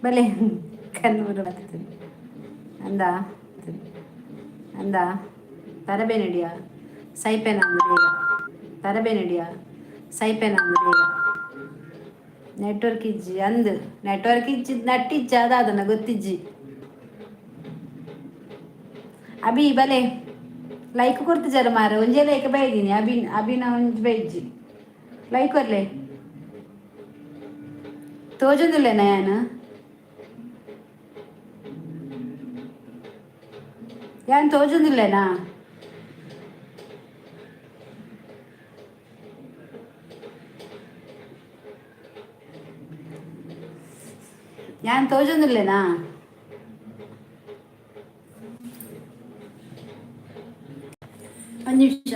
ಬಲೆ ಕಣ್ಣು ಅಂದ ಅಂದ ತರಬೇನಡಿಯ ಸೈಪೆನ ಬೇಗ ತರಬೇನಡಿಯ ಸೈಪೆನ ಬೇಗ ನೆಟ್ವರ್ಕ್ ಇಜ್ಜಿ ಅಂದ್ ನೆಟ್ವರ್ಕ್ ಇಜ್ಜಿ ನಟ್ಟಿಜ್ಜಿ ಅದಾದನ ಗೊತ್ತಿಜ್ಜಿ. ಅಭಿ ಬಲೆ ಲೈಕ್ ಕೊರ್ತಿಜಾರ ಮಾರ, ಒಂಜೇ ಲೈಕ್ ಬೈದೀನಿ. ಅಭಿ ಅಭಿನ ಒಂಜಿ ಬೈಜ್ಜಿ ಲೈಕ್ ಬರ್ಲೆ ತೋಜೊಂದಿಲ್ಲೇನ ಯಾನ್ ಯಾನ್ ತೋಜೊಂದಿಲ್ಲೇನಾ? ಯಾನ್ ತೋಜೊಂದಿಲ್ಲೇನಾ? ಒಂದು ನಿಮಿಷ.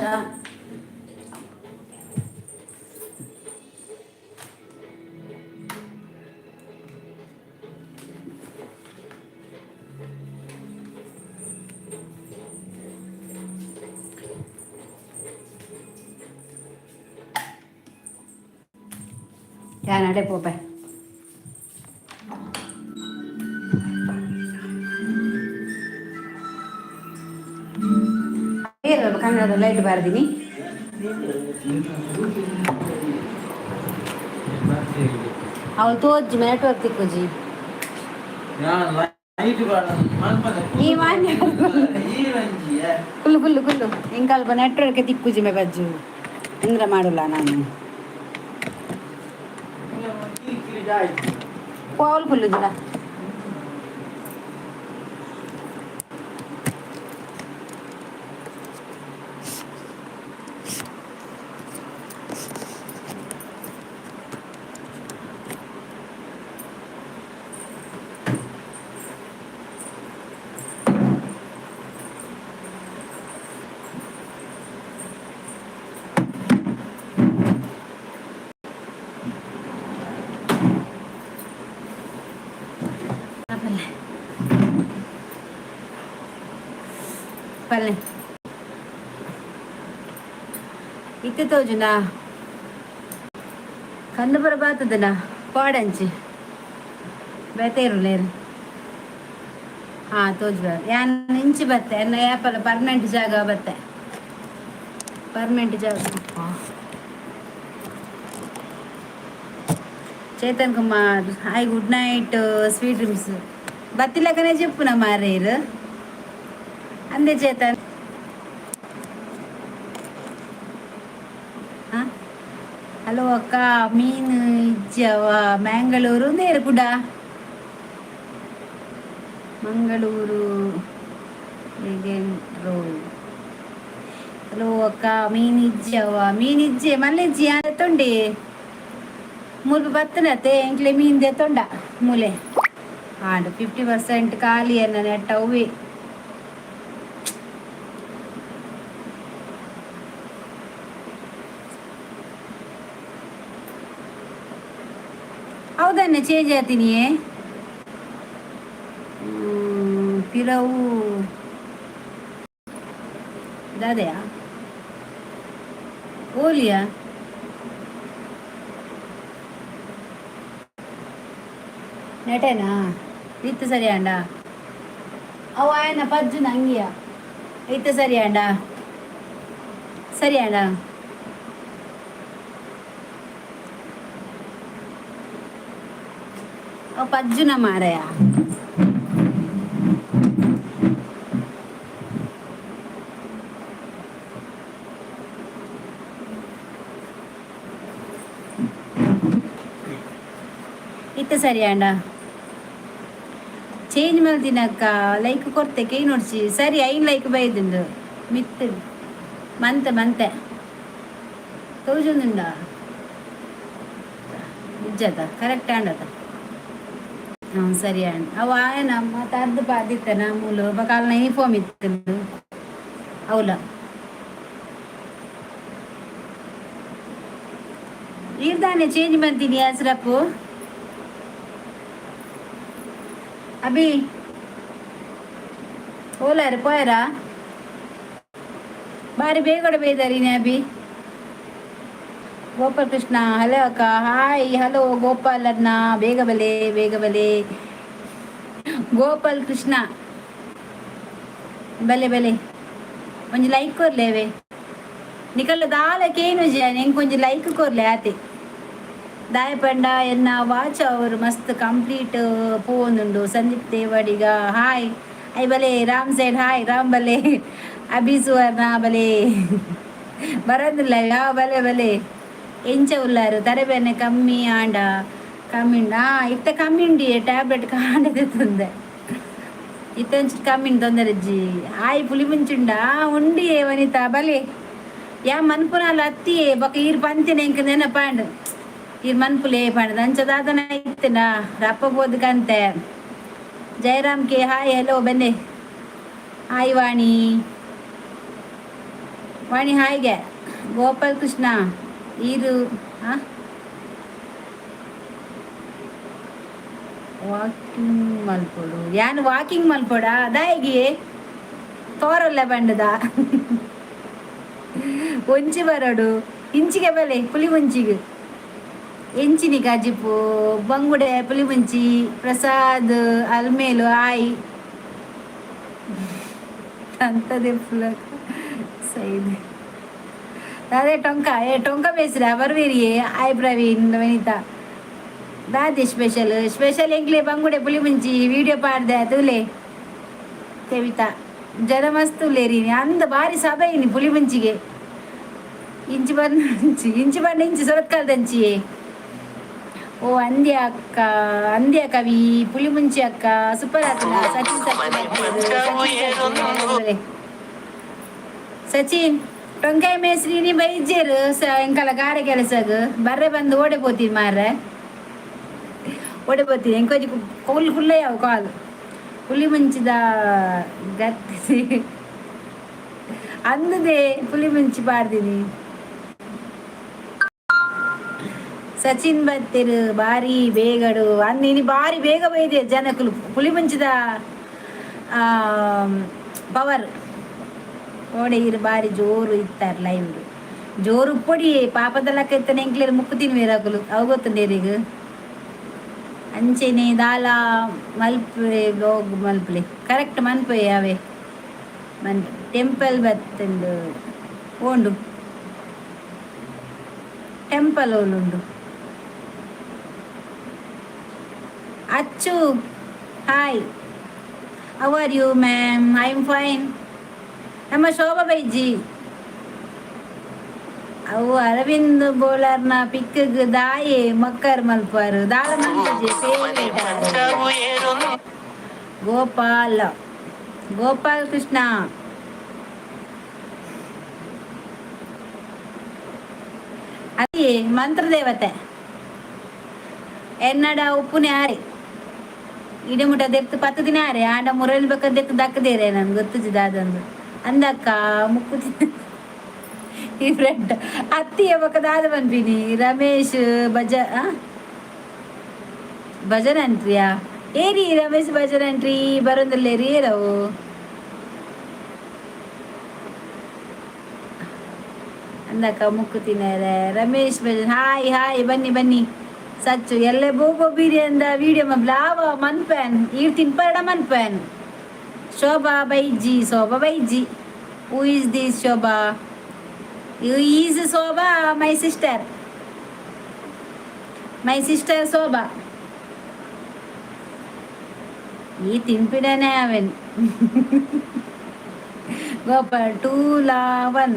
ಯಾನ್ ಅಡೆ ಪೋಪೆ. ಕನ್ನಡದ ಲೈಟ್ ಬಾರ್ದಿನಿ. ಅವಳು ತೋಜ್ಜಿ ನೆಟ್ವರ್ಕ್ ತಿಕ್ಕುಜಿ. ಈ ಮಾನ್ಯ ಕುಲ್ಲು ಕುಲ್ಲು ಕುಲ್ಲು ಇಂಕಲ್ಪ ನೆಟ್ವರ್ಕ್ ತಿಕ್ಕುಜಿ ಮೆ ಬಜ್ಜು ಇಂದ್ರ ಮಾಡಲ್ಲ ನಾನು. ಪೋಲ್ ಕುಲ್ಲುಜಿಡ. ಪಲ್ಲೆ ಪಲ್ಲೆ ಇತ್ತೆ ತೋಜುನಾ? ಕಣ್ಣು ಬರ ಬಾತದನ ಪಾಡಂಚಿ ಬೇತೇರುಲೇರು. ಹಾಂ, ತೋಜು. ಯಾನ್ ಇಂಚಿ ಬತ್ತೆ ಎನ್ನ ಯಾಪಲ ಪರ್ಮನೆಂಟ್ ಜಾಗ ಬತ್ತೆ, ಪರ್ಮನೆಂಟ್ ಜಾಗ. Chetan Kumar hi, good night, sweet dreams. ಬತ್ತಿಲಕನೆ చెప్పున ಮಾರೇರು ಅಂದೆ ಚೇತನ್. ಹಲೋ ಅಕ್ಕ, ಮೀನು ಇಜ್ಜವ ಮ್ಯಾಂಗಳೂರು ನೇರು ಕೂಡ ಮಂಗಳೂರು ಹಲೋ ಅಕ್ಕ, ಮೀನು ಇಜ್ಜವ ಮೀನು ಇಜ್ಜೆ ಮಲ್ಲೆಜ್ಜಿ ತೊಂಡಿ ಮುಲ್ಪ ಬತ್ತನತೆ ಎಂಕ್ಲೆ ಮೀನ್ ತೊಂಡ ಮೂಲೆ ಆಂಡ್ 50% ಖಾಲಿ ಎನ್ನ ನೆಟ್ಟ ಅವ್ವೆ. ಹೌದನ್ನೆ ಚೇಂಜ್ ಆತೀನಿ ಪಿರವು ದಾದೆಯಾ ಓಲಿಯಾ? ನೆಟೇನಾ? ಇತ್ತು ಸರಿ ಅಂಡ ಅವು ಆಯನ ಪಜ್ಜು ನಂಗಿಯ ಇತ್ತು ಸರಿ ಅಂಡ ಸರಿ ಅಂಡ ಅವು ಪಜ್ಜುನ ಮಾರಯ. ಇತ್ತೆ ಸರಿ ಅಂಡ ಚೇಂಜ್ ಮಲ್ದಿನಕ್ಕ ಲೈಕ್ ಕೊರ್ತೆ ಕೈ ನೋಡ್ಸಿ ಸರಿ ಐನ್ ಲೈಕ್ ಬೈದುಂಡು ಮಿತ್ ಮಂತೆ ಮಂತೆ ತೋಜೊಂದುಂಡ ನಿಜದ ಕರೆಕ್ಟ್ ಆಂಡದ. ಹಾಂ, ಸರಿ ಆಂಡ್ ಅವು ಆಯನ ಮತ್ತೆ ಅರ್ಧ ಪಾದಿತ್ತನ ಮೂಲು ಬಕಾಲ್ನ ಯೂನಿಫಾರ್ಮ್ ಇತ್ತು ಅವಲ ಈರ್ದಾನೆ ಚೇಂಜ್ ಬಂತೀನಿ ಹೆಸರಪ್ಪು. ಅಭಿ ಓಲಾರೆ ಪೋಯರಾ? ಬಾರಿ ಬೇಗಡೆ ಬೇದಾರಿನಿ ಅಭಿ. ಗೋಪಾಲ್ ಕೃಷ್ಣ ಹಲೋ ಅಕ್ಕ. ಹಾಯ್, ಹಲೋ ಗೋಪಾಲ್ ಅಣ್ಣ, ಬೇಗ ಬಲೆ, ಬೇಗ ಬಲೆ. ಗೋಪಾಲ್ ಕೃಷ್ಣ, ಬಲೆ ಬಲೆ. ಒಂಜಿ ಲೈಕ್ ಕೊರ್ಲೇವೆ ನಿಕಲ್ಲ ದಾಲ ಕೇನು ಜಾನ್ ಎಂಕ್ ಒಂಜಿ ಲೈಕ್ ಕೊರ್ಲೆ ಆತೆ. ದಾಯ ಪಂಡ ಎನ್ನ ವಾಚ್ ಅವರು ಮಸ್ತ್ ಕಂಪ್ಲೀಟ್ ಪೋವೊಂದುಂಡು. ಸಂದೀಪ್ ದೇವಾಡಿಗ ಹಾಯ್. I ಬಲೆ. Ram side hi. ರಾಮ್ ಬಲೆ. ಅಭಿ ಸುವರ್ಣ ಬಲೆ. ಬರಂದಿಲ್ಲ ಯಾವ ಬಲೆ ಬಲೆ. ಎಂಚ ಉಲ್ಲಾರು? ತರೆಬೇನೆ ಕಮ್ಮಿ ಆಂಡ? ಕಮ್ಮಿ ಉಂಡು. ಇತ್ತೆ ಕಮ್ಮಿ ಉಂಡಿ. ಟ್ಯಾಬ್ಲೆಟ್ ಕಾಂಡದೆ ತಂದೆ. ಇತ್ತೆ ಒಂಚೂರು ಕಮ್ಮಿ ಉಂಡು, ತೊಂದರೆ ಇಜ್ಜಿ. ಆಯ್ ಪುಲಿ ಮುಂಚುಂಡ ಉಂಡಿ. ವನಿತಾ ಬಲೆ. ಯಾ ಮನ್ಪುನಾಲ ಅತ್ತಿಯೇ ಬೊಕ ಈರ್ ಪಂತಿನ ಎಂಕ್ ನೆನಪಾಂಡ್. ಈರ್ ಮನ್ಪುಲೆ ಪಂಡ್ ಅಂಚ ದಾದನ ಇತ್ತಿನ ರಪ್ಪ ಬೋದ್ಕಂತೆ. ಜಯರಾಮ್ ಕೆ ಹಾಯ್, ಹಲೋ, ಬನ್ನಿ. ಹಾಯ್ ವಾಣಿ, ವಾಣಿ ಹಾಯ್ಗೆ. ಗೋಪಾಲ್ ಕೃಷ್ಣ ಈರು ವಾಕಿಂಗ್ ಮಲ್ಪೊಡು. ಯಾನ್ ವಾಕಿಂಗ್ ಮಲ್ಪೊಡ? ದಾಯಿಗೆ ತೋರಲ್ಲ ಬಂಡದ ಒಂಚಿ ಬರೋಡು. ಇಂಚಿಗೆ ಬಲೆ, ಪುಲಿ ಮುಂಚಿಗೆ. ಎಂಚಿನಿ ಕಾಜಿಪು? ಬಂಗುಡೆ ಪುಲಿ ಮುಂಚಿ. ಪ್ರಸಾದ್ ಅಲ್ಮೇಲು ಆಯ್. ಅಂತದೇ ಫುಲಕ ಸೈದ್ ಅದೇ ಟೊಂಕ. ಏ ಟೊಂಕ ಬೇಸ್ರ ಬರ್ವೀರಿಯೇ. ಆಯ್ ಪ್ರವೀಣ್, ವನಿತಾ. ದಾದಿ ಸ್ಪೆಷಲ್? ಸ್ಪೆಷಲ್ ಎಂಕ್ಲೆ ಬಂಗುಡೆ ಪುಲಿ ಮುಂಚಿ. ವಿಡಿಯೋ ಪಾಡ್ದೆ ತೂಲೆ. ತೆವಿತಾ ಜನ ಮಸ್ತ್ ಉಲ್ಲೇರಿ. ಅಂದ ಬಾರಿ ಸಭೆ ಇನಿ ಪುಲಿ ಮುಂಚಿಗೆ. ಇಂಚಿ ಬಂದು ಇಂಚಿ, ಇಂಚಿ ಬಂಡ ಇಂಚಿ ಸುರತ್ಕಲ್ದಂಚಿ. ಓ ಅಂದ್ಯ ಅಕ್ಕ, ಅಂದ್ಯ ಕವಿ. ಪುಲಿ ಮುಂಚಿ ಅಕ್ಕ ಸೂಪರ್ ಆತನ. ಸಚಿನ್, ಸಚಿನ್, ಸಚಿನ್ ಟೊಂಕಾಯಿ ಮೇಸ್ರಿ ಬೈಜೇರು ಎಂಕಲ ಗಾರೆ ಕೆಲಸಗ್ ಬರ್ರೆ ಬಂದು ಓಡೆ ಪೋತೀನಿ ಮಾರ್ರೆ, ಓಡೆ ಪೋತೀನಿ. ಎಂಕೊಂಜಿ ಕೊಲ್ ಕುಲ್ಲ ಯಾವ ಕಾಲು. ಪುಲಿ ಮುಂಚಿದ ಗತ್ತಿ ಅಂದದೆ ಪುಲಿ ಮುಂಚಿ ಪಾಡ್ದಿನಿ. ಸಚಿನ್ ಬತ್ತಿರು ಬಾರಿ ಬೇಗಡು ಅಂದಿನಿ. ಬಾರಿ ಬೇಗ ಬೈದೆ ಜನಕುಲು. ಪುಲಿ ಮುಂಚಿದ ಪವರ್ ಓಡೆ. ಇರು ಬಾರಿ ಜೋರು ಇತ್ತಾರೆ ಲೈವ್. ಜೋರು ಉಪ್ಪೊಡಿ ಪಾಪದ ಲೆಕ್ಕ ಇತ್ತನೆ. ಎಂಕ್ಲೇರ್ ಮುಕ್ಕು ತಿನ್ವೇರಾಕುಲು ಅವು ಗೊತ್ತುಂಡೇರಿಗ. ಅಂಚೆನೆ ದಾಲ ಮಲ್ಪೆ ಬ್ಲಾಗ್ ಮಲ್ಪಲೆ. ಕರೆಕ್ಟ್ ಮನ್ಪೆ ಅವೇ ಮನ್ ಟೆಂಪಲ್ ಬತ್ತುಂಡು. ಓಂಡು ಟೆಂಪಲ್ ಓಲುಂಡು? Achu hi, how are you ma'am? I am fine. ನಮ್ಮ ಶೋಭಾ ಬೈಜಿ. ಅವು ಅರವಿಂದ್ ಬೋಲಾರ್ನ ಪಿಕ್ಗ್ ದಾಯೆ ಮಕ್ಕರ್ ಮಲ್ಪಾರು? ದಾಲ ಮಲ್ಪಜೆ. ಫೇವರೇಟ್ ಗೋಪಾಲ, ಗೋಪಾಲ್ ಕೃಷ್ಣ. ಅದೇ ಮಂತ್ರದೇವತೆ. ಎನ್ನಡ ಉಪ್ಪುನೆ ಆರೆ ಇಡೆ ಮುಟ ದೆತ್ತು ಪತ್ತು ದಿನ ಆರೆ ಆಂಡ ಮುರಳಿ ಬೇಕ ದೆತ್ತು ದಕ್ಕದೇರೆ. ನನ್ಗೆ ಗೊತ್ತುಜಿ ದಾದಂದು. ಅಂದಕ್ಕ ಮುಕ್ಕು ಈ ಫ್ರೆಂಡ್ ಅತ್ತಿಯ ಬೊಕ ದಾದ ಪನ್ಪಿನಿ? ರಮೇಶ್ ಭಜ ಭಜನ್ ಅಂತ್ರಿಯಾ? ಏರಿ ರಮೇಶ್ ಭಜನ್ ಅಂಟ್ರಿ? ಬರೋದಿಲ್ಲೇರಿ ಏರವು? ಅಂದಕ್ಕ ಮುಕ್ಕು ತಿನ್ನರೆ. ರಮೇಶ್ ಭಜನ್ ಹಾಯ್, ಹಾಯ್, ಬನ್ನಿ ಬನ್ನಿ. ಸಚ್ಚು ಎಲ್ಲೆ ಬೋಬೋ ಬೀರಿ ಅಂದ ವಿಡಿಯೋ ಲಾವ ಮನ್ಪೇನ್ ಈರ್ ತಿನ್ಪರಡ ಮನ್ಪೇನ್. ಶೋಭಾ baiji, Shobha Baiji. Who is this Shobha? You is Shobha, my sister, my sister Shobha. ಈ ತಿನ್ಪಿಡನೆ ಅವನ್. ಗೋಪಾಲ್ ಟೂ ಲಾ ಒನ್,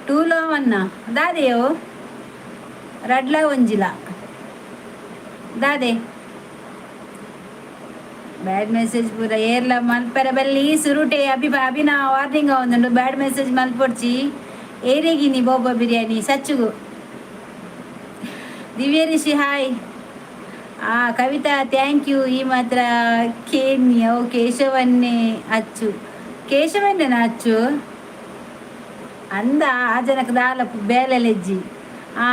ಟೂ ಲಾ ಒನ್ನ ದಾದೆಯೋ? ರಡ್ಲ ಒಂಜಿಲ ದಾದೆ? ಬ್ಯಾಡ್ ಮೆಸೇಜ್ ಪೂರ ಏರ್ಲ ಮಲ್ಪೆರ ಬಲ್ಲಿ ಸುರುಟೆ. ಅಭಿ ಅಭಿನ ವಾರ್ನಿಂಗ್ ಒಂದುಂಡು. ಬ್ಯಾಡ್ ಮೆಸೇಜ್ ಮಲ್ಪೊಡ್ಚಿ. ಏರೆಗಿನಿ ಬೋಬ ಬಿರಿಯಾನಿ ಸಚ್ಚುಗು. ದಿವ್ಯ ರಿಷಿ ಹಾಯ್. ಆ ಕವಿತಾ thank you. ಈ ಮಾತ್ರ ಕೇನ್ಯ. ಓ ಕೇಶವನ್ನೇ ಅಚ್ಚು, ಕೇಶವನ್ನೇನ ಅಚ್ಚು ಅಂದ. ಆ ಜನಕ್ಕೆ ದಾಲ ಬೇಲೆ ಲೆಜ್ಜಿ. ಆ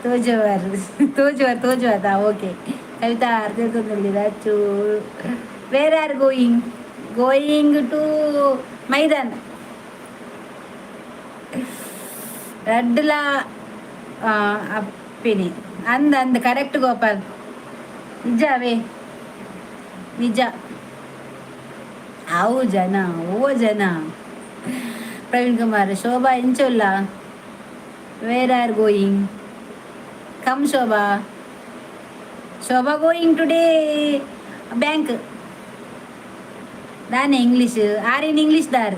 ತೋಜುವರ್ ತೋಜುವರ್ ತೋಜುವದ. ಓಕೆ ಕವಿತಾ, ಅರ್ಧ ಅಚ್ಚು. Where are going? Going to Maidan. ರಡ್ಡ್ಲ Ashwini ಅಂದ್ ಅಂದ್. ಕರೆಕ್ಟ್ ಗೋಪಾಲ್, ನಿಜವೇ ನಿಜ. ಅವು ಜನ ಓ ಜನ. ಪ್ರವೀಣ್ ಕುಮಾರ್, ಶೋಭಾ ಎಂಚೊಲ್ಲ? Where are going? Come Shobha. Shobha going today bank. ದಾನೆ English Aron English ದಾರ್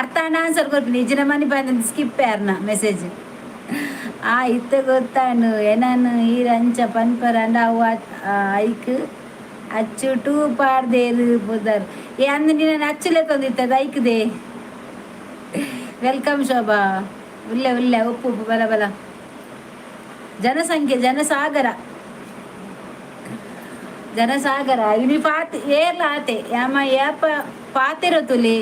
ಅರ್ಥ ಆನ್ಸರ್ ಕೊರ್ಪಿನಿ. ಇಜ್ಜಿನ ಮನಿ ಬಂದ ಸ್ಕಿಪ್ ಯಾರ್ನ ಮೆಸೇಜ್. ಆ ಇತ್ತೆ ಗೊತ್ತಾನು ಎನನ್ ಈರ್ ಅಂಚ ಪನ್ಪರ್ ಅಂಡ ಅವು ಐಕ್ ಅಚ್ಚು ಟೂ ಪಾಡ್ದೇರು ಪುದರ್. ಏ ಅಂದ್ ನಿನ್ನ ಅಚ್ಚುಲೆ ತಂದಿತ್ತದ ಐಕ್ದೆ. Welcome Shobha. ಉಲ್ಲೆ ಉಲ್ಲೆ ಉಪ್ಪು ಉಪ್ಪು ಬಲ ಬಲ. ಜನಸಂಖ್ಯೆ ಜನಸಾಗರ ಜನಸಾಗರ. ಇನಿ ಪಾತ್ ಏರ್ಲ ಆತೆ ಯಾಮ ಏಪ ಪಾತೆರೋ ತುಲಿ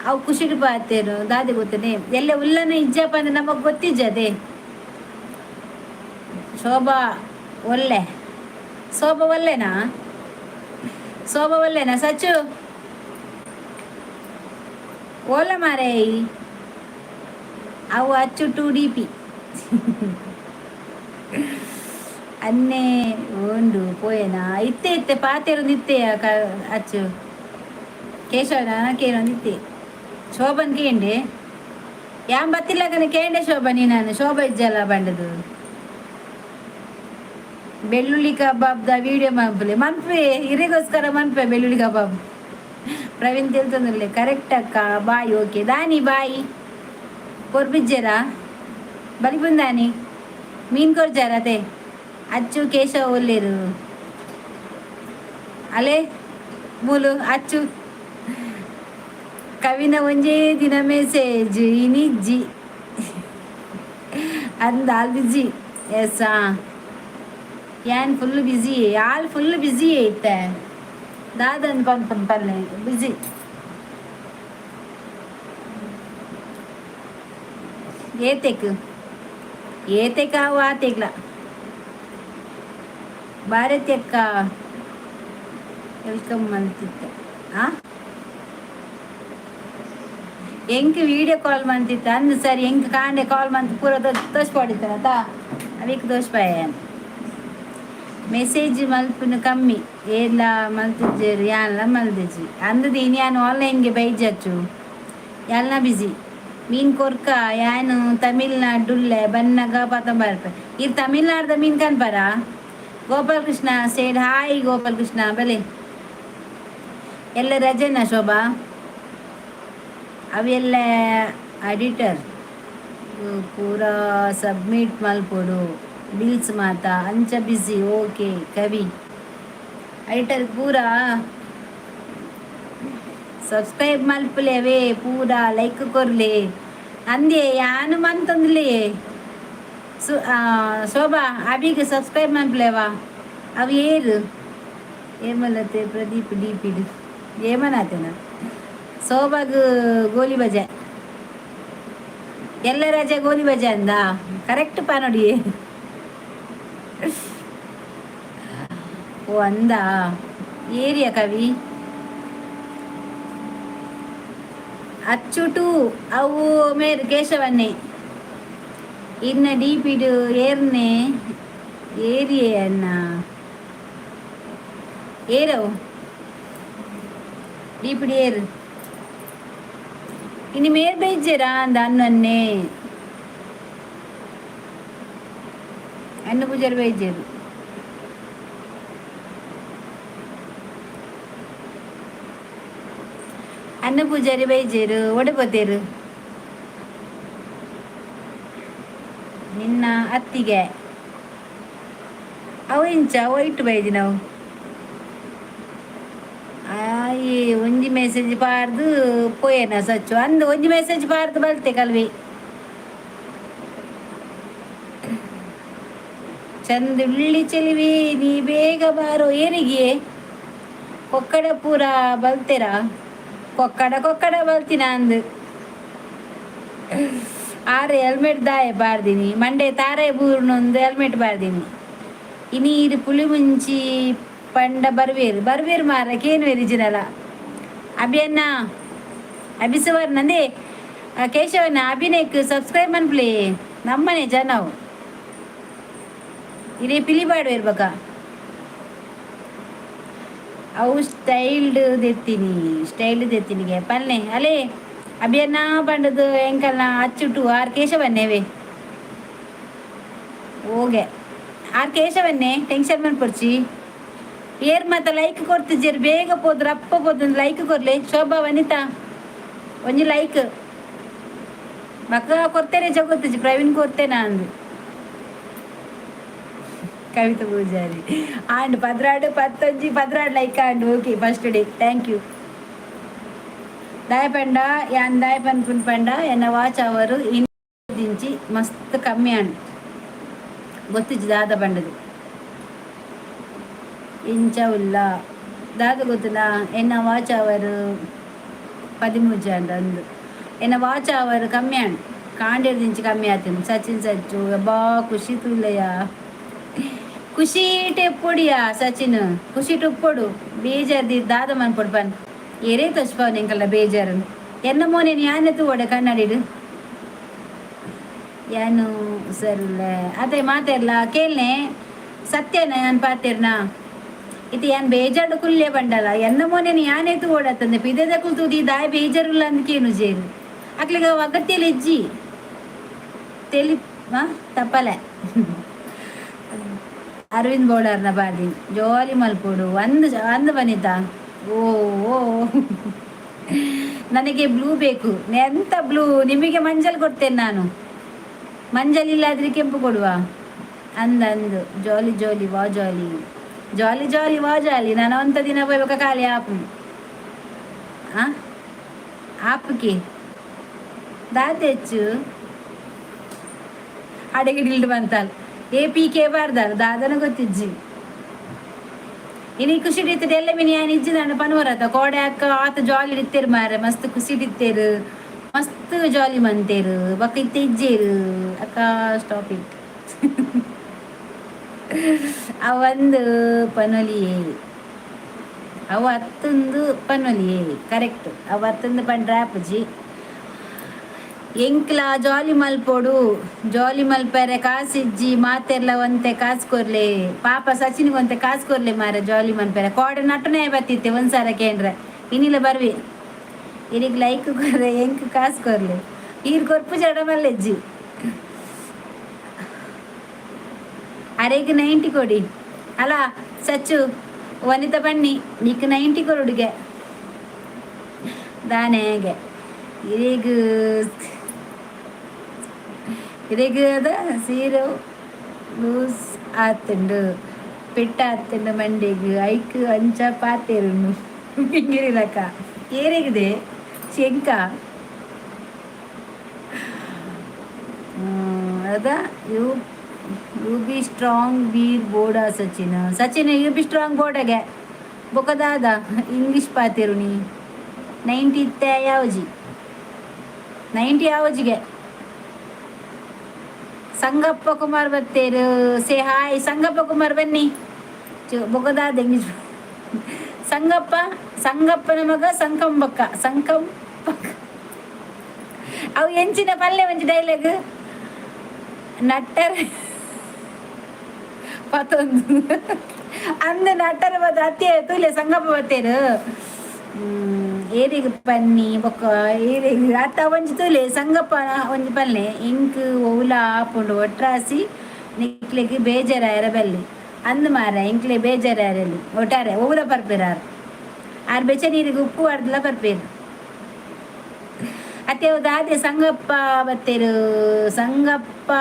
ಅವು ಖುಷಿಡ್ ಪಾತೇರು. ದಾದೆ ಗೊತ್ತನೆ ಎಲ್ಲ ಉಲ್ಲನ ಇಜ್ಜಪ್ಪ ಅಂದ್ರೆ ನಮಗ್ ಗೊತ್ತಿಜ್ಜದೆ. ಶೋಭಾ ಒಲ್ಲೆ, ಶೋಭಾ ಒಲ್ಲೆನಾ? ಶೋಭಾ ಒಲ್ಲೆನಾ? ಸಚ್ಚು ಓಲ ಮಾರೇ. ಅವು ಅಚ್ಚು to D P ಅನ್ನೆ ಉಂಡು ಪೋಯೆನಾ? ಇತ್ತೆ ಇತ್ತೆ ಪಾತೆರೊಂದು ಇತ್ತೆ ಅಚ್ಚು ಕೇಶವನ ಕೇನೊಂದು ಇತ್ತೆ. ಶೋಭನ್ ಕೇಂಡೆ ಯಾನ್ ಬತ್ತಿಲ್ಲಕನೆ ಕೇಂಡೆ. ಶೋಭಾ ನೀನು ಶೋಭಾ ಇಜ್ಜಲ್ಲ ಬಂಡದು. ಬೆಳ್ಳುಳ್ಳಿ ಕಬಾಬ್ದ ವಿಡಿಯೋ ಮನ್ಪುಲೆ. ಮನ್ಪೆ, ಇರಿಗೋಸ್ಕರ ಮನ್ಪೆ ಬೆಳ್ಳುಳ್ಳಿ ಕಬಾಬ್. ಪ್ರವೀಣ್ ತಿಳ್ತಂದಿಲ್ಲ. ಕರೆಕ್ಟ್ ಅಕ್ಕ, ಬಾಯ್. ಓಕೆ ದಾನಿ, ಬಾಯ್. ಕೊರ್ಬಿಜ್ಜರಾ ಬಲಿಪುಂದಾನಿ ಮೀನ್ ಕೊರ್ಜಾರ ಅದೇ. ಅಚ್ಚು ಕೇಶವ ಒಲ್ಲೇರು ಅಲೆ ಮೂಲು ಅಚ್ಚು ಕವಿನ ಒಂಜೇ ದಿನ ಮೆಸೇಜ್ ಇನಿಜ್ಜಿ ಅಂದ. ಆಲ್ ಬಿಜಿ. ಎಸ್, ಯಾನ್ ಫುಲ್ ಬಿಸಿ. ಆಲ್ ಫುಲ್ ಬಿಸಿ ಐತೆ. ದಾದನ್ ಪನ್ಪನ್ ಪಲ್ಲೆ ಬಿಸಿ. ಏತೆಕ್ ಏತೆಕ್ ಅವು ಆತೆಗ್ಲ. ಭಾರತಿ ಅಕ್ಕ welcome ಮಂತಿತ್ತ. ಆ ಎಂಕ್ ವಿಡಿಯೋ ಕಾಲ್ ಮಂತಿತ್ತ ಅಂದ್. ಸರಿ, ಎಂಕ್ ಕಾಂಡೆ ಕಾಲ್ ಮಂತ್ ಪೂರ ದೋಷ ಪಡಿತಾರತ ಅವಿಕ್ ದೋಷ ಪಾಯ. ಮೆಸೇಜ್ ಮಲ್ಪುನು ಕಮ್ಮಿ, ಏರ್ಲ ಮಲ್ತಿಜ್ಜೆರ್ ಯಾನ್ಲ ಮಲ್ದಿಜ್ಜಿ ಅಂದದ. ಇನಿ ಯಾನ್ ಆನ್ಲೈನ್ಗೆ ಬೈಜಚ್ಚು, ಯಾಲ್ನ ಬಿಸಿ. ಮೀನ್ ಕೊರ್ಕ ಯಾನು ತಮಿಳ್ನಾಡುಲ್ಲೆ, ಬನ್ನಗ ಪತ್ತೊಂಬತ್ತು ರೂಪಾಯಿ. ಇದು ತಮಿಳ್ನಾಡ್ದ ಮೀನ್ ಕನ್ಪರ. ಗೋಪಾಲ್ ಕೃಷ್ಣ ಸೇಡ್ ಹಾಯ್. ಗೋಪಾಲ್ ಕೃಷ್ಣ ಬಲೆ. ಎಲ್ಲ ರಜೆನಾ ಶೋಭಾ? ಅವೆಲ್ಲ ಎಡಿಟರ್ ಪೂರ ಸಬ್ಮಿಟ್ ಮಲ್ಪೊಡು ಬಿಲ್ಸ್ ಮಾತ, ಅಂಚ ಬಿಸಿ. ಓಕೆ ಕವಿ, ಎಡಿಟರ್ ಪೂರ ಸಬ್ಸ್ಕ್ರೈಬ್ ಮಲ್ಪುಲೆ ಅವೇ ಪೂರ ಲೈಕ್ ಕೊರ್ಲೆ ಅಂದೆ. ಯಾನು ಮಂತಂದ್ಲೆ ಸು ಶೋಭಾ ಅಬಿಗೆ ಸಬ್ಸ್ಕ್ರೈಬ್ ಮನ್ಪುಲೆವಾ. ಅವು ಏರು ಏಮಲ್ಲತ್ತೆ ಪ್ರದೀಪ್ ಡಿ ಪಿಡ್ ಏಮನಾತೇನ? ಶೋಭಾಗ್ ಗೋಲಿ ಬಜೆ ಎಲ್ಲ ರಜೆ. ಗೋಲಿ ಬಜೆ ಅಂದ ಕರೆಕ್ಟ್ ಪಾ ನೋಡಿ. ಓ ಅಂದ ಏರಿಯಾ ಕವಿ ಅಚ್ಚುಟು ಅವು ಮೇರ್ ಕೇಶವನ್ನೇ ಇನ್ನ ಡಿಪಿಡು ಏರ್ನೆ ಏರಿಯೆ ಅನ್ನ ಏರವು ಡಿಪಿಡಿ ಏರು ಇನ್ನು ಮೇರ್ ಬೇಜಾರಾ ಅಂದ ಅನ್ನನ್ನೇ ಅನ್ನ ಪೂಜಾರಿ ಬೇಜಾರು. ಅನ್ನ ಪೂಜಾರಿ ಬೈಜೇರು ಒಡೆಪೋತೇರು ನಿನ್ನ ಅತ್ತಿಗೆ. ಅವು ಇಂಚ ವೈಟ್ ಬೈದಿ ನಾವು ಆಯಿ ಒಂಜಿ ಮೆಸೇಜ್ ಪಾರ್ದು ಪೋಯೇನ ಸಚ್ಚು ಅಂದ್. ಒಂಜಿ ಮೆಸೇಜ್ ಪಾರ್ದು ಬಲ್ತೆ ಕಲ್ವಿ. ಚಂದುಳ್ಳಿ ಚೆಲಿವಿ ನೀ ಬೇಗ ಬಾರೋ. ಏನಿಗೆ ಕೊಕ್ಕಡ ಪೂರ ಬಲ್ತೆರಾ? ಕೊಕ್ಕಡ ಕೊಕ್ಕಡ ಬಲ್ತಿನ ಅಂದ್. ಆರೆ ಹೆಲ್ಮೆಟ್ ದಾಯ ಬಾರ್ದಿನಿ ಮಂಡೆ ತಾರೆ ಬೂರ್ನೊಂದು ಹೆಲ್ಮೆಟ್ ಬಾರ್ದಿನಿ. ಇನಿ ಇರು ಪುಳಿ ಮುಂಚಿ ಪಂಡ ಬರ್ವೇರು ಬರ್ವೇರು ಮಾರ ಕೇನು ವೆರಿಜಿನಲ. ಅಭಿಯನ್ನ ಅಭಿಸುವರ್ನಂದೇ. ಕೇಶವನ ಅಭಿನಯಕ್ ಸಬ್ಸ್ಕ್ರೈಬ್ ಮನ್ಪುಲೆ. ನಮ್ಮನೆ ಜನವು ಇದೇ ಪಿಲಿಬಾಡು ಇರ್ಬೇಕ. ಅವು ಸ್ಟೈಲ್ಡ್ ದೆತ್ತೀನಿ, ಸ್ಟೈಲ್ ದೆತ್ತಿನಿಗೆ ಪಲ್ನೆ. ಅಲೇ ಅಭಿಯನ್ನ ಪಂಡದು ಎಂಕಲ್ನ ಅಚ್ಚುಟು ಆರ್ ಕೇಶವನ್ನೇವೆ ಹೋಗೆ. ಆರ್ ಕೇಶವನ್ನೇ, ಟೆನ್ಷನ್ ಮನ್ಪೊಡ್ಚಿ. ಏರ್ ಮಾತ ಲೈಕ್ ಕೊಡ್ತಿದ್ದೀರಿ? ಬೇಗ ಪೋದ್ರ ಅಪ್ಪ ಪೋದ್ರ ಲೈಕ್ ಕೊರ್ಲೆ. ಶೋಭಾ, ವನಿತಾ, ಒಂಜಿ ಲೈಕ್ ಬಕ್ಕ ಕೊರ್ತೇನೆ. ಜಗೊತ್ತಿಜಿ ಪ್ರವೀಣ್ ಕೊರ್ತೇನೆ ಅಂದು. Kavitha Poojary and 12 ಪತ್ತೊಂಜಿ 12 like and. Okay, first day, thank you. ದಾಯ ಪಂಡ ಯಾನ್ ದಾಯ ಪನ್ಪುನ್ ಪಂಡ, ಎನ್ನ ವಾಚ್ ಅವರು ದಿಂಚಿ ಮಸ್ತ್ ಕಮ್ಮಿ ಅಂಡ್ ಗೊತ್ತಿಜ್ಜಿ. ದಾದ ಪಂಡದು ಇಂಚ ಉಲ್ಲ ದಾದ ಗೊತ್ತಿಲ್ಲ. ಎನ್ನ ವಾಚ್ ಅವರು 13 ಅಂಡ್ ಅಂದು. ಎನ್ನ ವಾಚ್ ಅವರು ಕಮ್ಮಿ ಅಂಡ್, ಕಾಂಡೇರ್ ದಿಂಚಿ ಕಮ್ಮಿ ಆತೀನಿ. ಸಚಿನ್ ಸಚ್ಚು ಬಾ ಖುಷಿ ತುಲ್ಲಯ್ಯ. ಖುಷಿ ಉಪ್ಪೊಡಿಯ ಸಚಿನ್, ಖುಷಿ ಉಪ್ಪೊಡು. ಬೇಜಾರ್ ದಾದ ಮನ್ಪೊಡು ಪನ್. ಏರೇ ತೋಚ್ಪಾವ್ ಎಂಕಲ್ಲ ಬೇಜಾರು. ಎನ್ನ ಮೋನೆ ಯಾನೆ ತೂವಡೆ ಕನ್ನಡಿಡು ಯಾನು ಸರಿಲ್ಲ. ಅದೇ ಮಾತೆರ್ಲ ಕೇಳ್ನೆ, ಸತ್ಯನ ಯಾನ್ ಪಾತೆರ್ನ? ಇತ್ತೆ ಯಾನ್ ಬೇಜಾರ್ಡ್ ಕುಲ್ಲೆ ಬಂಡಲ. ಎನ್ನ ಮೋನೆನ್ ಯಾನೇ ತೂವೊಡತ್ತಂದೆ ಪಿದೆದಕುಲು ತೂದು ಈ ದಾಯ ಬೇಜಾರುಲ್ಲ ಅಂದ್ ಕೇನು ಜೇರು. ಅಕ್ಲೆಗ್ ಅವು ಅಗತ್ಯಲ ಇಜ್ಜಿ. ತೆಲಿ ತಪ್ಪಲೆ. ಅರವಿಂದ್ ಬೋಳಾರ್ನ ಬಾದಿ ಜಾಲಿ ಮಲ್ಪೊಡು ಅಂದ್ ಅಂದ್ ವನಿತಾ. ಓ ಓ, ನನಗೆ ಬ್ಲೂ ಬೇಕು. ಎಂತ ಬ್ಲೂ? ನಿಮಗೆ ಮಂಜಲ್ ಕೊಡ್ತೇನೆ ನಾನು. ಮಂಜಲ್ ಇಲ್ಲಾದ್ರೆ ಕೆಂಪು ಕೊಡುವ. ಅಂದ ಅಂದು. ಜಾಲಿ ಜಾಲಿ ವಾ ಜಾಲಿ ಜಾಲಿ ಜಾಲಿ ವಾ ಜಾಲಿ. ನಾನು ಅಂತ ದಿನ ಪೋಯ್ಬೇಕ ಖಾಲಿ ಆಪು ಆ ಆಪುಗೆ ದಾದೆಚ್ಚು ಅಡಗಿಡಿಲ್ಡು ಬಂತಾಲ್. A P K ಬಾರ್ದಾಲ್ ದಾದನ ಗೊತ್ತಿಜ್ಜಿ. ಇನಿ ಖುಷಿ ಇತ್ತಿದೆ ಎಲ್ಲ ಮಿನಿ. ಯಾನ್ ಇಜ್ಜಿ ದಾಂಡ ಪನ್ವರತ ಕೋಡೆ ಅಕ್ಕ ಆತ ಜಾಲಿ ಇತ್ತೇರು ಮಾರೆ. ಮಸ್ತ್ ಖುಷಿ ಇತ್ತೇರು, ಮಸ್ತ್ ಜಾಲಿ ಮಂತೇರು. ಬೊಕ್ಕ ಇತ್ತೆ ಇಜ್ಜೇರು ಅಕ್ಕ. Stop it. ಅವಂದು ಪನೊಲಿಯೇ, ಅವು ಅತ್ತೊಂದು ಪನೊಲಿಯೇ. ಕರೆಕ್ಟ್, ಅವು ಅತ್ತೊಂದು ಪಂಡ್ರೆ ಆಪುಜಿ. ಎಂಕ್ಲ ಜಾಲಿ ಮಲ್ಪೊಡು, ಜಾಲಿ ಮಲ್ಪೆರೆ ಕಾಸಿಜ್ಜಿ. ಮಾತೆರ್ಲ ಒಂತೆ ಕಾಸು ಕೊರ್ಲೆ. ಪಾಪ ಸಚಿನ್ಗೆ ಒಂತೆ ಕಾಸು ಕೊರ್ಲೆ ಮಾರೆ ಜಾಲಿ ಮಲ್ಪೆರೆ. ಕೋಡೆ ನಟನೆ ಬತ್ತಿತ್ತೆ ಒಂದ್ಸಲ ಕೇಂದ್ರ. ಇನ್ನಿಲ್ಲ ಬರ್ವಿ. ಇರಿಗ್ ಲೈಕ್ ಕೊರ್ರೆ, ಎಂಕ್ ಕಾಸು ಕೊರ್ಲೆ. ಈರ್ ಕೊರ್ಪು ಜಡ ಮಲ್ಲೆಜ್ಜಿ. ಅರೆಗ್ 90 ಕೊಡಿ. ಅಲ್ಲ ಸಚ್ಚು, ವನಿತಾ ಬನ್ನಿ, ನಿಕ್ 90 ಕೊರುಡುಗೆ ದಾನೇಗೆ. ಇರಿಗ್ ಇರಿಗ್ ಅದ ಸೀರೆ ಲೂಸ್ ಆತುಂಡು, ಪೆಟ್ಟ ಆತುಂಡು ಮಂಡೆಗ್. ಐಕ್ ಅಂಚ ಪಾತೆರುಂಡು ಪಿಂಗಿರಿಲಕ್ಕ. ಏರಿಗಿದೆ ಶಂಕ ಅದ. You you be strong beer ಬೋಡ Sachin. Sachin, you be strong ಬೋಡಗೆ. ಬೊಕದಾದ English ಪಾತೆರು ನೀ? 90 ಇತ್ತೆ ಯಾವಜಿ, 90 ಯಾವಜಿಗೆ. ಸಂಗಪ್ಪ ಕುಮಾರ್ ಬತ್ತೇರು. ಸೇ ಹಾಯ್ ಸಂಗಪ್ಪ ಕುಮಾರ್, ಬನ್ನಿ. ಬೊಗದಾದ ಇಂಗ್ಲೀಷ್ ಸಂಗಪ್ಪ. ಸಂಗಪ್ಪನ ಮಗ ಸಂಕಂಬಕ್ಕ ಸಂಕಂಬಕ್ಕ. ಅವು ಎಂಚಿನ ಪಲ್ಯ ಒಂಜಿ ಡೈಲಾಗ್ ನಟ್ಟರ್ ಪತ್ತೊಂದು ಅಂದ ನಟ್ಟರ ಬತ್ತ ಅತ್ತೆ ತೂಲೆ. ಸಂಗಪ್ಪ ಬತ್ತೇರು. ಏರಿಗ್ ಪನ್ನಿ ಬೊಕ್ಕ ಏರಿಗ್ ಅತ್ತ ಒಂಜಿ ತೂಲೆ. ಸಂಗಪ್ಪ ಒಂಜಿ ಪಲ್ಲೆ. ಇಂಕ್ ಒವ್ಲ ಆಪುಂಡು ಒಟ್ರಾಸಿ ನಿಕ್ಲೆಗ್ ಬೇಜಾರಾಯರ ಬಲ್ಲಿ ಅಂದ್ ಮಾರ. ಇಂಕ್ಲೆ ಬೇಜಾರಾಯರಲ್ಲಿ ಒಟ್ಟಾರೆ ಒವ್ಲ ಪರ್ಪೆರ್ ಆರ್. ಆರ್ ಬೆಚ್ಚ ನೀರಿಗೆ ಉಪ್ಪು ಅರ್ದಲ ಪರ್ಪೇರು. ಅತ್ತೆ ದಾದೆ ಸಂಗಪ್ಪ ಬತ್ತೇರು. ಸಂಗಪ್ಪ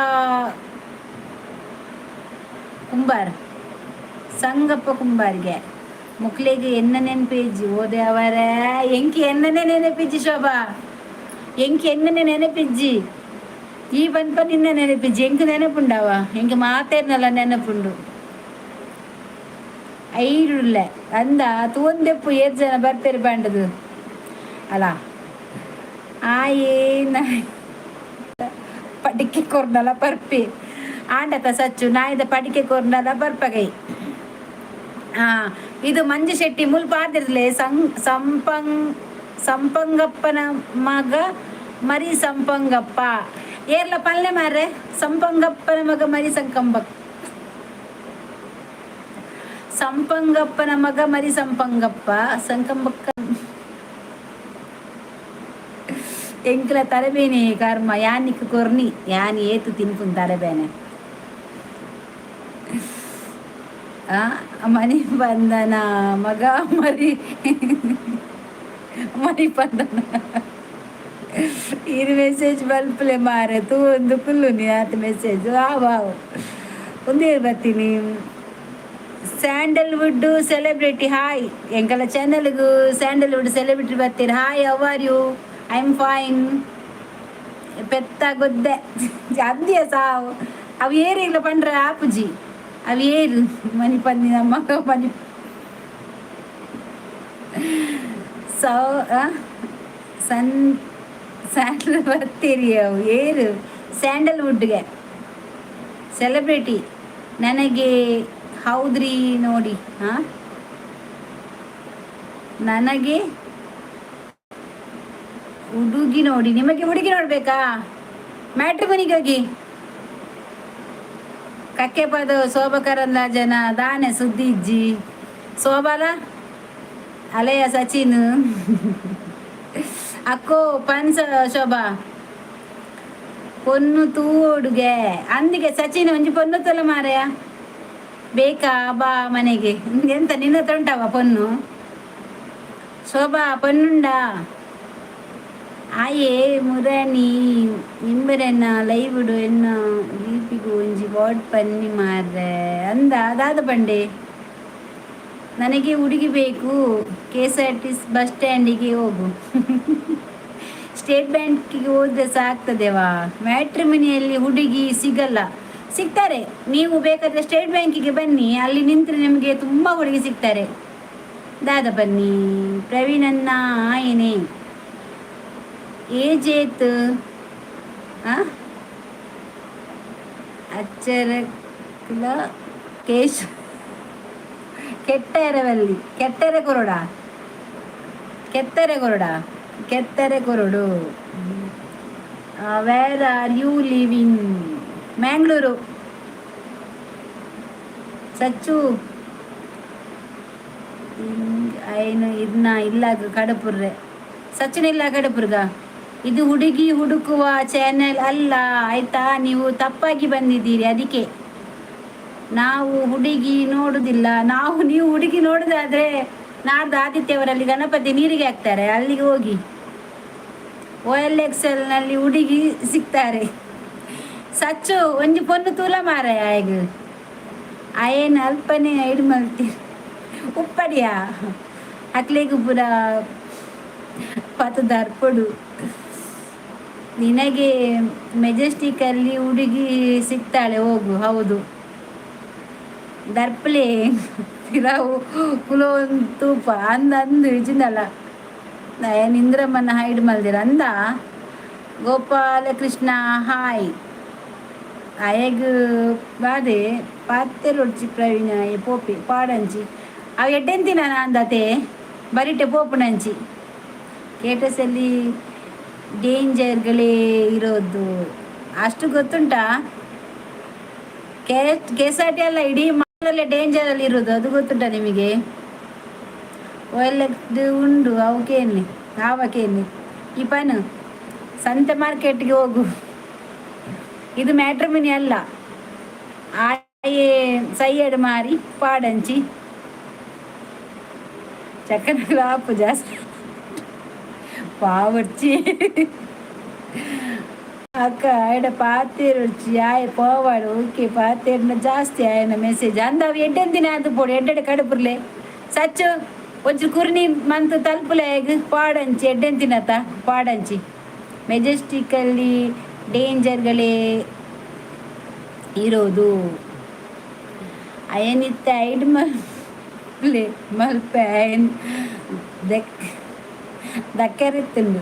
ಕುಂಬಾರ್, ಸಂಗಪ್ಪ ಕುಂಬಾರ್ಗೆ ಮುಕ್ಲೆಗ್ ಎನ್ನ ನೆನಪಿಜ್ಜಿ. ಓದೆ ಅವರೇ, ಎಂಕಿ ಎನ್ನನೆ ನೆನಪಿಜ್ಜಿ. ಶೋಭಾ, ಎಂಕಿ ಎನ್ನನೆ ನೆನಪಿಜ್ಜಿ. ಈ ಪನ್ಪ ನಿನ್ನ ನೆನಪಿಜ್ಜಿ. ಎಂಕ್ ನೆನಪುಂಡವ? ಎಂಕ್ ಮಾತೇರ್ನಲ್ಲ ನೆನಪುಂಡು. ಐರುಳ್ಳೆ ಅಂದ ತೂಂದೆಪ್ಪು. ಏತ್ ಜನ ಬರ್ತೀರಿ ಪಂಡದು ಅಲ್ಲ. ಆಯೇ ಪಡಿಕೆ ಕೊರ್ನಲ ಪರ್ಪಿ ಆಂಡತ ಸಚ್ಚು. ನಾಯಿದ ಪಡಿಕೆ ಕೊರ್ನಲ ಬರ್ಪಗೈ. ಆ ಇದು ಮಂಜು ಶೆಟ್ಟಿ ಮುಲ್ಪ ಆದಿರ್ಲೆ. ಸಂಪಂಗಪ್ಪನ ಮಗ. ಮರಿ ಸಂಪಂಗಪ್ಪ ಏರ್ಲ ಪಲ್ಲೆ ಮಾರ್ರೆ. ಸಂಪಂಗಪ್ಪನ ಮಗ ಮರಿ ಸಂಕಂಬ, ಸಂಪಂಗಪ್ಪನ ಮಗ ಮರಿ ಸಂಪಂಗಪ್ಪ ಸಂಕಂಬಕ್ಕ. ಎಂಕ್ಲ ತರಬೇನೆ ಕರ್ಮ ಯಾನಿಕ್ ಕೊರ್ನಿ ಯಾನ್ ಏತು ತಿನ್ಪುನ್ ತರಬೇನೆ. ಮನಿ ಬಂದನ ಮಗ ಮರಿ ಮನಿ ಬಂದನ. ಈರ್ ಮೆಸೇಜ್ ಬಲ್ಪಲೆ ಮಾರೆ, ತೂವೊಂದು ಕುಲ್ಲುನಿ ಆತ್ ಮೆಸೇಜ್ ಆವ್ ಆವ್ ಉಂದೇ ಬತ್ತೀನಿ. Sandalwood celebrity hi. ಎಂಕಲ ಚಾನೆಲ್ಗು ಸ್ಯಾಂಡಲ್ವುಡ್ ಸೆಲೆಬ್ರಿಟಿ ಬರ್ತೀರಿ. Hi, how are you? I am fine. ಪೆತ್ತ ಗೊದ್ದೆ ಅಂದ್ಯ ಸಾವು ಅವು ಏರಿಗ್ಲ ಪಂಡ್ರೆ ಆಪುಜಿ. ಅವು ಏರು ಮನಿ ಪಂದಿನ ಮಗ ಮನಿ ಸೌ ಸನ್ ಸ್ಯಾಂಡಲ್ ಬರ್ತೀರಿ. ಅವು ಏರು ಸ್ಯಾಂಡಲ್ವುಡ್ಗೆ ಸೆಲೆಬ್ರಿಟಿ ನನಗೆ ಹೌದ್ರಿ ನೋಡಿ. ಹಾಂ, ನನಗೆ ಹುಡುಗಿ ನೋಡಿ. ನಿಮಗೆ ಹುಡುಗಿ ನೋಡ್ಬೇಕಾ? ಮ್ಯಾಟ್ರಿಮೋನಿಗೆ ಹೋಗಿ. ಕಕ್ಕೆ ಪದ ಶೋಭಾ ಜನ ದಾನೆ ಸುದ್ದಿ ಇಜ್ಜಿ ಶೋಭಾಲ ಅಲೆಯ ಸಚಿನ್ ಅಕ್ಕೋ ಪನ್ಸ ಶೋಭಾ ಪೊನ್ನು ತೂಡುಗೆ ಅಂದಿಗೆ ಸಚಿನ್ ಒಂಜಿ ಪೊನ್ನು ತುಲ ಮಾರಯ. ಬೇಕಾ? ಬಾ ಮನೆಗೆ. ಎಂತ ನಿನ್ನ ಹತ್ರ ಉಂಟವ ಪೊನ್ನು? ಶೋಭಾ, ಪೊನ್ನುಂಡಾ? ಆಯೆ ಮುರಣಿ ನಿಂಬರೆನ್ನ ಲೈವುಡು ಎನ್ನ ದೀಪಿಗು ಒಂಜಿ ವಾಡ್ ಪನ್ನಿ ಮಾರ್ರೆ ಅಂದ ಅದಾದ ಪಂಡೆ. ನನಗೆ ಹುಡುಗಿ ಬೇಕು. ಕೆಎಸ್ಆರ್ಟಿಸಿ ಬಸ್ ಸ್ಟ್ಯಾಂಡಿಗೆ ಹೋಗು. ಸ್ಟೇಟ್ ಬ್ಯಾಂಕಿಗೆ ಹೋದ್ರೆ ಸಾಕ್ತದೆವಾ. ಮ್ಯಾಟ್ರಿಮನಿಯಲ್ಲಿ ಹುಡುಗಿ ಸಿಗಲ್ಲ. ಸಿಗ್ತಾರೆ. ನೀವು ಬೇಕಾದರೆ ಸ್ಟೇಟ್ ಬ್ಯಾಂಕಿಗೆ ಬನ್ನಿ. ಅಲ್ಲಿ ನಿಂತರೆ ನಿಮಗೆ ತುಂಬ ಹುಡುಗಿ ಸಿಗ್ತಾರೆ. ದಾದ ಬನ್ನಿ ಪ್ರವೀಣನ್ನ ಆಯನೆ ಏಜೇತ್ ಅಚ್ಚರಕ್ಲ ಕೇಶ್ ಕೆಟ್ಟರವಲ್ಲಿ ಕೆಟ್ಟರೆ ಕೊರಡ ಕೆತ್ತರೆ ಕೊರಡ ಕೆತ್ತರೆ ಕೊರಡು. Where are you living? Mangaluru. Sachu ಐನು ಇರ್ನ ಇಲ್ಲಾಗ ಕಡಪುರ್ರೆ. ಸಚಿನ್ ಇಲ್ಲ ಕಡಪುರ್ಗ. ಇದು ಹುಡುಗಿ ಹುಡುಕುವ ಚಾನೆಲ್ ಅಲ್ಲ, ಆಯ್ತಾ? ನೀವು ತಪ್ಪಾಗಿ ಬಂದಿದ್ದೀರಿ. ಅದಕ್ಕೆ ನಾವು ಹುಡುಗಿ ನೋಡುದಿಲ್ಲ ನಾವು. ನೀವು ಹುಡುಗಿ ನೋಡುದಾದ್ರೆ ನಾಡ್ದು ಆದಿತ್ಯವರಲ್ಲಿ ಗಣಪತಿ ನೀರಿಗೆ ಹಾಕ್ತಾರೆ, ಅಲ್ಲಿಗೆ ಹೋಗಿ. ಓಎಲ್ಎಕ್ಸ್ ನಲ್ಲಿ ಹುಡುಗಿ ಸಿಗ್ತಾರೆ. ಸಚ್ಚು, ಒಂಜಿ ಪೊನ್ನು ತೂಲ ಮಾರಾಯ. ಆಯಗ್ ಅಯೇನು ಅಲ್ಪನೆ ಐಡ್ ಮಲ್ತೀರಿ ಉಪ್ಪಡಿಯಾ ಅಕ್ಲೆಗ್ ಪೂರ ಪತ್ ದರ್ಪೊಡು. ನಿನಗೆ ಮೆಜೆಸ್ಟಿಕಲ್ಲಿ ಹುಡುಗಿ ಸಿಗ್ತಾಳೆ, ಹೋಗು. ಹೌದು, ದರ್ಪಲೆ ಪಿರಾವು ಕುಲೋನ್ ತೂಪ ಅಂದ ಅಂದು ಇಜಿಂದಲ್ಲ ಏನ್ ಇಂದ್ರಮ್ಮನ ಹೈಡ್ ಮಲ್ದಿರ ಅಂದ. ಗೋಪಾಲಕೃಷ್ಣ ಹಾಯ್. ಅಯಗ್ ಬಾದೆ ಪಾತೆರೊಡ್ಚಿ ಪ್ರವೀಣ ಪೋಪಿ ಪಾಡಂಚಿ ಅವು ಎಡ್ಡೆಂತಿನ ಅಂದತೆ ಬರಿಟೆ ಪೋಪುನಂಚಿ. ಕೇಟಸಲ್ಲಿ ಡೇಂಜರ್ಗಳೇ ಇರೋದು, ಅಷ್ಟು ಗೊತ್ತುಂಟಾ? ಕೆಎಸ್ಆರ್ಟಿ ಅಲ್ಲ, ಇಡೀ ಮಾಲಲ್ಲೇ ಡೇಂಜರ್ ಅಲ್ಲಿ ಇರೋದು, ಅದು ಗೊತ್ತುಂಟಾ ನಿಮಗೆ? ಒಳ್ಳೆದು ಉಂಡು ಅವಕೇನಿ ಆವಕೇನಿ. ಈ ಪನು ಸಂತೆ ಮಾರ್ಕೆಟ್ಗೆ ಹೋಗು. ಇದು ಮ್ಯಾಟ್ರಿಮನಿ ಅಲ್ಲ. ಆಯೆ ಸೈಯಡ್ ಮಾರಿ ಪಾಡಂಚಿ ಚಕ್ಕನ ಆಪು ಜಾಸ್ತಿ ಪಾವರ್ಚಿ. ಅಕ್ಕ ಆಯ್ಡ ಪಾತೇರುಡ್ಚಿ ಆಯ್ ಪೋವಾಡು. ಓಕೆ, ಪಾತೇರ್ನ ಜಾಸ್ತಿ ಆಯನ ಮೆಸೇಜ್ ಅಂದ. ಅವು ಎಡ್ಡೆಂದಿನ ಅದು ಪೋಡು ಎಡ್ಡೆಡೆ ಕಡುಪುರ್ಲೆ. ಸಚ್ಚು, ಒಂಚೂರು ಕುರ್ನಿ ಮಂತ್ ತಲುಪುಲೆ ಪಾಡಂಚಿ ಎಡ್ಡೆಂತಿನತ ಪಾಡಂಚಿ. ಮೆಜೆಸ್ಟಿಕಲ್ಲಿ ಡೇಂಜರ್ಗಳೇ ಇರೋದು. ಅಯನಿತ್ತ ಐಡ್ ಮಲ್ಪೆ ಮಲ್ಪೆ ಅಯನ್ ದೆಕ್ ದಕ್ಕರಿತ್ತುಂಡು.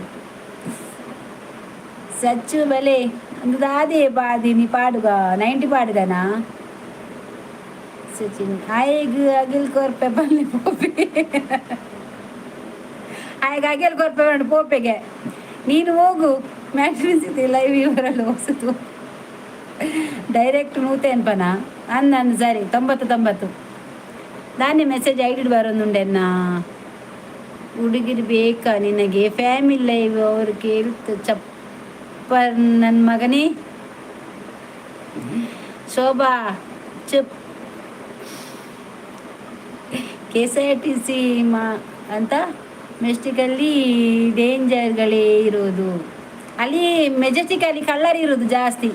ಸಚ್ಚು ಬಲೆ ಅಂದು ದಾದೆ ಬಾದಿನಿ ಪಾಡುಗ 90 ಪಾಡುಗನಾ ಸಚಿನ್. ಆಯಗ್ ಅಗಿಲ್ ಕೊರ್ಪೆ ಬನ್ನಿ ಪೋಪೆ. ಆಯಗ್ ಅಗಿಲ್ ಕೊರ್ಪೆ ಬಂಡು ಪೋಪೆಗೆ. ನೀನು ಹೋಗು. ಮ್ಯಾಟ್ರಿನ್ಸ್ ಲೈವ್ ಇವರಲ್ಲಿ ಹೋಗ್ಸುತ್ತು. ಡೈರೆಕ್ಟ್ ನೂತೇನ್ಪನ ಅಂದ ಅಂದ್. ಸರಿ, 99. ದಾನಿ ಮೆಸೇಜ್ ಐಡಿ ಬರೋದುಂಡೆನ್ನ. ಹುಡುಗಿರು ಬೇಕಾ ನಿನಗೆ? ಫ್ಯಾಮಿಲಿ ಲೈವ್ ಅವ್ರು ಕೇಳ್ತ ಚಪ್ಪರ್ ನನ್ನ ಮಗನೇ. ಶೋಭಾ, ಚುಪ್. ಕೆಎಸ್ಆರ್ಟಿಸಿ ಮಾ ಅಂತ ಮೆಜೆಸ್ಟಿಕಲ್ಲಿ ಡೇಂಜರ್ಗಳೇ ಇರೋದು. ಅಲ್ಲಿ ಮೆಜೆಸ್ಟಿಕಲ್ಲಿ ಕಳ್ಳರು ಇರೋದು ಜಾಸ್ತಿ.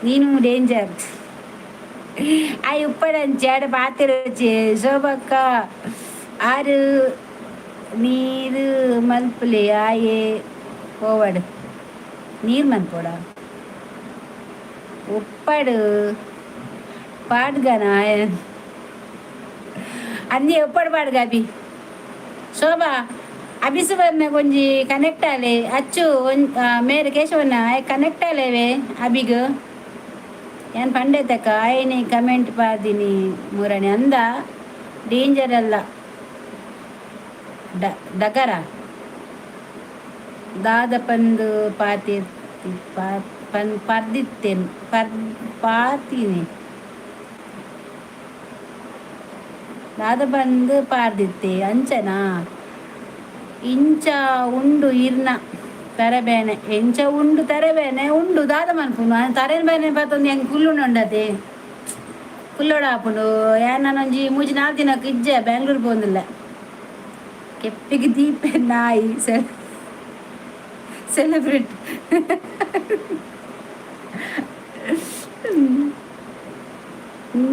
ನೀನು ಡೇಂಜರ್. ಆಯ್ ಉಪ್ಪಡಂಚಿ ಆಡ ಪಾತಿರಚಿ. ಶೋಭಕ್ಕ, ಆರು ನೀರು ಮಲ್ಪುಲೆ. ಆಯೆ ಪೋವಡ್. ನೀರು ಮನ್ಪೋಡ ಉಪ್ಪಡು ಪಾಡ್ಗನ ಅಂದಿ. ಉಪ್ಪಡು ಪಾಡ್ಗ. ಅಭಿ, ಶೋಭಾ, ಅಭಿಸುವನ್ನ ಒಂಜಿ ಕನೆಕ್ಟ್ ಆಲೆ. ಅಚ್ಚು ಮೇರೆ ಕೇಶವನ್ನ ಕನೆಕ್ಟ್ ಆಲೇವೆ ಅಭಿಗ್. ಏನ್ ಪಂಡೆತಕ್ಕ ಆಯನೆ ಕಮೆಂಟ್ ಪಾದಿನಿ ಮುರಣಿ ಅಂದ. ಡೇಂಜರ್ ಅಲ್ಲ, ಡಗರ ದಾದ ಪಂದು ಪಾತಿ ಪನ್ ಪರ್ದಿತ್ತೇನ್ ಪರ್ ಪಾತೀನಿ. ದಾದ ಬಂದು ಪಾರ್ದಿತ್ತೆ ಅಂಚನಾ? ಇಂಚ ಉಂಡು ಇರ್ನ ತರಬೇನೆ. ಎಂಚ ಉಂಡು? ತರಬೇನೆ ಉಂಡು. ದಾದ ಮನ್ಪುನು? ತರೇನ್ ಬೇನೆ ಪತ್ತೊಂದು ಹೆಂಗೆ ಕುಲ್ಲುಂಡು ಉಂಡತೆ. ಕುಲ್ಲೋಡ ಆಪುಂಡು. ಯಾನ್ ಒಂಜಿ 3-4 ದಿನಕ್ಕೆ ಇಜ್ಜೆ, ಬೆಂಗ್ಳೂರು ಪೋಂದಿಲ್ಲ. ಕೆಪ್ಪಿಗೆ ದೀಪೆ ನಾಯಿ ಸೆಲೆಬ್ರಿಟ್.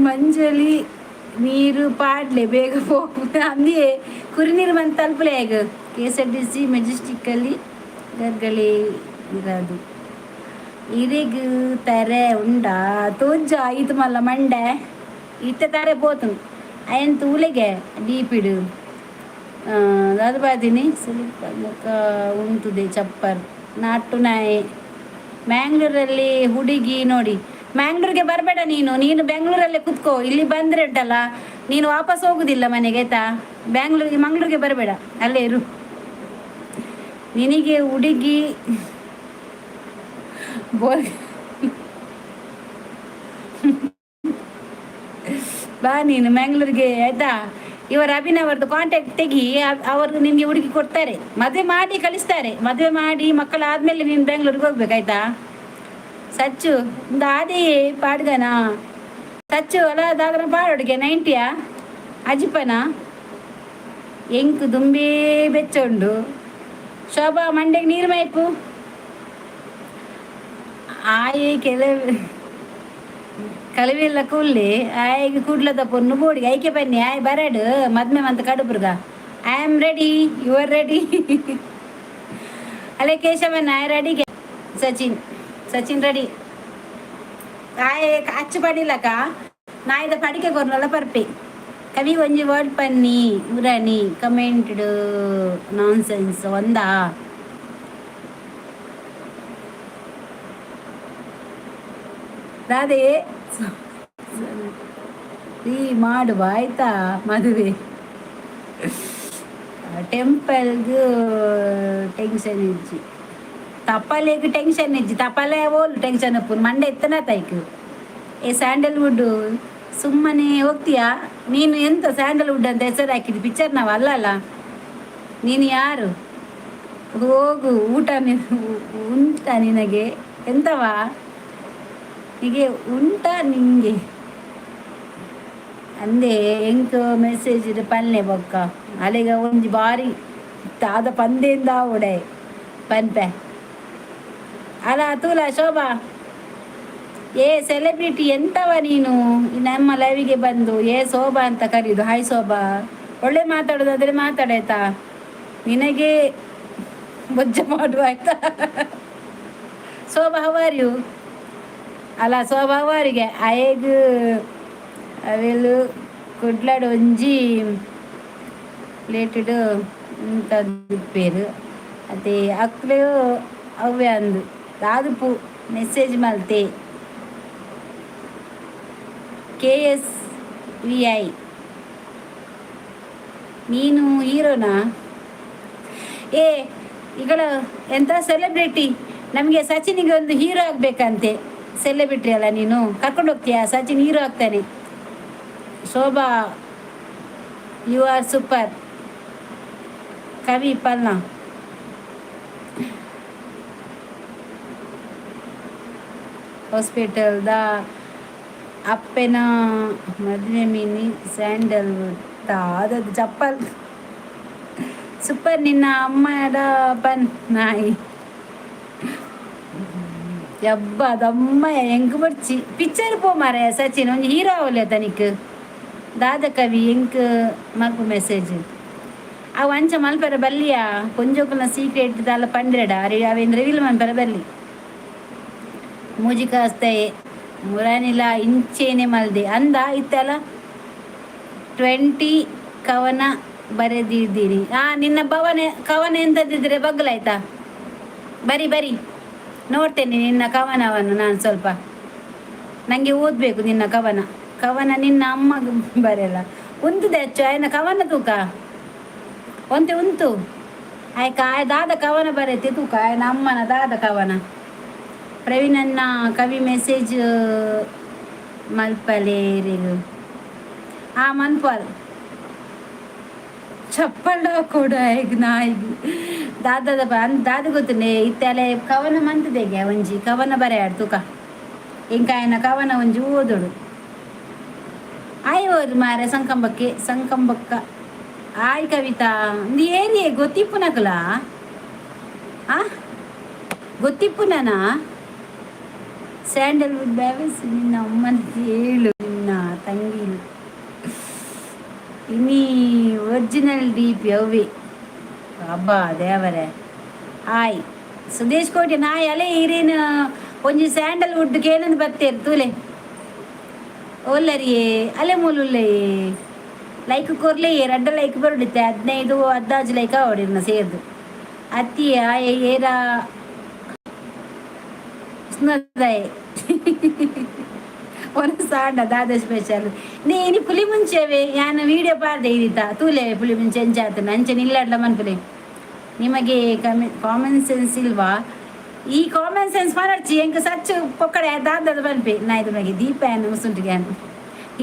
ಮಂಜಲಿ ನೀರು ಪಾಡ್ಲೆ, ಬೇಗ ಪೋಪು ಅಂದಿಯೇ. ಕುರಿ ನೀರು ಬಂದು ತಲುಪಲೆ. ಹೇಗೆ ಕೆಎಸ್ಆರ್ಟಿಸಿ ಮೆಜೆಸ್ಟಿಕ್ಕಲ್ಲಿ ಗರ್ಗಳಿ ಇರೋದು. ಇರೆಗ್ ತರೆ ಉಂಡಾ? ತೋಜ್ಜ ಈತು ಮಲ್ಲ ಮಂಡೆ ಇತ್ತೆ ತಾರೆ ಪೋತು. ಅಯನ್ ತೂಲೆಗೆ ಡೀಪಿಡು ದಾದ ಬಾದಿನಿ ಸ್ವಲ್ಪ ಮುಖ ಉಂಟುದೆ. ಚಪ್ಪರ್ ನಾಟು ನಾಯಿ. ಮ್ಯಾಂಗ್ಳೂರಲ್ಲಿ ಹುಡುಗಿ ನೋಡಿ. ಮ್ಯಾಂಗ್ಳೂರಿಗೆ ಬರಬೇಡ ನೀನು. ನೀನು ಬೆಂಗಳೂರಲ್ಲೇ ಕುತ್ಕೋ. ಇಲ್ಲಿ ಬಂದ್ರೆ ಉಂಟಲ್ಲ, ನೀನು ವಾಪಸ್ ಹೋಗುದಿಲ್ಲ ಮನೆಗೆ, ಆಯ್ತಾ? ಬ್ಯಾಂಗ್ಳೂರಿಗೆ ಮಂಗ್ಳೂರಿಗೆ ಬರಬೇಡ, ಅಲ್ಲೇ ಇರು. ನಿನಗೆ ಹುಡುಗಿ ಬೋರ್. ಬಾ ನೀನು ಮ್ಯಾಂಗ್ಳೂರಿಗೆ, ಆಯ್ತಾ? ಇವರ ಅಭಿನವರದ್ದು ಕಾಂಟ್ಯಾಕ್ಟ್ ತೆಗಿ. ಅವರು ನಿಮಗೆ ಹುಡುಗಿ ಕೊಡ್ತಾರೆ, ಮದುವೆ ಮಾಡಿ ಕಳಿಸ್ತಾರೆ. ಮದುವೆ ಮಾಡಿ ಮಕ್ಕಳಾದ್ಮೇಲೆ ನೀನು ಬೆಂಗಳೂರಿಗೆ ಹೋಗ್ಬೇಕಾಯ್ತಾ? ಸಚ್ಚು ದಾದಿ ಪಾಡ್ಗನ ಸಚ್ಚು ಅಲ್ಲ ದಾದನ ಪಾಡೋಡಿಗೆ ನೈಂಟಿಯಾ ಅಜಿಪನ ಎಂಕ್ ದುಂಬೇ ಬೆಚ್ಚ ಉಂಡು. ಶೋಭಾ, ಮಂಡೆಗೆ ನೀರು ಮೈಪು. ಆಯೆ ಕೆಲವು ಕಲವಿಲ್ಲ ಕುಲ್ಲಿ. ಆಯ್ಗೆ ಕುಡ್ಲದ ಪೊನ್ನು ಬೋಡಿಗೆ ಐಕೆ ಬನ್ನಿ. ಆಯ್ ಬರಡು ಮದ್ಮೆ ಮಂತ ಕಡುಬುರ್ಗ. I am ready, you are ready? ಅಲ್ಲೇ ಕೇಶವನ್ ಆಯ್ ರೆಡಿಗೆ. ಸಚಿನ್, ಸಚಿನ್ ರೆಡಿ. ಆಯೆ ಅಚ್ಚು ಪಡಿಲಕ ನಾಯ್ದ ಪಡಿಕೆ ಕೊರ್ನಲ್ಲ ಪರ್ಪೆ. ಕವಿ ಒಂಜಿ ವರ್ಡ್ ಪನ್ನಿ ಉರಣಿ ಕಮೆಂಟ್ಡ್ ನಾನ್ಸೆನ್ಸ್ ಒಂದಾ. ರಾಧೆ ಈ ಮಾಡುವ, ಆಯ್ತಾ? ಮದುವೆ ಟೆಂಪಲ್ಗ್ ಟೆನ್ಷನ್ ಇಜ್ಜಿ, ತಪ್ಪಲೆಗ್ ಟೆನ್ಷನ್ ಇಜ್ಜಿ. ತಪ್ಪಲೆ ಓಲು ಟೆನ್ಷನ್ ಉಪ್ಪು ಮಂಡೆ ಎತ್ತನ ತೈಕ್. ಏ ಸ್ಯಾಂಡಲ್ವುಡ್, ಸುಮ್ಮನೆ ಹೋಗ್ತೀಯಾ ನೀನು? ಎಂತ ಸ್ಯಾಂಡಲ್ವುಡ್ ಅಂತ ಹೆಸರು ಹಾಕಿದ್ದು? ಪಿಕ್ಚರ್ ನಾವು ಅಲ್ಲ ಅಲ್ಲ. ನೀನು ಯಾರು? ಹೋಗು. ಊಟ ಉಂಟ ನಿನಗೆ? ಎಂತವಾ ಹೀಗೆ ಉಂಟಾ ನಿಂಗೆ ಅಂದೆ. ಎಂಕ್ ಮೆಸೇಜ್ ಪನ್ಲೆ ಬೊಕ್ಕ. ಅಲೆಗ ಒಂಜಿ ಬಾರಿ ದಾದ ಪಂದೆಂದ ಆವಡೆ ಪನ್ಪೆ ಅಲ್ಲ. ತೂಲ ಶೋಭಾ, ಏ ಸೆಲೆಬ್ರಿಟಿ, ಎಂತವ ನೀನು ನಮ್ಮ ಲೈವಿಗೆ ಬಂದು ಏ ಶೋಭಾ ಅಂತ ಕರೆಯುದು? ಹಾಯ್ ಶೋಭಾ. ಒಳ್ಳೆ ಮಾತಾಡೋದಾದ್ರೆ ಮಾತಾಡಾಯ್ತಾ? ನಿನಗೆ ಬೊಜ್ಜ ಮಾಡುವ, ಆಯ್ತಾ? ಶೋಭಾ, how are you? ಅಲ್ಲ ಶೋಭಾ, ಅವರಿಗೆ ಆಯೆಗ್ ಅವೆಲ್ ಕುಡ್ಲಡ್ ಒಂಜಿ ಪ್ಲೇಟೆಡ್ ಉಂತದಿಪ್ಪೆರ್ ಅತೆ ಅಕ್ಲು ಅವ್ವೆ ಅಂದ್. ದಾದಪು ಮೆಸೇಜ್ ಮಲ್ತೆ? ಕೆಎಸ್ವಿಐ, ನೀನು ಹೀರೋನಾ? ಏ ಈಗಳ ಎಂತ ಸೆಲೆಬ್ರಿಟಿ? ನಮಗೆ ಸಚಿನಿಗೆ ಒಂದು ಹೀರೋ ಆಗಬೇಕಂತೆ. ಸೆಲೆಬ್ರಿಟಿ ಅಲ್ಲ ನೀನು, ಕರ್ಕೊಂಡು ಹೋಗ್ತೀಯಾ? ಸಚಿನ್ ಹೀರೋ ಆಗ್ತಾನೆ. ಶೋಭಾ, you are super. ಕವಿ ಪಲ್ನ ಹಾಸ್ಪಿಟಲ್ದ ಅಪ್ಪೆನ ಮದುವೆ ಮಿನಿ ಸ್ಯಾಂಡಲ್ವುಡ್ ದಾದದು ಚಪ್ಪಲ್ ಸೂಪರ್. ನಿನ್ನ ಅಮ್ಮಡ ಪನ್ ನಾಯಿ ಯಬ್ಬ ದಮ್ಮ ಎಂಕ್ ಬಡ್ಚಿ ಪಿಕ್ಚರ್ ಪೋ ಮಾರೆ. ಸಚಿನ್ ಒಂಜಿ ಹೀರೋ ಅವಲೆ ತನಿಕ್. ದಾದ ಕವಿ ಎಂಕ್ ಮಲ್ಪು ಮೆಸೇಜ್ ಅವು ಅಂಚ ಮಲ್ಪೆರ ಬಲ್ಲಿಯಾ? ಕೊಂಜೋಕುಲ್ನ ಸೀಕ್ರೆಟ್ ದಾಲ ಪಂಡ್ರೆಡ ಅರೆ ಅವೇನು ರಿವೀಲ್ ಮನ್ಪೆರ ಬಲ್ಲಿ. ಮೂಜಿ ಕಾಸ್ತೆ ಮುರಾನಿಲ ಇಂಚೇನೆ ಮಲ್ದೆ ಅಂದ ಇತ್ತಲ್ಲ. 20 ಕವನ ಬರೆದಿದ್ದೀನಿ. ಆ ನಿನ್ನ ಭವನ ಕವನ ಎಂತದಿದ್ರೆ ಬಗ್ಲಾಯ್ತಾ? ಬರಿ ಬರಿ, ನೋಡ್ತೇನೆ ನಿನ್ನ ಕವನವನ್ನು ನಾನು. ಸ್ವಲ್ಪ ನನಗೆ ಓದಬೇಕು ನಿನ್ನ ಕವನ. ಕವನ ನಿನ್ನ ಅಮ್ಮ ಬರೆಯಲ್ಲ ಉಂತುದೆ ಅಚ್ಚು ಆಯ್ನ ಕವನ ತೂಕ ಒಂತೆ ಉಂತು ಆಯ್ಕ ಆಯ್ ದಾದ ಕವನ ಬರೆತೆ ತೂಕ ಆಯ್ನ ಅಮ್ಮನ ದಾದ ಕವನ. ಪ್ರವೀಣನ್ನ ಕವಿ ಮೆಸೇಜ್ ಮಲ್ಪಲೇರಿಗು ಆ ಮನ್ಪಾಲ್ ಚಪ್ಪಲ್ ಕೊಡು ಆಯ್ಗ್ ನಾಯಿಗ್ ದಾದದ ದಾದ ಗೊತ್ತುಂಡೆ ಇತ್ತಲೆ ಕವನ ಮಂತದೆಗೆ ಒಂಜಿ ಕವನ ಬರೆಯಾಡು ತೂಕ. ಇಂಕ ಆಯನ ಕವನ ಒಂಜಿ ಓದೋಡು. ಆಯ್ ಓದು ಮಾರೆ. ಸಂಕಂಬಕ್ಕೆ ಸಂಕಂಬಕ್ಕ ಆಯ್ ಕವಿತಾ ಇಂದು ಏರಿಯೇ ಗೊತ್ತಿಪ್ಪುನಕುಲ ಆ ಗೊತ್ತಿಪ್ಪುನನಾ? ಸ್ಯಾಂಡಲ್ವುಡ್ ಬ್ಯಾವೆಸ್ ನಿನ್ನ ಅಮ್ಮನ ಹೇಳು, ನಿನ್ನ ತಂಗಿ ಇನಿ ಒರಿಜಿನಲ್ ಡಿ ಪಿ ಅವ್ವೆ. ಅಬ್ಬಾ ದೇವರೇ. ಆಯ್ ಸುದೇಶ್ ಕೋಟಿ ನಾಯ್ ಅಲೆ ಇರೇನು ಒಂಜಿ ಸ್ಯಾಂಡಲ್ವುಡ್ ಕೇನಂದು ಬತ್ತೇರು ತೂಲೆ. ಓಲ್ಲರಿಯೇ ಅಲೆ ಮೂಲುಲ್ಲೆಯೇ ಲೈಕ್ ಕೊರ್ಲೆ. ರಡ್ಡ ಲೈಕ್ ಬರುಡಿತ್ತೆ. 15 ಅಂದಾಜು ಲೈಕ್ ಅವಡಿರ್ನ ಸೇರ್ದು ಅತ್ತಿ ಆಯ್ ಏರ ಸ್ನದಾಯ್ ಒಂದು ಸಾಂಡ ದಾದ ಸ್ಪೆಷಲ್ ನೀ ಪುಲಿ ಮುಂಚೆವೆ ಯಾನ್ ವಿಡಿಯೋ ಪಾರ್ದೆ ಇರಿತ ತೂಲೆ. ಪುಲಿ ಮುಂಚೆ ಎಂಚಾತನ ಅಂಚೆ ನಿಲ್ಲಾಡ್ಲ ಮನ್ಪುಲೆ. ನಿಮಗೆ ಕಮೆ ಕಾಮನ್ ಸೆನ್ಸ್ ಇಲ್ವಾ? ಈ ಕಾಮನ್ ಸೆನ್ಸ್ ಮಾಡರ್ಚಿ ಎಂಕ್ ಸಚ್ಚು ಪೊಕ್ಕಡೆ ದಾದದ ಬನ್ಪೆ ನಾಯ್ದು ಮಗೆ ದೀಪ ಏನು ಮುಸುಂಟಿಗೆ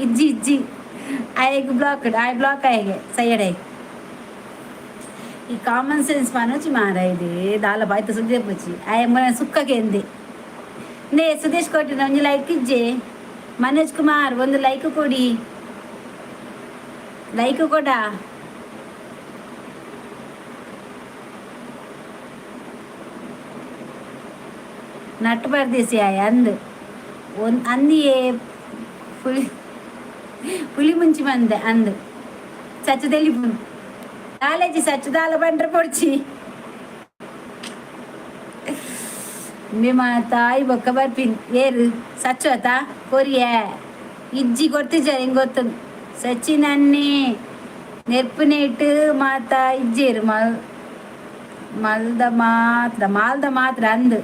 ಇಜ್ಜಿ ಇಜ್ಜಿ ಆಯಗ್ ಬ್ಲಾಕ್ ಆಯ್ ಬ್ಲಾಕ್ ಆಯಗೆ ಸೈಯಡೆ. ಈ ಕಾಮನ್ ಸೆನ್ಸ್ ಪನೋಚಿ ಮಾರ ಇದೆ ದಾಲ ಬಾಯ್ತ ಸುದ್ದಿ ಪುಚ್ಚಿ ಆಯ ಮನ ಸುಕ್ಕಕ್ಕೆ ಎಂದೆ ನೇ. ಸುದೇಶ್ ಕೋಟಿನ ಒಂಜಿ ಲೈಕ್ ಇಜ್ಜೆ. ಮನೋಜ್ ಕುಮಾರ್ ಒಂದು ಲೈಕ್ ಕೊಡಿ, ಲೈಕ್ ಕೊಡ. ನಟ್ಟು ಪರ್ದೇಸಿ ಆಯ ಅಂದು ಒಂದು ಅಂದಿಯೇ ಪುಲಿ ಪುಲಿ ಮುಂಚಿ ಬಂದೆ ಅಂದು ಸಚ್ಚದಲ್ಲಿ ಕಾಲೇಜಿ ಸಚ್ಚದಾಲ ಬಂಡ್ರೆ ಪೊಡ್ಚಿ ನಿಮ್ಮ ತಾಯಿ ಬೊಕ್ಕ ಬರ್ಪಿನ್ ಏರು ಸಚ್ಚು ಆತ ಕೊರಿಯ ಇಜ್ಜಿ ಕೊರ್ತಿಜಾರ ಹಿಂಗೆ ಗೊತ್ತು. ಸಚಿನ್ ಅನ್ನಿ ನೆರ್ಪುನೇಟ್ ಮಾತಾ ಇಜ್ಜೇರು ಮಲ್ ಮಲ್ದ ಮಾತ್ರ ಮಾಲ್ದ ಮಾತ್ರ ಅಂದು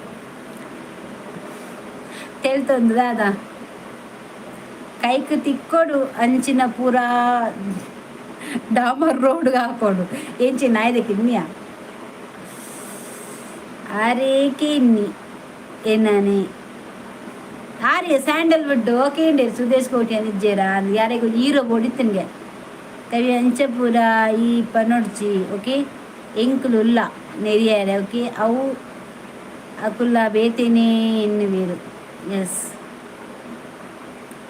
ತೆಲ್ತೊಂದು ದಾದ ಕೈಕ್ ತಿಕ್ಕೊಡು ಅಂಚಿನ ಪೂರ ಡಾಮರ್ ರೋಡ್ ಹಾಕೋಡು ಎಂಚಿ ನಾಯ್ದ ಕಿನ್ನಿಯ ಅರೆ ಕಿನ್ನಿ ಏನಾನೆ ಆರ್ಯ ಸ್ಯಾಂಡಲ್ವುಡ್ ಓಕೆ ಸುದೇಶ್ ಕೋಟಿ ಇಜ್ಜೇರಾ ಯಾರಿಗೂ ಹೀರೋ ಬೋಡಿತ್ತನ್ಗೆ ಕವಿ ಅಂಚಪುರ ಈ ಪನೊಡ್ಚಿ ಓಕೆ ಎಂಕುಲು ಉಲ್ಲ ನೆರಿಯಾರೆ ಓಕೆ ಅವು ಅಕುಲ್ಲ ಬೇತೇನೆ ಎನ್ನುವೇರು. ಎಸ್,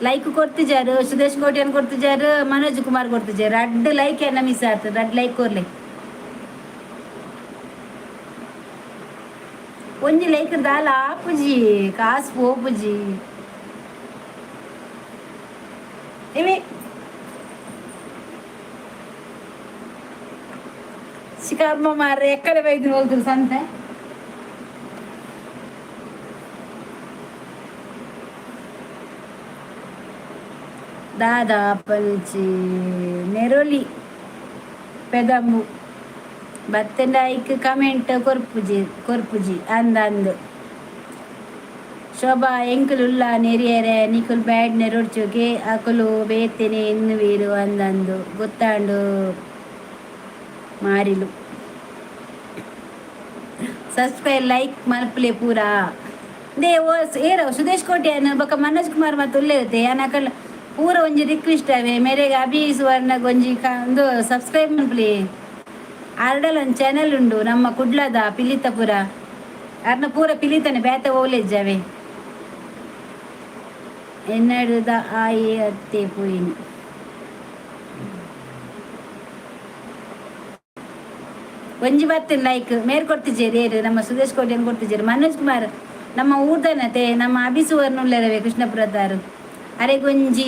ಲೈಕ್ ಕೊಡ್ತಿಜಾರು. ಸುದೇಶ್ ಕೋಟ್ಯಾನ್ ಕೊಡ್ತಿಜಾರು, ಮನೋಜ್ ಕುಮಾರ್ ಕೊಡ್ತಿಜಾರು. ರಡ್ಡ್ ಲೈಕ್ ಏನ ಮಿಸ್ ಆಯ್ತು. ರಡ್ಡ್ ಲೈಕ್ ಕೊರ್ಲೆ. ಒಂಜಿ ಲೈಕ್ ದಾಲ ಆಪುಜಿ, ಕಾಸು ಪೋಪುಜಿ. ಇವೆ ಶಿಕಾರ್ಮ ಮಾರ್ರೆ ಎಕ್ಕಡೆ ಬೈದು ಹೋಗ್ತಾರೆ ಸಂತೆ. ದಾದಾ ಪಂಚಿ ನೆರೊಲಿ ಪೆದಂಬು ಬತ್ತೆಂಡ ಐಕ್ ಕಮೆಂಟ್ ಕೊರ್ಪುಜಿ ಕೊರ್ಪುಜಿ ಅಂದ ಅಂದು. ಶೋಭಾ ಎಂಕುಲು ಉಲ್ಲ ನೆರಿಯರೆ ನಿಕುಲ್ ಬ್ಯಾಡ್ ನೆರೊಡ್ಚುಗೆ ಅಕುಲು ಬೇತೇನೆ ಎನ್ನುವೀರು ಅಂದಂದು ಗೊತ್ತಾಂಡು ಮಾರಿಲು. ಸಬ್ಸ್ಕ್ರೈಬ್ ಲೈಕ್ ಮಲ್ಪುಲೆ ಪೂರ. They ಓ ಏರ ಸುದೇಶ್ ಕೋಟ್ಯಾನ್ ಬೊಕ ಮನೋಜ್ ಕುಮಾರ್ ಮತ್ತು ಉಲ್ಲೇರುತ್ತೆ. ಯಾನಕಲ್ ಪೂರ ಒಂಜಿ ರಿಕ್ವೆಸ್ಟ್ ಅವೆ ಮೇರೆಗೆ. ಅಭಿ ಸುವರ್ಣಗ್ ಒಂಜಿ ಒಂದು ಸಬ್ಸ್ಕ್ರೈಬ್ ಮಲ್ಪುಲೆ. ಆರ್ಡಲ್ ಒಂದು ಚಾನೆಲ್ ಉಂಡು, ನಮ್ಮ ಕುಡ್ಲದ ಪಿಲಿತಪುರ. ಅರ್ನ ಪೂರ ಪಿಲಿತನೆ, ಬೇತೆ ಓಲೇಜ್ಜಾವೆ. ಎನ್ನಡುದ ಆಯೆ ಅತ್ತೆ ಪೋಯಿನಿ. ಒಂಜಿ ಬತ್ತಿನ ಲೈಕ್ ಮೇರ್ ಕೊಡ್ತಿದ್ದೀರಿ. ಏರು ನಮ್ಮ ಸುದೇಶ್ ಕೋಟ್ಯಾನ್ ಕೊಡ್ತಿದ್ದೀರಿ. ಮನೋಜ್ ಕುಮಾರ್ ನಮ್ಮ ಊರ್ದನತೆ. ನಮ್ಮ ಅಭಿ ಸುವರ್ಣ ಉಲ್ಲೇರವೆ ಕೃಷ್ಣಪುರದಾರು. ಅರೆಗೊಂಜಿ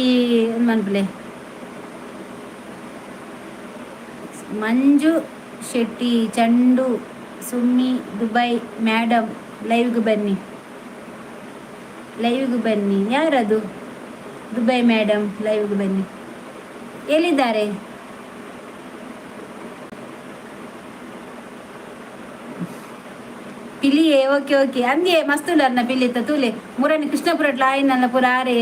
ಮನ್ಪುಲೆ. ಮಂಜು ಶೆಟ್ಟಿ, ಚಂಡು, ಸುಮ್ಮಿ, ದುಬೈ ಮೇಡಮ್, ಲೈವ್ಗೆ ಬನ್ನಿ, ಲೈವ್ಗೆ ಬನ್ನಿ. ಯಾರದು ದುಬೈ ಮೇಡಮ್? ಲೈವ್ಗೆ ಬನ್ನಿ. ಎಲ್ಲಿದ್ದಾರೆ? ಪಿಲಿಯೇ? ಓಕೆ ಓಕೆ ಅಂದಿಯೇ ಮಸ್ತ್ ಉಲ್ಲರ್ನ ಪಿಲಿತ ತೂಲೆ. ಮುರನಿ ಕೃಷ್ಣಪುರಟ್ಲ ಆಯ್ನಲ್ಲ ಪೂರ ಆರೆ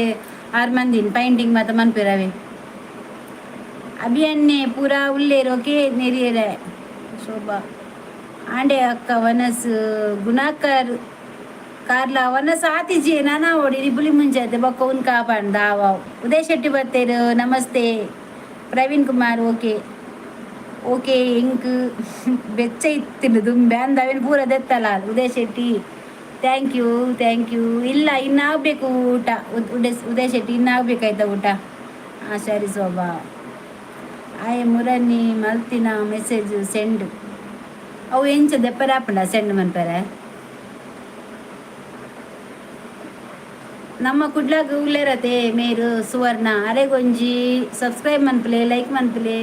ಆರು ಮಂದಿನ್ ಪೈಂಟಿಂಗ್ ಮಾತ ಮನ್ಪಿರವೆ. ಅಭಿಯನ್ನೇ ಪೂರ ಉಲ್ಲೇರು. ಓಕೆ, ನೆರಿಯರೆ ಶೋಭಾ ಆಂಡೆ ಅಕ್ಕ. ವನಸ್ ಗುಣಾಕರ್ ಕಾರ್ಲ ವನಸ್ ಆತಿಜಿ ನಾನಾ ಓಡಿ ಬುಲಿ ಮುಂಜಾತೆ ಬೊಕ್ಕ ಉನ್ ಕಾಪಾಂಡ ಆವಾವ್. ಉದಯ್ ಶೆಟ್ಟಿ ಬತ್ತೇರು, ನಮಸ್ತೆ. Praveen Kumar, okay okay. ಎಂಕ್ ಬೆಚ್ಚ ಇತ್ತಿನ ದುಂಬೆ ಅಂದ ಅವೇನು ಪೂರ ದೆತ್ತಲ. Uday Shetty, thank you, thank you. ಇಲ್ಲ, ಇನ್ನಾಗಬೇಕು ಊಟ. ಉದಯ್ ಉದಯ್ ಶೆಟ್ಟಿ, ಇನ್ನಾಗಬೇಕಾಯ್ತಾ ಊಟ? ಹಾಂ, ಸರಿ ಶೋಭಾ. ಆಯೆ ಮುರನಿ ಮಲ್ತಿನ ಮೆಸೇಜ್ ಸೆಂಡ್ ಅವು ಎಂಚ ದೆಪ್ಪರೆ ಆಪುಂಡ ಸೆಂಡ್ ಮನ್ಪರೆ? ನಮ್ಮ ಕುಡ್ಲಾಗ ಉಲ್ಲೇರತೆ ಮೇರು ಸುವರ್ಣ. ಅರೆಗೊಂಜಿ ಸಬ್ಸ್ಕ್ರೈಬ್ ಮನ್ಪುಲೆ, ಲೈಕ್ ಮನ್ಪುಲೆ.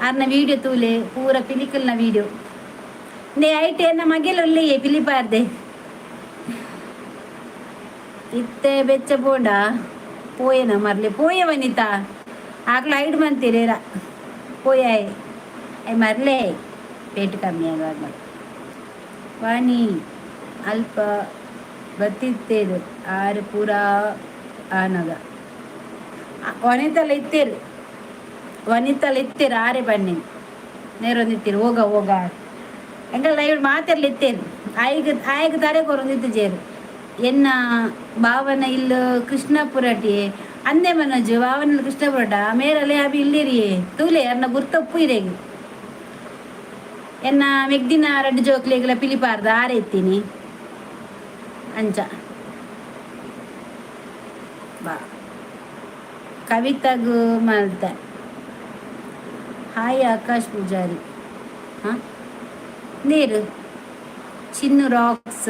ಆರ್ನ ವೀಡಿಯೋ ತೂಲೆ, ಪೂರ ಪಿಲಿಕಲ್ನ ವೀಡಿಯೋ. ನೇ ಐಟ್ ಎನ್ನ ಮಗೆಲ್ ಉಲ್ಲೆಯೇ ಪಿಲಿಪಾರ್ದೆ. ಇತ್ತೆ ಬೆಚ್ಚ ಪೋಂಡ ಪೋಯೆನ ಮರ್ಲೆ ಪೋಯೆ. ವನಿತಾ ಆಕ್ಲ ಐಡ್ ಮಂತೀರೇರ ಪೋಯಾಯ್ I ಮರ್ಲೆ ಪೇಟು ಕಮ್ಮಿ ಆಗ. ವಾಣಿ ಅಲ್ಪ ಬತ್ತಿತ್ತೇರು ಆರು ಪೂರ ಆನಗ. ವನಿತಲ್ಲ ಇತ್ತೇರು, ವನಿತಲ್ಲ ಇತ್ತೇರು. ಆರೆ ಬನ್ನಿ ನೇರೊಂದಿತ್ತೀರು. ಹೋಗ ಹೋಗ ಎಂಕಲ್ಲ ಇವ್ಳು ಮಾತೆರ್ಲ ಇತ್ತೇರು. ಆಯ್ಗ ಆಯ್ಗ ತಾರೆ ಕೊರೊಂದಿತ್ತು ಎನ್ನ ಭಾವನ ಇಲ್ಲು ಕೃಷ್ಣಪುರಟಿ ಅಂದೆ. ಮನೋಜ್ ಭಾವನ ಕೃಷ್ಣಪುರಟ ಮೇರಲೆ ಅಭಿ ಇಲ್ಲಿರಿಯೇ ತೂಲೆ. ಅರ್ನ ಗುರ್ತಪ್ಪು ಇರೇಗಿ. ಎನ್ನ ಮೆಗ್ದಿನ ರಡ್ಡು ಜೋಕ್ಲೆಗ್ಲ ಪಿಲಿಪಾರ್ದ ಆರೆ ಇತ್ತೀನಿ ಅಂಚ. ಬಾ ಕವಿತಾಗು ಮಲ್ತೆ. ಹಾಯ್ ಆಕಾಶ್ ಪೂಜಾರಿ. ಹಾಂ, ನೀರು ಚಿನ್ನು ರಾಕ್ಸ್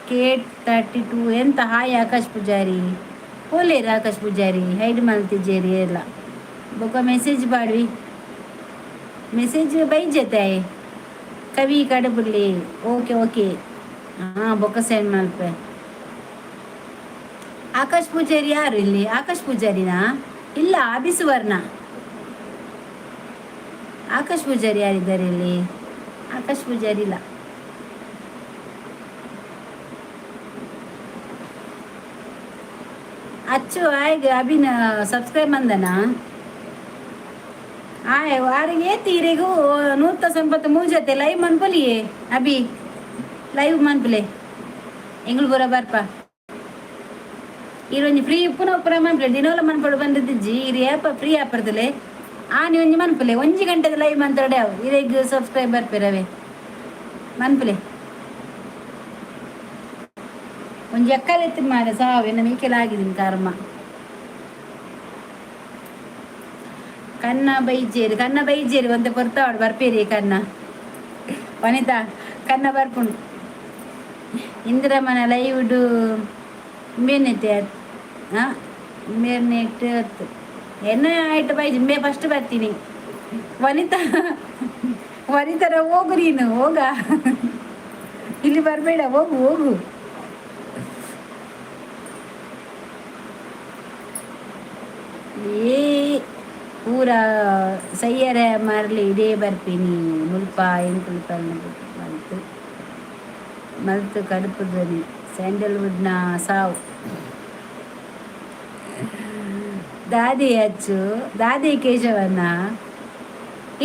ಕೇಟ್ 32 ಎಂತ? ಹಾಯ್ ಆಕಾಶ್ ಪೂಜಾರಿ. ಪೋಲೇರು ಆಕಾಶ್ ಪೂಜಾರಿ ಹೈಡ್ ಮಲ್ತಿಜ್ಜೇರಿ ಎಲ್ಲ. ಬೊಕ ಮೆಸೇಜ್ ಪಾಡ್ವಿ. ಮೆಸೇಜ್ ಬೈಜತೆ. ಕವಿ ಕಡಬುಳ್ಳಿ, ಓಕೆ ಓಕೆ. ಹಾಂ, ಬೊಕ ಸೆಂಡ್ ಮಲ್ಪೆ. ಆಕಾಶ್ ಪೂಜಾರಿ ಯಾರು ಇಲ್ಲಿ? ಆಕಾಶ್ ಪೂಜಾರಿನಾ? ಇಲ್ಲ, ಅಭಿಸುವರ್ಣ. ಆಕಾಶ್ ಪೂಜಾರಿ ಯಾರಿದ್ದಾರೆ ಇಲ್ಲಿ? ಆಕಾಶ್ ಪೂಜಾರಿ ಇಲ್ಲ. ಅಚ್ಚು ಆಯ್ಗ ಅಭಿನ ಸಬ್ಸ್ಕ್ರೈಬ್ ಮಂದನಾ? ಆಯ್ ಆರಿಗೆ ತೀರಿಗೂ ನೂತ ಸಂಪತ್ತು ಮೂಜತೆ. ಲೈವ್ ಮನ್ಪುಲಿಯೇ ಅಭಿ, ಲೈವ್ ಮನ್ಪುಲೆ. ಎಂಗುಳು ಬರ ಬರ್ಪ. ಈರೊಂಜಿ ಫ್ರೀ ಉಪ್ಪುನ ಉಪ್ಪುನ ಮನ್ಪುಲೆ. ದಿನೋಲ ಮನ್ಪಡು ಬಂದಿದ್ದಿಜ್ಜಿ. ಇರು ಏಪ ಫ್ರೀ ಆಪರ್ದಲೆ ಆನಿ ಒಂಜಿ ಮನ್ಪುಲೆ. ಒಂಜಿ ಗಂಟೆದ ಲೈವ್ ಮಂತಡೆ ಅವು. ಇರೆಗ್ ಸಬ್ಸ್ಕ್ರೈಬ್ ಬರ್ಪೇರವೆ. ಮನ್ಪುಲೆ. ಒಂಜಿ ಎಕ್ಕಲೆತ್ತಿನ ಮಾರೆ ಸಾವು ಎನ್ನ ಮೀಕೆಲಾಗಿದ್ದೀನಿ ಕರ್ಮ. ಕನ್ನ ಬೈಜೇರಿ, ಕನ್ನ ಬೈಜೇರಿ ಒಂತೆ ಪೊರ್ತಾವಡು ಬರ್ಪೇರಿ ಕನ್ನ. ವನಿತಾ ಕನ್ನ ಬರ್ಪುಂಡು. ಇಂದಿರಮ್ಮನ ಲೈವ್ಡು ಇಂಬೇನೈತೆ? ಹಾಂ, ಇಂಬೇರ್ನೆಟ್ ಎನ್ನ ಆಯ್ತು ಬೈಜ್ ಇಂಬೆ ಫಸ್ಟ್ ಬರ್ತೀನಿ. ವನಿತಾ, ವನಿತರ ಹೋಗು ನೀನು, ಹೋಗ. ಇಲ್ಲಿ ಬರಬೇಡ, ಹೋಗು ಹೋಗು. ಏ ಪೂರ ಸಯ್ಯರೆ ಮರಲಿ ಇಡೇ ಬರ್ಪಿನಿ ಮುಲ್ಪ. ಎಂಕುಲು ಮಲ್ತು ಮಲ್ತು ಕಡುಪುದನಿ ಸ್ಯಾಂಡಲ್ವುಡ್ನ ಸಾವು. ದಾದಿ ಅಚ್ಚು, ದಾದಿ ಕೇಶವನ್ನ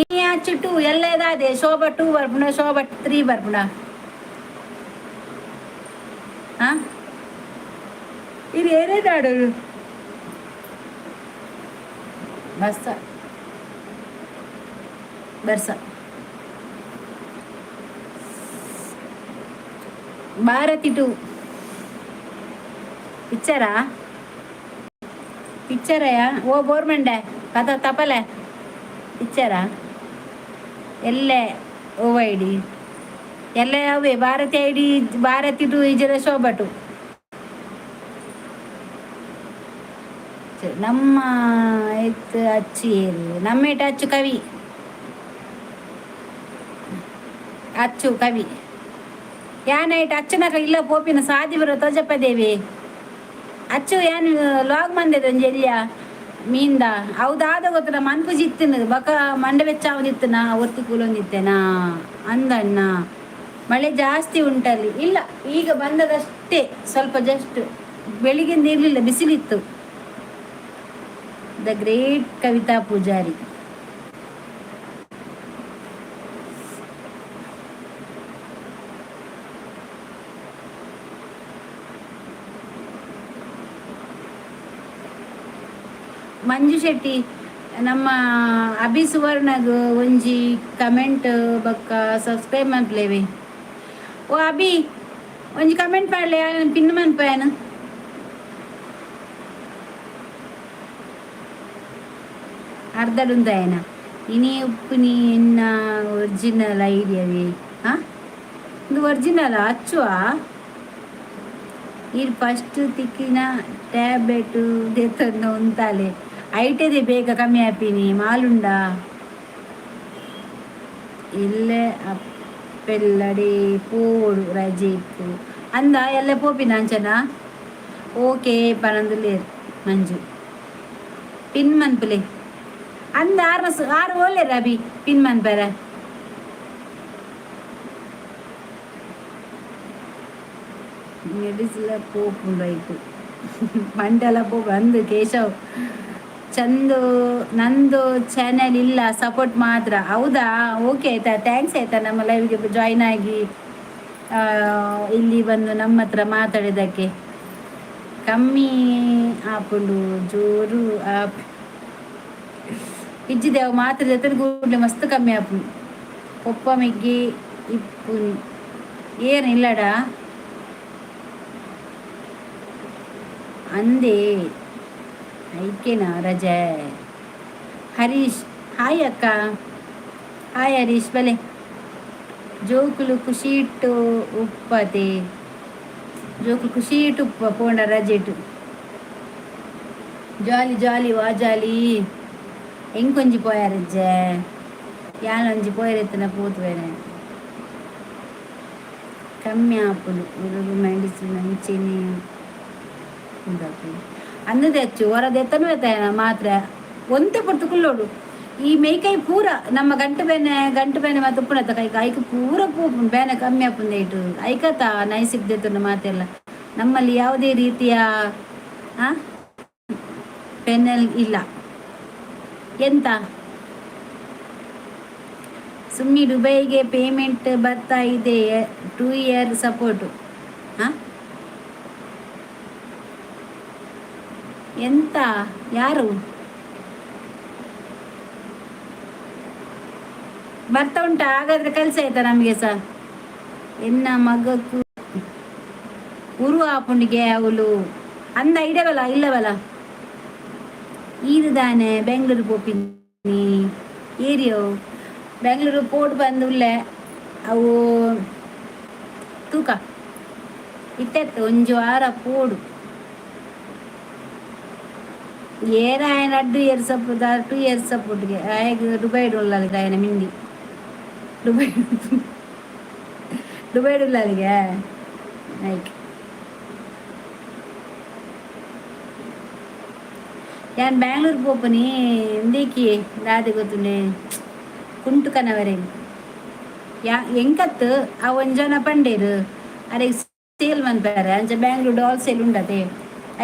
ಈ ಅಚ್ಚು ಟೂ ಎಲ್ಲ ದಾದೆ. ಶೋಭಾ ಟೂ ಬರ್ಪುಣ, ಶೋಭಾ ತ್ರೀ ಬರ್ಪುಣ. ಹಾಂ, ಇದು ಏನೇ ಆಡೋರು ಬಸ್ಸ ಬರ್ಸ. ಭಾರತಿ ಟು ಪಿಕ್ಚರಾ? ಪಿಕ್ಚರಯಾ? ಓ ಬೋರ್ಮಂಡೆ ಕಥ ತಪಲೆ ಪಿಕ್ಚರಾ? ಎಲ್ಲೆ ಓ I D ಎಲ್ಲ ಅವೇ Bharati I D Bharati to ಇಜರ Shobha to. ನಮ್ಮ ಇತ್ತು ಅಚ್ಚು ಏರು ನಮ್ಮೇಟ ಅಚ್ಚು ಕವಿ, ಅಚ್ಚು ಕವಿ ಯಾನೈಟ್ ಅಚ್ಚುನಕ ಇಲ್ಲ ಪೋಪಿನ ಸಾದಿ ಬರೋ ತೋಜಪ್ಪ ದೇವಿ. ಅಚ್ಚು ಯಾನ್ ಲಾಗ್ ಮಂದೆದ ಒಂಜಿ ಎಲ್ಯ ಮೀಂದ ಹೌದಾದ ಗೊತ್ತ ಮನ್ಪುಜಿ ಇತ್ತಿನ ಬಕ ಮಂಡೆ ಬೆಚ್ಚಾವದಿತ್ತನ ಒತ್ತಿ ಕೂಲೊಂದಿತ್ತೇನಾ ಅಂದಣ್ಣ. ಮಳೆ ಜಾಸ್ತಿ ಉಂಟಲ್ಲಿ? ಇಲ್ಲ, ಈಗ ಬಂದದಷ್ಟೇ ಸ್ವಲ್ಪ ಜಸ್ಟ್, ಬೆಳಿಗ್ಗೆಯಿಂದ ಇರಲಿಲ್ಲ, ಬಿಸಿಲಿತ್ತು. The great Kavita Poojary. Manju Shetty, ನಮ್ಮ ಅಭಿ ಸುವರ್ಣಗ್ ಒಂಜಿ ಕಮೆಂಟ್ ಬಕ್ಕ ಸಬ್ಸ್ಕ್ರೈಬ್ ಮನ್ಪುಲೇವೆ. ಓ ಅಭಿ, ಒಂಜಿ ಕಮೆಂಟ್ ಪಾಡ್ಲೆ, ಪಿನ್ ಮನ್ಪಯನ. ಅರ್ಧಡುಂದಾಯನ ಇನಿ ಉಪ್ಪುನಿ ಎನ್ನ ಒರಿಜಿನಲ್ ಐಡಿಯಾವೇ? ಹಾಂ, ಇದು ಒರಿಜಿನಲ್ ಅಚ್ಚುವಾ? ಈರ್ ಫಸ್ಟ್ ತಿಕ್ಕಿನ ಟ್ಯಾಬ್ಲೆಟ್ ದೆತ್ತೊಂದು ಉಂತಾಲೆ, ಐಟದೆ ಬೇಗ ಕಮ್ಮಿ ಆಪಿನಿ ಮಾಲುಂಡ. ಇಲ್ಲೇ ಅಪ್ಪೆಲ್ಲಡೆ ಪೋಡು ರಜೆ ಇತ್ತು ಅಂದ ಎಲ್ಲ ಪೋಪಿನ ಅಂಚನ. ಓಕೆ ಪನಂದುಲ್ಲೇರ್ ಮಂಜು, ಪಿನ್ ಮನ್ಪುಲೆ ಅಂದ. ಆರು ಆರು ಓಲೆ ರಬಿ ಪಿನ್ ಮನ್ಪೆರೆ. ಮೆಡಿಸಿಲ ಪೋಪುಂಡು ಐಕು ಮಂಡಲ ಪೋಪು ಅಂದು. ಕೇಶವ್ ಚಂದು, ನಂದು ಚಾನೆಲ್ ಇಲ್ಲ, ಸಪೋರ್ಟ್ ಮಾತ್ರ. ಹೌದಾ? ಓಕೆ, ಆಯ್ತಾ, thanks ಆಯ್ತಾ, ನಮ್ಮ ಲೈವ್ಗೆ ಜಾಯ್ನ್ ಆಗಿ ಇಲ್ಲಿ ಬಂದು ನಮ್ಮ ಹತ್ರ ಮಾತಾಡಿದ್ದಕ್ಕೆ. ಕಮ್ಮಿ ಆಪುಂಡು ಜೋರು ಆಪ್ ಇಜ್ಜಿದೆ ಅವು ಮಾತ್ರೆ ಜೊತೆ ಕೂಡಲೇ ಮಸ್ತ್ ಕಮ್ಮಿ ಆಪುಂಡು. ಪೊಪ್ಪ ಮಿಗ್ಗಿ ಇಪ್ಪುನಿ ಏನು ಇಲ್ಲಡ ಅಂದೇ ಐಕೆನಾ ರಜೆ. ಹರೀಶ್, ಹಾಯ್ ಅಕ್ಕ. ಹಾಯ್ ಹರೀಶ್, ಬಲೆ. ಜೋಕುಲು ಖುಷಿ ಇಟ್ಟು ಉಪ್ಪತೆ, ಜೋಕುಲು ಖುಷಿ ಇಟ್ಟು ಉಪ್ಪ ಪೋಂಡ ರಜೆಟು. ಜಾಲಿ ಜಾಲಿ ವಾ ಜಾಲಿ. ಎಂಕೊಂಜಿ ಪೋಯಾರಜ್ಜೆ? ಯಾನೊಂಜಿ ಪೋಯರೆತ್ತನ ಪೋತುವೆನೆ. ಕಮ್ಮಿ ಆಪುಂಡು ಉರುಗು ಮೆಡಿಸಿನ್ ಅಂಚೆನೆ ಉಂದಾಪುಂಡು ಅಂದದೆ ಅಚ್ಚು ಹೊರ ದೆತ್ತನು ಮಾತ್ರೆ ಒಂತೆ ಪೊರ್ತು ಕುಲ್ಲೋಡು. ಈ ಮೇಕೈ ಪೂರ ನಮ್ಮ ಗಂಟು ಬೇನೆ, ಗಂಟು ಬೇನೆ ಮತ್ತು ಉಪ್ಪುನತ್ತ ಕೈಕ್ ಐಕ್ ಪೂರ ಪೂಪುಂಡು. ಬೇನೆ ಕಮ್ಮಿ ಆಪುಂಡು ಇಟ್ಟು ಐಕತ ನೈಸಿಕ್ ದೆತ್ತುಂಡು ಮಾತೆಲ್ಲ. ನಮ್ಮಲ್ಲಿ ಯಾವುದೇ ರೀತಿಯ ಪೆನ್ನೆಲ್ ಇಲ್ಲ. ಎಂತ ಸುಮ್ಮಿ, ದುಬೈಗೆ ಪೇಮೆಂಟ್ ಬರ್ತಾ ಇದೆ, 2 ಇಯರ್ ಸಪೋರ್ಟು. ಹಾಂ, ಎಂತ ಯಾರು ಬರ್ತಾ ಉಂಟಾ? ಹಾಗಾದ್ರೆ ಕೆಲಸ ಆಯ್ತಾ ನಮಗೆ ಸಹ. ಎನ್ನ ಮಗಕ್ಕೂ ಉರು ಆಪುಂಡಿಗೆ ಅವಳು ಅಂದ ಇಡವಲ್ಲ ಇಲ್ಲವಲ್ಲ. ಈರುದಾನೆ ಬೆಂಗಳೂರು ಪೋಪಿನಿ ಏರಿಯೋ ಬೆಂಗಳೂರು ಪೋಟ್ ಬಂದು ಉಲ್ಲೆ ಅವು ತೂಕ ಇತ್ತೆತ್ತು ಒಂಜಿ ವಾರ ಪೋಡು. ಏರ ఆయన ಅಡ್ಡು year support, 2 years ಸಪೋರ್ಟ್ಗೆ ಆಯಗ್ ದುಬೈಡ್ ಉಳ್ಳಾಲಿಗೆ ఆయన ಮಿಂಡಿ ದುಬೈ ದುಬೈಡ್ ಉಳ್ಳಾಲಿಗೆ ಲೈಕ್. ಯಾನ್ ಬ್ಯಾಂಗ್ಳೂರ್ ಪೋಪುನಿ ಇಂದೇಕಿ ದಾದೆ ಗೊತ್ತುಂಡೆ ಕುಂಟು ಕನವರೆಗ್ ಯಾ ಎಂಕತ್ ಆ ಒಂಜನ ಪಂಡೇರು ಅರೆಗ್ ಸೇಲ್ ಮನ್ಪೆರೆ. ಅಂಚ ಬ್ಯಾಂಗ್ಳೂರ್ ಆಲ್ ಸೇಲ್ ಉಂಡತೆ,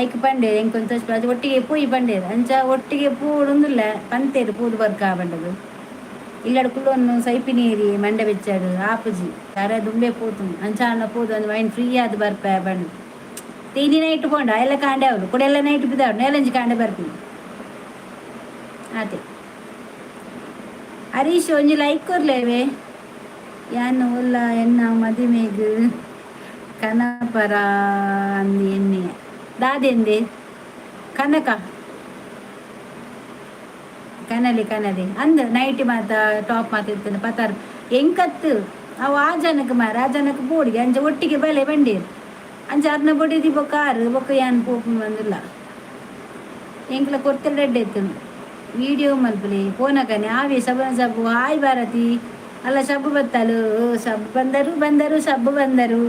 ಐಕ್ ಪಂಡೇರು ಎಂಕೊಂತ ಅದು ಒಟ್ಟಿಗೆ ಪೂಯಿ ಪಂಡೇರು. ಅಂಚ ಒಟ್ಟಿಗೆ ಪೂಡುಂದುಲ್ಲ ಪಂತೇರು ಪೂದು ಬರ್ಕ ಪಂಡದು. ಇಲ್ಲಡ್ ಕುಲ್ಲೊನ್ನು ಸೈಪಿ ನೀರಿ ಮಂಡೆ ಬೆಚ್ಚಾಡು ಆಪುಜಿ ಕರೆ ದುಂಬೆ ಪೋತು. ಅಂಚ ಅಣ್ಣ ಪೋದು ಒಂದು ವೈನ್ ಫ್ರೀ ಆದ್ ಬರ್ಪೆ ಬಂಡು. ಇನಿ ನೈಟ್ ಪೋಂಡ ಎಲ್ಲ ಕಾಂಡೆ ಅವರು ಕೂಡ ಎಲ್ಲ ನೈಟ್ ಬಿದ್ದಾರು ನೇಲಂಜಿ ಕಾಂಡೆ ಬರ್ತೀನಿ ಅದೇ. ಹರೀಶ್, ಒಂಜಿ ಲೈಕ್ ಕೊರ್ಲೇವೆ. ಯಾನ್ ಉಲ್ಲ ಎನ್ನ ಮದಿಮೆಗ್ ಕನಪರ ಅಂದಿ ಎನ್ನೆ ದಾದೆಂದೆ ಕನಕ ಕನಲಿ ಕನಲಿ ಅಂದ್ ನೈಟಿ ಮಾತ ಟಾಪ್ ಮಾತ ಇರ್ತದೆ ಪತಾರ್ ಎಂಕತ್ತು ಅವು ಆ ಜನಕ್ಕೆ ಮಾರ, ಆ ಜನಕ್ಕೆ ಬೋಡಿಗೆ ಅಂಚ ಒಟ್ಟಿಗೆ ಬಲೆ ಬಂಡೀರು ಅಂಚ ಅರ್ನ ಬೊಡಿದಿ ಬೊಕ್ಕ ಆರು ಬೊಕ್ಕ ಯಾನ್ ಪೋಪು ಬಂದಿಲ್ಲ. ಎಂಕ್ಲ ಕೊರ್ತೆಲ್ ರೆಡ್ಡೆ ಇತ್ತು. ವಿಡಿಯೋ ಮಲ್ಪಲೆ ಪೋನಕನೆ ಆವೆ ಸಬನ ಸಬ್ಬು. ಹಾಯ್ ಭಾರತಿ ಅಲ್ಲ, ಸಬ್ಬು ಬತ್ತಲು, ಸಬ್ಬು ಬಂದರು ಬಂದರು, ಸಬ್ಬು ಬಂದರು.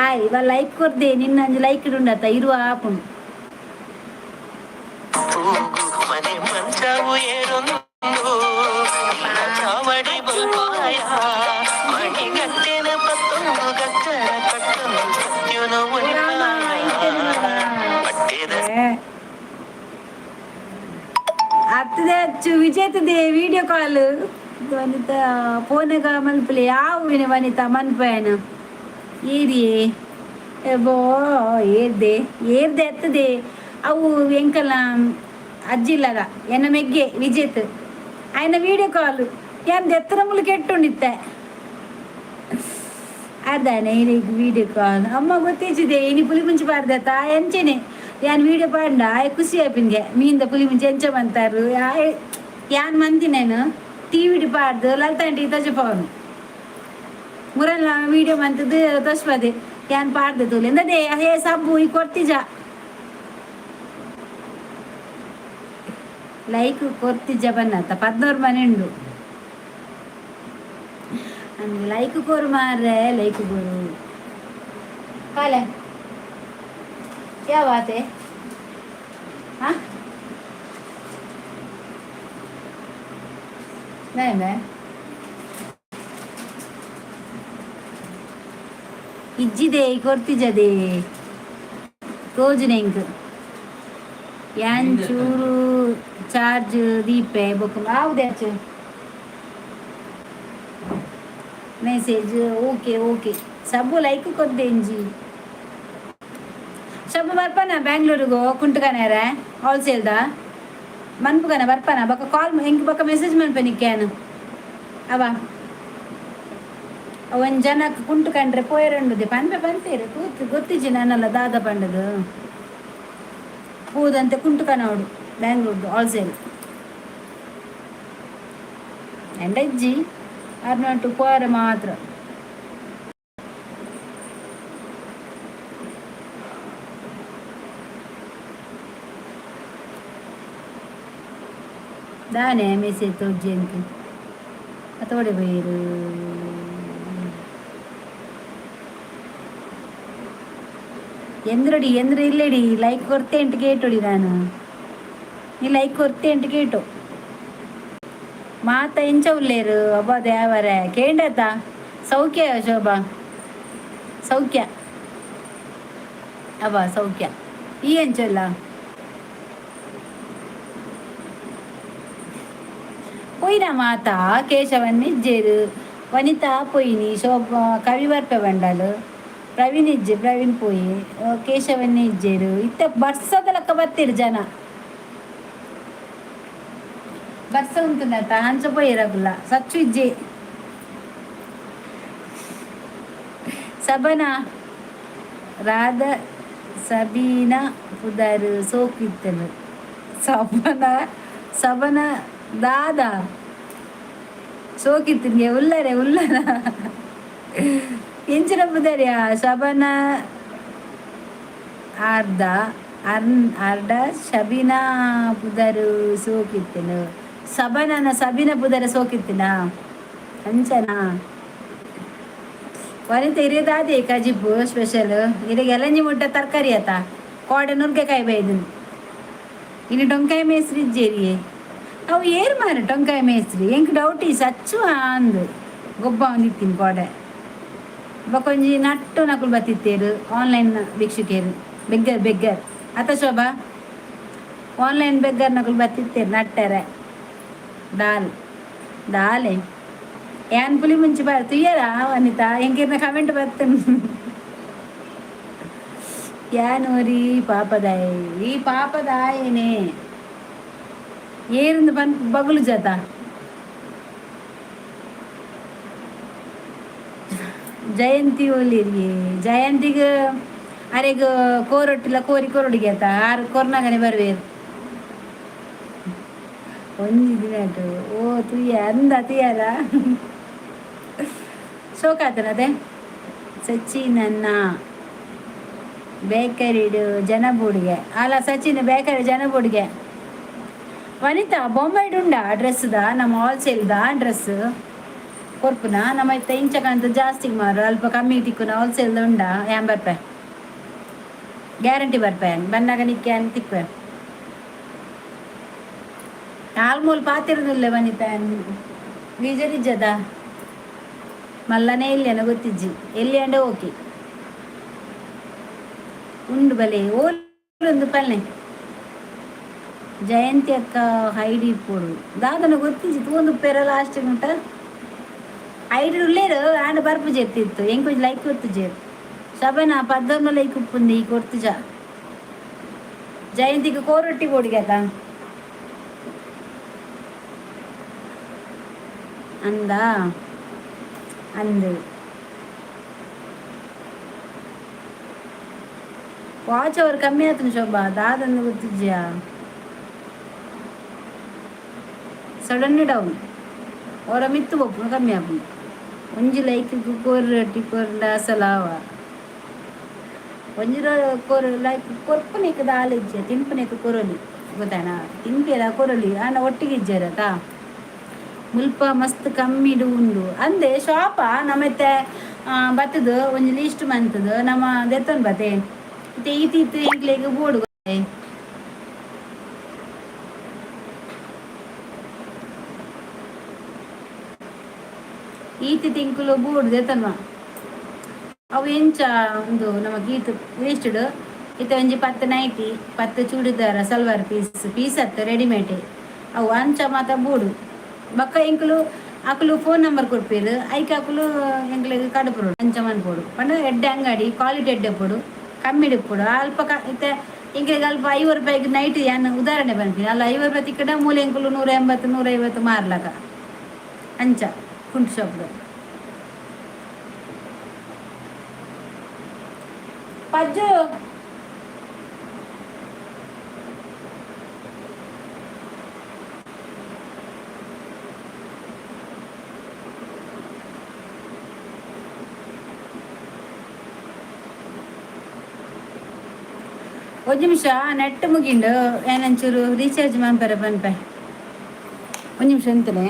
ಆಯ್ ಇವ ಲೈಕ್ ಕೊರ್ದೆ ನಿನ್ನ ಅಂಜಿ ಲೈಕ್ ಉಂಡತ್ತ ಇರುವ ಆಪುಣು. ತೂಗು ಮನೆ ಮಂಚವು ಏರೊಂದು ಚಾವಡಿ ಬಲ್ಪಾಯ ಮಣಿಗಟ್ಟಿನ ಪತ್ತೊಂದು ಗಕ್ಕರ ಕಟ್ಟೊಂದು ಸತ್ಯನು ಪಟ್ಟಿದ. ಅತ್ತದೆ ಅಚ್ಚು ವಿಜೇತದೆ ವಿಡಿಯೋ ಕಾಲ್. ವನಿತಾ ಫೋನಾಗ ಮನ್ಪಲೆ ಯಾವ ವನಿತಾ ಮನ್ಪೇನು ಏರಿಯೇ ಬೋ ಏರ್ದೆ ಏರ್ದೆ ಅತ್ತದೆ. ಅವು ಎಂಕಲ್ನ ಅಜ್ಜಿ ಇಲ್ಲದ ಎನ್ನ ಮೆಗ್ಗೆ ವಿಜೇತ್ ಆಯ್ನ ವಿಡಿಯೋ ಕಾಲ್ ಏನ್ ಎತ್ತರ ಮುಲು ಕೆಟ್ಟುಂಡಿತ್ತೆ ಅದಾನೆ ಈಗ ವಿಡಿಯೋ ಕಾಲ್. ಅಮ್ಮ ಗೊತ್ತಿದೆ ಇನಿ ಪುಲಿ ಮುಂಚೆ ಪಾಡ್ದತ್ತ ಎಂಚೆನೆ ಯಾನ್ ವಿಡಿಯೋ ಪಾಂಡ ಆಯ್ ಖುಷಿ ಆಪಿನ್ಗೆ ಮೀಂದ ಪುಲಿ ಮುಂಚೆ ಎಂಚ ಬಂತಾರು. ಯಾನ್ ಮಂದಿನೇನು ಟಿವಿಡ್ ಪಾಡ್ದು ಲಲಿತಾ ಆಂಟಿ ತಜಪವನು ಮುರಲ್ಲ ವಿಡಿಯೋ ಮಂತದ್ದು ತೋಷ್ಪದೆ ಯಾನ್ ಪಾಡ್ದೆ ತೂಲೆ ಎಂದದೆ. ಹೇ ಸಬ್ಬು, ಈ ಕೊರ್ತಿಜ ಲೈಕ್ ಕೊರ್ತಿಜ ಬನ್ನತ್ತ 11 ಮನೆ ಉಂಡು. ಲೈಕ್ ಕೋರು ಮಾರ್ರೆ, ಲೈಕ್ ಕೋರು. ಕಾಲೆ क्या बात है? हाँ, नहीं, मैं ಇಜ್ಜಿದೆ ಕೊರ್ತಿಜದೆ ತೋಜುನೆ ಎಂಕ್ ಯಾನ್ ಚೂರು ಚಾರ್ಜ್ ದೀಪೆ ಬೊಕ್ಕ ಆವುದೆ ಅಚ್ಚು message. Okay okay ಸಬ್ಬು ಲೈಕ್ ಕೊದ್ದೆ ಇಂಜಿ. ಸಬ್ಬು ಬರ್ಪಾನ ಬ್ಯಾಂಗ್ಳೂರಿಗು ಕುಂಟುಕನೇರ ಹೋಲ್ಸೇಲ್ದ ಮನ್ಪುಗನ ಬರ್ಪಾನ ಬೊಕ್ಕ ಕಾಲ್ ಎಂಕ್ ಬೊಕ್ಕ ಮೆಸೇಜ್ ಮನ್ಪೆ ನಿಕ್ಯಾನು ಅವ ಒಂಜ್ ಜನಕ್ ಕುಂಟು ಕಂಡ್ರೆ ಪೋಯರಂಡುದೆ ಪನ್ಪೆ ಪನ್ಪೇರು ಕೂತು ಗೊತ್ತಿಜ್ಜಿ ನನ್ನಲ್ಲ ದಾದ ಪಂಡದು ಪೂದಂತೆ ಕುಂಟು ಕನವಡು ಬ್ಯಾಂಗ್ಳೂರ್ದು ಹೋಲ್ಸೇಲ್ ಎಂಡ ಇಜ್ಜಿ ಅರ್ನಟು ಪೋರ ಮಾತ್ರ. ದಾನೆ ಮೆಸೇಜ್ ತೋಜಿ ಎಂಕ್ ಅತೋಡೆ ಬೈರು. ಎಂದ್ರಡಿ ಎಂದ್ರ ಇಲ್ಲೇಡಿ ಲೈಕ್ ಕೊರ್ತೆ ಎಂಟು ಕೇಟೋಡಿ ನಾನು ನೀ ಲೈಕ್ ಕೊರ್ತೆ ಎಂಟು ಕೇಟು ಮಾತ ಎಂಚ ಉಲ್ಲೇರು. ಅಬ್ಬ ದೇವರೇ, ಕೇಂಡತ ಸೌಖ್ಯ ಶೋಭಾ ಸೌಖ್ಯ ಅಬ್ಬ ಸೌಖ್ಯ ಈ ಎಂಚಲ್ಲ ಪೊಯ್ನ ಮಾತಾ ಕೇಶವನ್ ಇಜ್ಜೇರು ವನಿತಾ ಪೊಯ್ನಿ ಶೋಭಾ ಕವಿ ಬರ್ಪೆ ಬಂಡಲು ಪ್ರವೀಣ್ ಇಜ್ಜೆ ಪ್ರವೀಣ್ ಪೋಯಿ ಕೇಶವನ್ನೇ ಇಜ್ಜೇರು ಇತ್ತ ಬರ್ಸದ ಲೆಕ್ಕ ಬತ್ತೀರು ಜನ ಬರ್ಸ ಉಂಟುನತ ಅಂಚ ಪೋಯಿರಗುಲ್ಲ ಸಚ್ಚು ಇಜ್ಜೆ. ಸಬನ ರಾಧ ಸಬೀನಾ ಪುದರ್ ಸೋಕಿತ್ತನು ಸಬನ ಸಬನ ದಾದಾ ಸೋಕಿತ್ತಿನ್ಗೆ ಉಲ್ಲರೆ ಉಲ್ಲರ ಎಂಚಿನ ಪುದರ್ಯಾ ಸಬನ ಅರ್ಧ ಅರ್ನ್ ಅರ್ಧ ಶಬಿನಾ ಪುದರು ಸೋಕಿತ್ತನು ಸಬನನ ಸಬಿನ ಪುದರ ಸೋಕಿತ್ತಿನ ಅಂಚನಾ ವನಿತ ಇರೇದಾದೆ ಕಜಿಪು ಸ್ಪೆಷಲ್ ಇರೆಗೆ ಎಲಂಜಿ ಮುಟ್ಟ ತರಕಾರಿ ಆತ ಕೋಡೆ ನುರ್ಗೆಕಾಯಿ ಬೈದನು ಇನ್ನು ಟೊಂಕಾಯಿ ಮೇಸ್ರಿ ಇಜ್ಜೇರಿಯೇ ಅವು ಏರ್ ಮಾರ ಟೊಂಕಾಯಿ ಮೇಸ್ರಿ ಎಂಕ್ ಡೌಟ್ ಈ ಸಚ್ಚು ಅಂದು ಗೊಬ್ಬ ಒಂದಿತ್ತೀನಿ ಕೋಡೆ ಬೊಕೊಂಜಿ ನಟ್ಟು ನಕುಲು ಬತ್ತಿತ್ತೇರು ಆನ್ಲೈನ್ ಭಿಕ್ಷುಕೇರು ಬೆಗ್ಗರ್ ಬೆಗ್ಗರ್ ಅತ ಶೋಭಾ ಆನ್ಲೈನ್ ಬೆಗ್ಗರ್ ನಕುಲು ಬತ್ತಿತ್ತೇರು ನಟ್ಟರೆ ದಾಲ್ ದಾಲೆ ಯಾನ್ ಪುಲಿ ಮುಂಚಿ ಬಾರ್ ತುಯ್ಯರಾ ವನಿತಾ ಎಂಕಿರ್ನ ಕಮೆಂಟ್ ಬರ್ತೇನೆ. ಯಾನೋರಿ ಪಾಪದಾಯ ಈ ಪಾಪದಾಯನೇ ಏರಿಂದ ಬನ್ ಬಗುಲು ಜತ. ಜಯಂತಿ ಒಲ್ಲಿರಿ. ಜಯಂತಿಗೆ ಅರೆಗ್ ಕೋರೊಟ್ಟಿಲ ಕೋರಿ ಕೊರೊಡಿಗೆ ಆತ ಆರು ಕೊರ್ನಾಗನೆ ಬರ್ವೇರು. ಒಂಜಿ ದಿನ ಓ ತುಯ್ಯ ಅಂದ ತುಯ್ಯಲ್ಲ ಶೋಕಾತನದೆ. ಸಚಿನ್ ಅನ್ನ ಬೇಕರಿಡು ಜನ ಬೂಡಿಗೆ ಅಲ್ಲ, ಸಚಿನ್ ಬೇಕರಿ ಜನ ಬೂಡಿಗೆ. ವನಿತಾ ಬೊಂಬೈಡ್ ಉಂಡಾ ಡ್ರೆಸ್ದ? ನಮ್ಮ ಹೋಲ್ಸೇಲ್ದ ಡ್ರೆಸ್ ಕೊರ್ಪುನ. ನಮ್ಮ ಇತ್ತ ಇಂಚಕಂತ ಜಾಸ್ತಿ ಮಾರು, ಅಲ್ಪ ಕಮ್ಮಿ ತಿಕ್ಕುನ. ಹೋಲ್ಸೇಲ್ದ ಉಂಡಾ? ಯಾನ್ ಬರ್ಪೆ, ಗ್ಯಾರಂಟಿ ಬರ್ಪೆ. ಬನ್ನಾಗ ನಿಕ್ಕೆ ಅಂತ ತಿಕ್ಕುವೆ. ಆಲ್ಮೂಲ್ ಪಾತಿರದಿಲ್ಲ ವನಿತಾ. ಗೀಜರ್ ಇಜ್ಜದ? ಮಲ್ಲನೇ ಇಲ್ಲೇನ ಗೊತ್ತಿಜ್ಜಿ. ಎಲ್ಲಿ ಅಂಡೆ? ಓಕೆ, ಉಂಡು ಬಲೆ ಓಲೊಂದು ಪಲ್ಲೆ. ಜಯಂತಿ ಅಕ್ಕ ಐಡಿ ಇಪ್ಪೊಡು. ದಾದನ ಗೊತ್ತಿಜ್ಜಿ. ತೂಂದು ಪೆರ ಲಾಸ್ಟ್ ಉಂಟ. ಐಡಿ ಉಳ್ಳೇರು ಆಂಡ ಬರ್ಪು ಜೆತ್ತಿತ್ತು. ಎಂಕೊಂಜಿ ಲೈಕ್ ಗೊತ್ತುಜೇರು. ಶಬನ ಪದ್ದೊಂದು ಲೈಕ್ ಉಪ್ಪುಂದು ಈ ಕೊರ್ತುಜ. ಜಯಂತಿಗೆ ಕೋರೊಟ್ಟಿ ಬೋಡಿಗೆತ ಅಂದ ಅಂದು. ವಾಚ್ ಅವ್ರು ಕಮ್ಮಿ ಆತನ ಶೋಭಾ. ದಾದಂದು ಗೊತ್ತಿದ್ಯಾ? ಸಡನ್ ಡೌನ್ ಅವರ ಮಿತ್ತು ಬೋಪುನು, ಕಮ್ಮಿ ಆಪುಂಡು. ಒಂಜಿ ಲೈಕ್ ಕೋರೊಟ್ಟಿ ಕೊರ್ಂಡ ಅಸಲಾವ. ಒಂಜಿ ಕೊರು ಲೈಕ್ ಕೊರ್ಪುನೆಕ್ ದಾಲ ಇಜ್ಜೆ, ತಿನ್ಪುನೆಕ್ ಕೊರೊಲಿ ಗೊತ್ತಾಯ್ನಾ? ತಿನ್ಪಿಯರ ಕೊರೊಲಿ ಆಂಡ ಒಟ್ಟಿಗೆ ಇಜ್ಜೆರತಾ. ಮುಲ್ಪ ಮಸ್ತ್ ಕಮ್ಮಿಡು ಉಂಡು ಅಂದೆ ಶಾಪ. ನಮ್ಮತ್ತೆ ಬತ್ತದು ಒಂಜಿ ಲೀಸ್ಟ್ ಮಂತದು ನಮ್ಮ ದೆತ್ತೊಂದು ಬತ್ತೆ. ಇತ್ತೆ ಈತ್ ಈತ್ ಎಂಕ್ಲೆಗ್ ಬೋಡು. ಈತಿ ತಿಂಕುಲು ಬೋಡು ದೆತ್ತನ್ವ. ಅವು ಎಂಚ ಉಂದು ನಮಕ್ ಈತ್ ವೇಸ್ಟೆಡ್. ಇತ್ತೆ ಒಂಜಿ 10 nighty, 10 churidar salwar piece, piece ಅತ್ತು ರೆಡಿಮೇಡ್ ಅವು. ಅಂಚ ಮಾತ ಬೋಡು. ಬೊಕ್ಕ ಎಂಕುಲು ಅಕುಲು ಫೋನ್ ನಂಬರ್ ಕೊರ್ಪೆರ್. ಐಕ್ ಅಕುಲು ಎಂಕ್ಲೆಗ್ ಕಡಪುರೊಡು. ಅಂಚ ಮನ್ಪೊಡು ಪಂಡ ಎಡ್ಡೆ ಅಂಗಡಿ, ಕ್ವಾಲಿಟಿ ಎಡ್ಡೆ ಇಪ್ಪೊಡು, ಕಮ್ಮಿಡ್ ಇಪ್ಪೊಡು. ಅಲ್ಪ ಕ ಇತ್ತೆ ಎಂಕ್ಲೆಗ್ ಅಲ್ಪ 50 ರೂಪಾಯಿಗೆ ನೈಟ್, ಯಾನ್ ಉದಾಹರಣೆ ಪನ್ಪಿನಿ ಅಲ್ಲ, 50 ರೂಪಾಯಿ ತಿಕ್ಕಡ ಮೂಲೆ ಎಂಕುಲು 180, 150 ಮಾರ್ಲಕ. ಅಂಚ ಕುಂಟು ಶಾಪ್ಡ್ ಪಜ್ಜು. ಒಂಜಿ ನಿಮಿಷ, ನೆಟ್ ಮುಗಿಂಡು. ಏನಂಚೂರು ರೀಚಾರ್ಜ್ ಮನ್ಪೆರೆ ಪನ್ಪೆ. ಒಂಜಿ ನಿಮಿಷ ಅಂತಲೇ.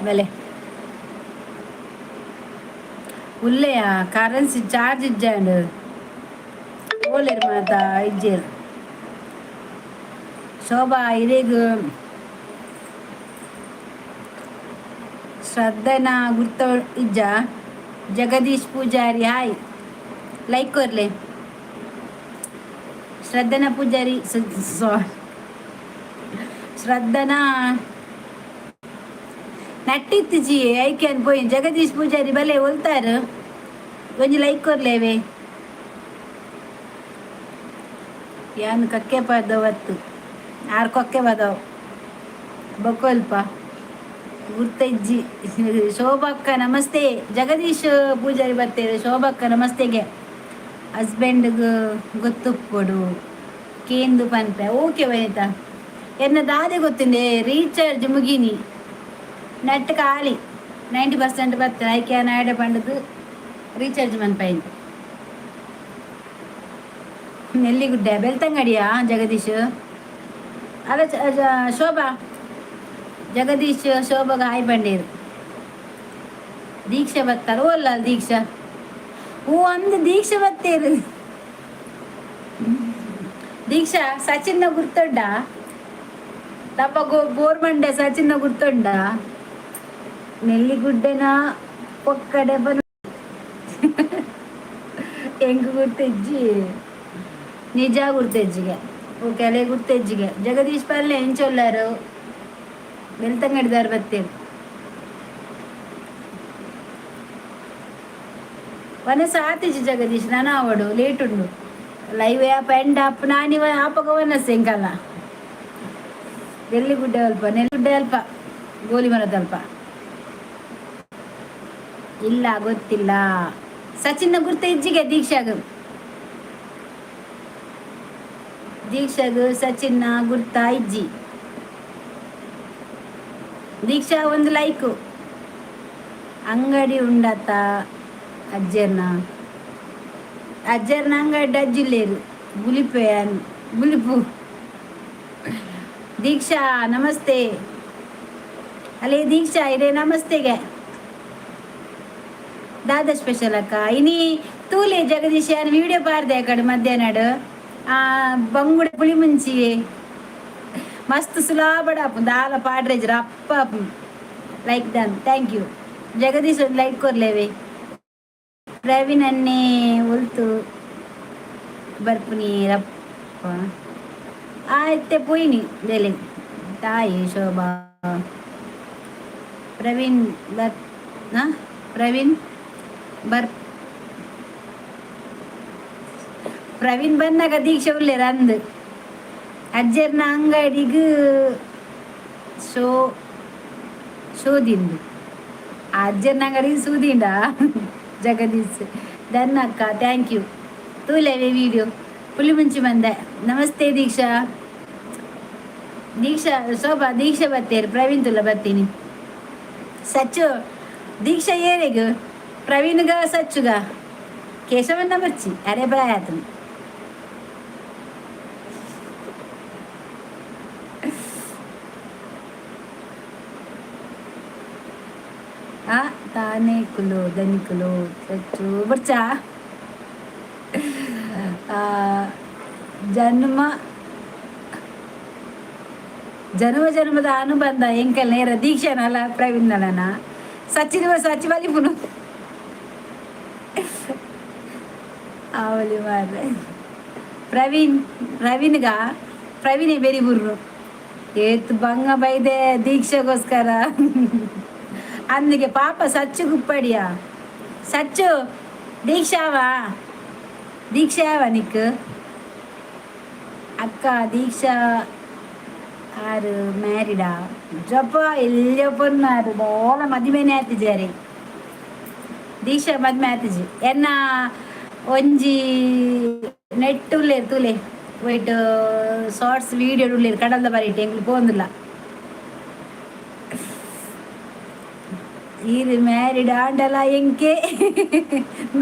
ಬಲೆ ಉಲ್ಲೆಯ ಕರೆನ್ಸಿ ಚಾರ್ಜ್ ಇಜ್ಜಾಂಡ್. ಓಲೇರ್ ಮಾತ ಇಜ್ಜೇರ್. ಶೋಭಾ ಇರೆಗ್ ಶ್ರದ್ಧನ ಗುರ್ತ ಇಜ್ಜ? ಜಗದೀಶ್ ಪೂಜಾರಿ ಹಾಯ್, ಲೈಕ್ ಕೊರ್ಲೆ. ಶ್ರದ್ಧನ ಪೂಜಾರಿ, ಸಾರಿ, ಶ್ರದ್ಧನ. ನಟ್ಟಿತ್ತಿಜಿ ಐಕ್ಯಾನ್ ಪೋಯಿನ್ ಜಗದೀಶ್ ಪೂಜಾರಿ ಬಲೆ ಒಲ್ತಾರು. ಒಂಜಿ ಲೈಕ್ ಕೊರ್ಲೇವೆ. ಯಾನ್ ಕಕ್ಕೆ ಪದವತ್ತು ಆರ್ ಕೊಕ್ಕೆ ಬದವ್ ಬೊಕೊಲ್ಪ ಗುರ್ತೈಜ್ಜಿ. ಶೋಭಕ್ಕ ನಮಸ್ತೆ. ಜಗದೀಶ್ ಪೂಜಾರಿ ಬರ್ತೇವೆ. ಶೋಭಕ್ಕ ನಮಸ್ತೆಗೆ. ಹಸ್ಬೆಂಡ್ಗ್ ಗೊತ್ತುಪ್ಪೊಡು ಕೇಂದು ಪನ್ಪೆ. ಓಕೆ ವನಿತಾ. ಎನ್ನ ದಾದೆ ಗೊತ್ತಿಂಡೆ, ರೀಚಾರ್ಜ್ ಮುಗಿನಿ, ನೆಟ್ ಖಾಲಿ, 90% ಬರ್ತದೆ. ಐಕೆ ನಾಡೆ ಪಂಡದು ರೀಚಾರ್ಜ್ ಮನ್ಪೈನ್. ನೆಲ್ಲಿಗುಡ್ಡೆ ಬೆಳ್ತಂಗಡಿಯಾ ಜಗದೀಶ್? ಅಲ್ಲ, ಶೋಭಾ. ಜಗದೀಶ್ ಶೋಭಾಗ ಹಾಯ್ ಬಂಡೀರು. ದೀಕ್ಷೆ ಬರ್ತಾರ ಓಲ್ಲ ದೀಕ್ಷಾ? ಹ್ಞೂ ಅಂದು ದೀಕ್ಷೆ ಬತ್ತೇರು. ದೀಕ್ಷಾ, ಸಚಿನ್ನ ಗುರ್ತುಂಡ? ತಪ್ಪ ಬೋರ್ ಮಂಡೆ ಸಚಿನ್ನ ಗುರ್ತುಂಡ? ನೆಲ್ಲಿಗುಡ್ಡೆನ ಪೊಕ್ಕಡೆ ಬನ ಎಂಗ್ ಗುರ್ತೆಜ್ಜಿ? ನಿಜ ಗುರ್ತೆಜ್ಜಿಗೆ. ಓಕೆ, ಅಲೆ ಗುರ್ತೆಜ್ಜಿಗೆ. ಜಗದೀಶ್ ಪಲ್ಲೆ ಎಂಚೊಲ್ಲಾರು? ಬೆಳ್ತಂಗಡಿದಾರ್ ಬತ್ತೇರು. ವನಸ ಆತಿಜಿ ಜಗದೀಶ್, ನಾನು ಅವಡು ಲೇಟ್ ಉಂಡು. Live app end up ನಾನಿವ ಆಪಗ ವನಸ್ ಎಂಕಲ್ಲ. ನೆಲ್ಲಿಗುಡ್ಡೆ ಅಲ್ಪ, ನೆಲ್ಲಿಗುಡ್ಡೆ ಅಲ್ಪ, ಗೋಲಿ ಮರದಲ್ಪ. ಇಲ್ಲ, ಗೊತ್ತಿಲ್ಲ. ಸಚಿನ್ನ ಗುರ್ತ ಇಜ್ಜಿಗೆ ದೀಕ್ಷಾಗ? ದೀಕ್ಷಾಗ ಸಚಿನ್ನ ಗುರ್ತ ಇಜ್ಜಿ. ದೀಕ್ಷಾ, ಒಂದು ಲೈಕು. ಅಂಗಡಿ ಉಂಡತ ಅಜ್ಜರ್ನ? ಅಜ್ಜರ್ನ ಅಂಗಡಿ ಅಜ್ಜಿಲ್ಲೇರು. ಬುಲಿಪೆ ಬುಲಿಪು. ದೀಕ್ಷಾ ನಮಸ್ತೆ. ಅಲ್ಲೇ ದೀಕ್ಷಾ ಇರೇ ನಮಸ್ತೆಗೆ. ದಾದ ಸ್ಪೆಷಲ್ ಅಕ್ಕ ಇನಿ? ತೂಲೆ ಜಗದೀಶ್, ಯಾನ್ ವಿಡಿಯೋ ಪಾರ್ದೆ ಕಡೆ ಮಧ್ಯಾಹ್ನಡ್. ಆ ಬಂಗುಡೆ ಪುಳಿ ಮುಂಚಿ ಮಸ್ತ್ ಸುಲಾಬಡ ದಾಲ ಪಾಡ್ರೇಜ್ರ ಅಪ್ಪ. Like done, thank you Jagadish. ಒಂದು ಲೈಕ್ ಕೊರ್ಲೇವೆ. ಪ್ರವೀಣ್ ಅನ್ನೇ ಒಲ್ತು ಬರ್ಪುನಿ ರಪ್ಪ ಆಯ್ತೆ ಪೋಯಿನಿ ಬೆಲೆ ತಾಯಿ ಶೋಭಾ. ಪ್ರವೀಣ್ ಬರ್ ಪ್ರವೀಣ್ ಬರ್ ಪ್ರವೀಣ್ ಬಂದಾಗ ದೀಕ್ಷೆ ಉಲ್ಲೇರ ಅಂದ್. ಅಜ್ಜರ್ನ ಅಂಗಡಿಗ್ ಶೋ ಶೋದಿಂದು. ಅಜ್ಜರ್ನ ಅಂಗಡಿಗೆ ಸೂದಿಂಡ. ಜಗದೀಶ್ ಡನ್ ಅಕ್ಕ, thank you. ತೂಲೆವೆ video ಪುಳಿ ಮುಂಚಿ ಬಂದೆ. ನಮಸ್ತೆ ದೀಕ್ಷಾ. ದೀಕ್ಷಾ, ಶೋಭಾ, ದೀಕ್ಷಾ ಬತ್ತೇರು. ಪ್ರವೀಣ್ ತುಲ್ಲ ಬರ್ತೀನಿ. ಸಚ್ಚು, ದೀಕ್ಷಾ ಏರೆಗ್? ಪ್ರವೀಣ್ಗ ಸಚ್ಚುಗ ಕೇಶವನ್ನ ಬರ್ಚಿ. ಅರೆ ಪ್ರಾಯ ಆತನು. ಆ ತಾನೇ ಕುಲು ದನಿಕುಲು ಸಚ್ಚು ಬರ್ಚಾ. ಜನ್ಮ ಜನ್ಮ ಜನ್ಮದ ಅನುಬಂಧ ಎಂಕಲ್ ನೇರ ದೀಕ್ಷಾನಲ್ಲ ಪ್ರವೀಣ್. ಸಚಿನ್ ಸಚಿ ಬಲಿಪುನು ಆವಲಿ ಮಾರ್ರೆ. ಪ್ರವೀಣ್, ಪ್ರವೀಣ್ಗ ಪ್ರವೀಣೇ ಬೇರಿ ಬುರ್ರು. ಏತ್ ಬಂಗ ಬೈದೆ ದೀಕ್ಷೆಗೋಸ್ಕರ ಅಂದಿಗೆ. ಪಾಪ ಸಚ್ಚು ಗುಪ್ಪಡಿಯ. ಸಚ್ಚು, ದೀಕ್ಷಾವಾ? ದೀಕ್ಷಾವ ನಿಕ್? ಅಕ್ಕ ದೀಕ್ಷಾ ಆರು ಮ್ಯಾರಿಡಾ? ಜಪ್ಪ ಎಲ್ಲ ಪೊನ್ನಾರು ದಾಲ ಮದಿಮೆನೆ ಆತಿಜಾರೆ. ದೀಕ್ಷಾ ಮದ್ಮೆ ಆತಿಜಿ. ಎನ್ನ ಒಂಜಿ ನೆಟ್ ಉಲ್ಲೇರ್ ತೂಲೆ. White shorts video ಉಲ್ಲೇರ್ ಕಡಲ್ದ ಬರೀಟೆ. ಎಂಕ್ಲು ಪೋಂದಿಲ್ಲ. ಈರ್ ಮ್ಯಾರಿಡ್ ಆಂಡಲ ಎಂಕೆ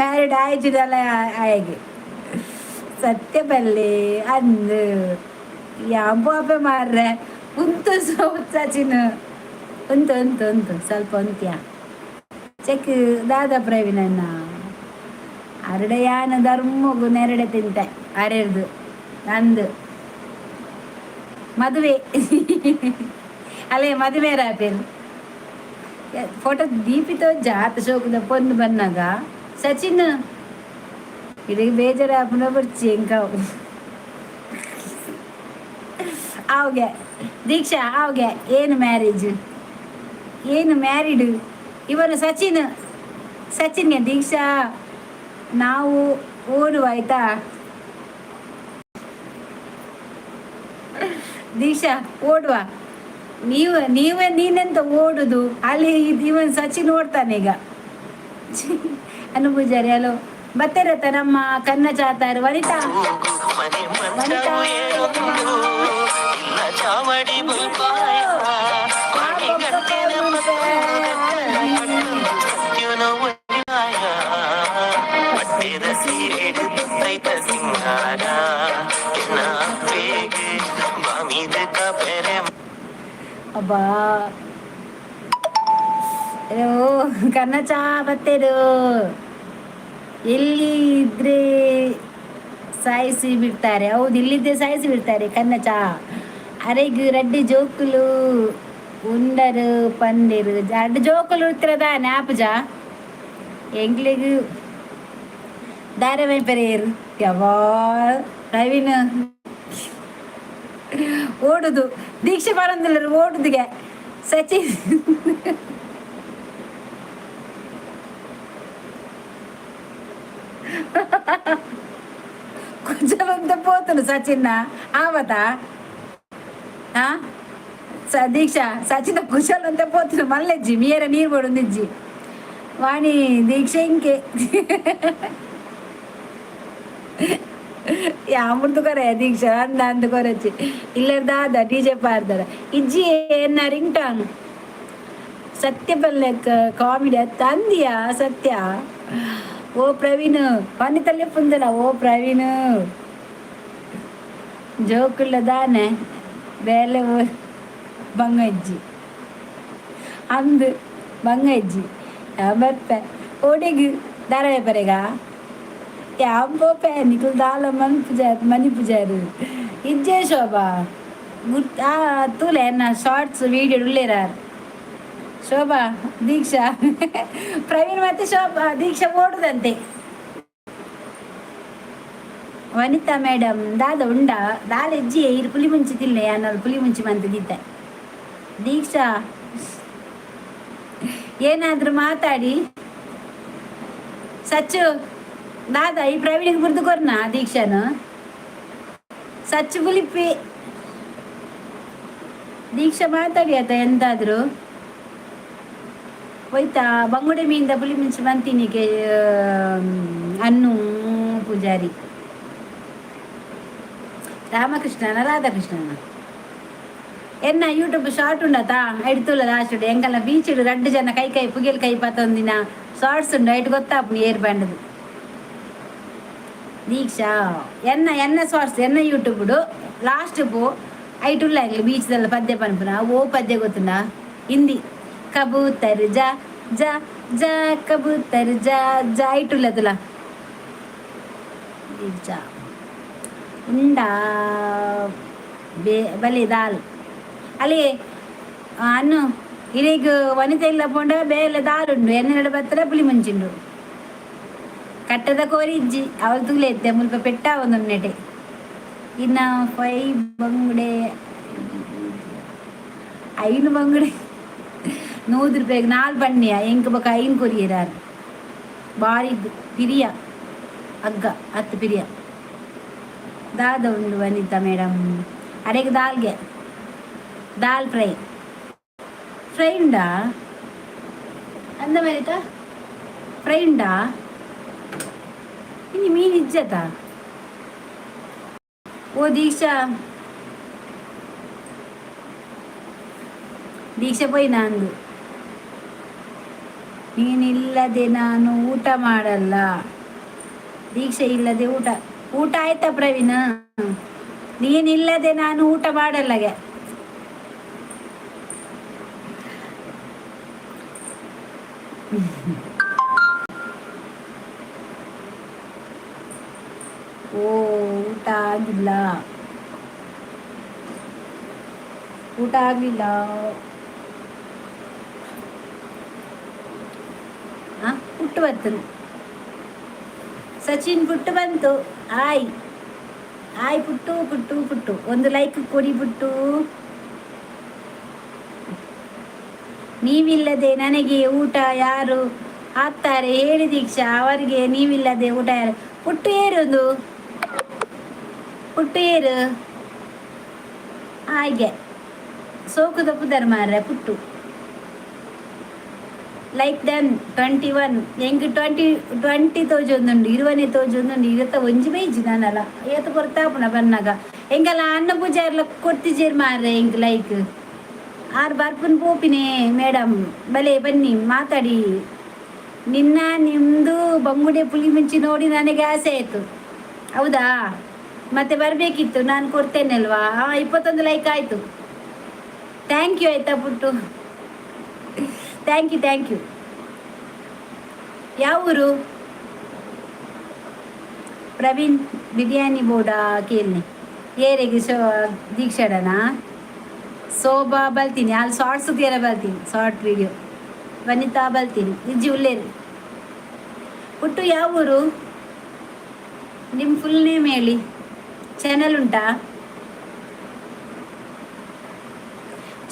ಮ್ಯಾರಿಡ್ ಆಯ್ಚಿದಲ್ಲ ಆಯಗೆ ಸತ್ಯ ಬಲ್ಲೆ ಅಂದ್ ಯಾಂಬು ಮಾರ್ರೆ. ಉಂತು ಸಚಿನ್, ಉಂತು ಉಂತು ಉಂತು ಸ್ವಲ್ಪ ಉಂತ್ಯ. ಚೆಕ್ ದಾದ ಪ್ರವೀಣಣ್ಣ ಅರಡೆಯಾನ ಧರ್ಮಗು ನೆರಡೆ ತಿಂತೆ ಅರೆರ್ದು ನಂದು ಮದುವೆ ಅಲ್ಲೇ ಮದುವೆ ರಾಪೇರು. ಫೋಟೋ ದೀಪಿತ ಜಾತ ಶೋಕುದ ಪೊಂದು ಬನ್ನಾಗ. ಸಚಿನ್ ಇದಕ್ಕೆ ಬೇಜಾರಾಪುನ ಬರ್ಚಿ ಎಂಕಾವು. ಆವ್ಗೆ ದೀಕ್ಷಾ, ಆವ್ಗೆ ಏನು ಮ್ಯಾರೇಜ್? ಏನು ಮ್ಯಾರಿಡ್ ಇವನು ಸಚಿನ್. ಸಚಿನ್ಗೆ ದೀಕ್ಷಾ, ನಾವು ಓಡುವ, ಆಯ್ತಾ? ದೀಕ್ಷಾ, ಓಡುವ. ನೀವು ನೀವೇ ನೀನೆಂತ ಓಡುದು ಅಲ್ಲಿ? ಇವನ್ ಸಚಿನ್ ಓಡ್ತಾನೆ ಈಗ. ಅನು ಪೂಜಾರಿ, ಹಲೋ. ಬತ್ತಿರತ್ತ ನಮ್ಮ ಕನ್ನ ಚಾತಾರು ವನಿತಾ. ಮನೆ ಮಂಚವು ಏರೊಂದು ಇಲ್ಲ ಚಾವಡಿ ಬುಲ್ಪಾಯ ಮಣಿಗಟ್ಟೆನ ಪತ್ತೊಂದು ಗಕ್ಕರ ಕಟ್ಟೊಂದು ಸತ್ಯನ ಒಲಿಯಾಯ ಪಟ್ಟೆದ ಸೀರೆಡು ತೈತ ಸಿಂಗಾರ ಎನ್ನ ಬೇಗ ಬಾಮಿದ ಕಪೆರೆ. ಅಬ್ಬಾ, ಓ ಕನ್ನ ಚಾ ಬತ್ತೇರು. ಎಲ್ಲಿ ಇದ್ರೆ ಸಾಯಿಸಿ ಬಿಡ್ತಾರೆ. ಹೌದು, ಇಲ್ಲಿದ್ದೆ ಸಾಯಿಸಿ ಬಿಡ್ತಾರೆ. ಕನ್ನ ಚಾ ಅರೆಗ್ ರಡ್ಡು ಜೋಕುಲು ಉಂಡರು ಪಂದಿರು. ರಡ್ಡು ಜೋಕುಲು ಉತ್ತಿರದ ನ್ಯಾಪುಜ ಎಂಗ್ಲಿಗ್ ದಾರೆ ಪೆರೇರು ಯವಾ. ಪ್ರವೀಣ್ ಓಡುದು, ದೀಕ್ಷೆ ಬರಂದಿಲ್ಲ ಓಡುದಿಗೆ. ಸಚಿನ್ ಕುಂಚಲಂತ ಪೋತನು ಸಚಿನ್ನ ಆವತ. ಆ ದೀಕ್ಷಾ, ಸಚಿನ ಕುಶಲ್ ಅಂತ ಪೋತನು. ಮಲ್ಲೆಜ್ಜಿ ಮೀರ ನೀರು ಬೋಡುಂದಿಜ್ಜಿ. ವಾಣಿ, ದೀಕ್ಷೆ ಇಂಕೆ ಯಾಮುರ್ದು ಕೊರೆ ದೀಕ್ಷಾ ಅಂದ ಅಂದು ಕೊರಚಿ ಇಲ್ಲದ ಡಿಜೆ ಪಾರ್ದರ ಇಜ್ಜಿ. ಎನ್ನ ರಿಂಗ್ ಟಾಂಗ್ ಸತ್ಯ ಬಲ್ಲೆಕ್ಕ ಕಾಮಿಡಿ ಅತ್ತ ಅಂದಿಯಾ ಸತ್ಯ. ಓ ಪ್ರವೀಣ್, ಪನ್ನಿತಲ್ಲೇ ಪುಂದಲ. ಓ ಪ್ರವೀಣ್, ಜೋಕುಲ್ಲ ದಾನೆ ಬೇಲೆ ಬಂಗಜ್ಜಿ ಅಂದು ಬಂಗಜ್ಜಿ ಬರ್ಪೆ ಓಡಿಗ್ ದಾರ ಪರೆಗ ಯಾಂ ಪೋಪೆ ನಿಕುಲು ದಾಲ ಮನ್ ಪೂಜಾರ್ ಮನಿ ಪೂಜಾರು ಇಜ್ಜೆ. ಶೋಭಾ ಗುರ್ತ ತೂಲೆ, ಎನ್ನ ಶಾರ್ಟ್ಸ್ ವೀಡಿಯೋ ಉಲ್ಲೇರಾರ್. ಶೋಭಾ, ದೀಕ್ಷಾ, ಪ್ರವೀಣ್ ಮತ್ತೆ ಶೋಭಾ, ದೀಕ್ಷಾ ಓಡುದಂತೆ. ವನಿತಾ ಮೇಡಮ್, ದಾದ ಉಂಡ ದಾಲ ಇಜ್ಜಿ. ಇರು ಪುಲಿ ಮುಂಚಿ ತಿನ್ಲೆ ಅನ್ನೋದು ಪುಲಿ ಮುಂಚಿ ಮಂತದಿದ್ದೆ. ದೀಕ್ಷಾ, ಏನಾದರೂ ಮಾತಾಡಿ. ಸಚ್ಚು, ದಾದಾ ಈ ಪ್ರವೀಣಿಗೆ ಬುರ್ದು ಕೊರ್ನಾ ದೀಕ್ಷಾನು? ಸಚ್ಚು ಬುಲಿಪಿ. ದೀಕ್ಷಾ, ಮಾತಾಡಿ ಆತ ಎಂತಾದ್ರು. ಹೋಯ್ತಾ ಬಂಗುಡೆ ಮೀನ್ದ ಪುಲಿ ಮುಂಚಿ ಮಂತಿನಿಗೆ. ಅನ್ನು ಪೂಜಾರಿ, ರಾಮಕೃಷ್ಣನ ರಾಧಾಕೃಷ್ಣನ ಎನ್ನ ಯೂಟ್ಯೂಬ್ ಶಾರ್ಟ್ ಉಂಡತಾ ಎಡ್ತುಲ್ಲ ಲಾಸ್ಟ್ ಎಂಕಲ್ನ ಬೀಚ್ ರಡ್ಡು ಜನ ಕೈ ಕೈ ಪುಗೆಲ್ ಕೈ ಪತ್ತೊಂದಿನ ಶಾರ್ಟ್ಸ್ ಉಂಡು. ಐಟ್ ಗೊತ್ತಾಪುಂಡು ಏರ್ ಬಂಡದು. ದೀಕ್ಷಾ, ಎನ್ನ ಎನ್ನ ಶಾರ್ಟ್ಸ್ ಎನ್ನ ಯೂಟ್ಯೂಬ್ ಲಾಸ್ಟ್ ಪೋ ಐಟ್ ಉಲ್ಲ. ಎಂಗ್ಲು ಬೀಚ್ದಲ್ಲ ಪದ್ಯ ಪನ್ಪುನ ಓ ಪದ್ಯ ಗೊತ್ತುಂಡ? ಹಿಂದಿ. ಕಬೂತರ್ ಜಾ ಜಾ ಜಾ, ಕಬೂತರ್ ಜಾ ಜಾ, ಐಟುಲ್ಲ ತುಲ. ದೀಕ್ಷಾ, ಉಂಡಾ ಬೇ ಬಲಿ ದಾಲ್ ಅಲ್ಲಿ ಅನ್ನು ಇರೆಗ್ ವನಿತೆ ಇಲ್ಲ ಪೋಂಡ ಬೇಲೆ ದಾಲ್ ಉಂಡು. ಎಣ್ಣೆ ಬತ್ತರ ಪುಲಿ ಮುಂಚಿಂಡು ಕಟ್ಟದ ಕೋರಿ ಇಜ್ಜಿ. ಅವಳು ತೂಲೆ ಎತ್ತೆ ಮುಲ್ಪ ಪೆಟ್ಟ ಒಂದೊಂದೆಟೆ. ಇನ್ನ ಫೈ ಬಂಗುಡೆ, ಐನು ಬಂಗುಡೆ 100 ರೂಪಾಯಿಗೆ ನಾಲ್ ಬಣ್ಣಿಯ. ಎಂಕ್ ಬೊಕ ಐನ್ ಕೊರಿಯರಾರ್. ಬಾರಿ ಪಿರಿಯ ಅಗ್ಗ ಹತ್ತು ಪಿರಿಯ. ದಾದ ಉಂಡು ವನಿತಾ ಮೇಡಮ್? ಅರೆಗ್ ದಾಲ್ಗೆ ದಾಲ್ ಫ್ರೈ. ಫ್ರೈ ಉಂಡಾ ಅಂದ ವನಿತಾ? ಫ್ರೈ ಉಂಡಾ? ಇನ್ನು ಮೀನು ಇಜ್ಜತ. ಓ ದೀಕ್ಷಾ, ದೀಕ್ಷಾ ಪೋಯಿನ ಅಂದು. ನೀನಿಲ್ಲದೆ ನಾನು ಊಟ ಮಾಡಲ್ಲ. ದೀಕ್ಷೆ ಇಲ್ಲದೆ ಊಟ ಊಟ ಆಯ್ತಾ ಪ್ರವೀಣ್? ನೀನಿಲ್ಲದೆ ನಾನು ಊಟ ಮಾಡಲ್ಲಗೆ. ಓ, ಊಟ ಆಗಿಲ್ಲ, ಊಟ ಆಗಲಿಲ್ಲ. ಪುಟ್ಟು ಬರ್ತದೆ ಸಚಿನ್, ಪುಟ್ಟು ಬಂತು. ಆಯ್ ಆಯ್ ಪುಟ್ಟು ಪುಟ್ಟು ಪುಟ್ಟು, ಒಂದು ಲೈಕ್ ಕೊಡಿ ಪುಟ್ಟು. ನೀವಿಲ್ಲದೆ ನನಗೆ ಊಟ ಯಾರು ಹಾಕ್ತಾರೆ ಹೇಳಿ ದೀಕ್ಷಾ. ಅವರಿಗೆ ನೀವಿಲ್ಲದೆ ಊಟ ಯಾರು? ಪುಟ್ಟು ಏರೊಂದು, ಪುಟ್ಟು ಏರು. ಹಾಗೆ ಸೋಕು ತಪ್ಪುದಾರ ಮಾರ್ರೆ ಪುಟ್ಟು. Like done 21. ಎಂಕ್ 20 20 ತೋಜೊಂದುಂಡು, 20ನೇ ತೋಜೊಂದುಂಡು. ಇರತ್ತ ಒಂಜಿ ಬೈಜಿ ನಾನಲ್ಲ ಏತ ಕೊರ್ತಾಪುಣ ಬನ್ನಾಗ. ಎಂಕಲ್ಲ ಅನ್ನ ಪೂಜಾರ್ಲ ಕೊರ್ತಿಜೇರ್ ಮಾರ್ರೆ ಎಂಕ್ ಲೈಕ್. ಆರು ಬರ್ಪುನ್ ಪೋಪಿನೇ ಮೇಡಮ್. ಬಲೆ ಬನ್ನಿ, ಮಾತಾಡಿ. ನಿನ್ನ ನಿಮ್ಮದು ಬಂಗುಡೆ ಪುಳಿ ಮುಂಚಿ ನೋಡಿ ನನಗೆ ಆಸೆ ಆಯಿತು. ಹೌದಾ? ಮತ್ತೆ ಬರಬೇಕಿತ್ತು, ನಾನು ಕೊಡ್ತೇನೆ ಅಲ್ವಾ? ಹಾಂ, 21 ಲೈಕ್ ಆಯಿತು. Thank you ಆಯ್ತಾ ಪುಟ್ಟು. Thank you, thank you. ಯಾವ ಊರು ಪ್ರವೀಣ್? ಬಿರಿಯಾನಿ ಬೋಡ ಕೇಳಿ ಏರೆಗೆ ಶೋ ದೀಕ್ಷಾಡನಾ? ಶೋಭಾ ಬಲ್ತೀನಿ. ಅಲ್ಲಿ ಶಾರ್ಟ್ಸ್ ತೀರ ಬಲ್ತೀನಿ, ಶಾರ್ಟ್ ವಿಡಿಯೋ. ವನಿತಾ ಬಲ್ತೀನಿ. ಇಜ್ಜಿ, ಉಲ್ಲೇರು. ಪುಟ್ಟು, ಯಾವ ಊರು? ನಿಮ್ಮ ಫುಲ್ ನೇಮ್ ಹೇಳಿ. ಚಾನೆಲ್ ಉಂಟಾ?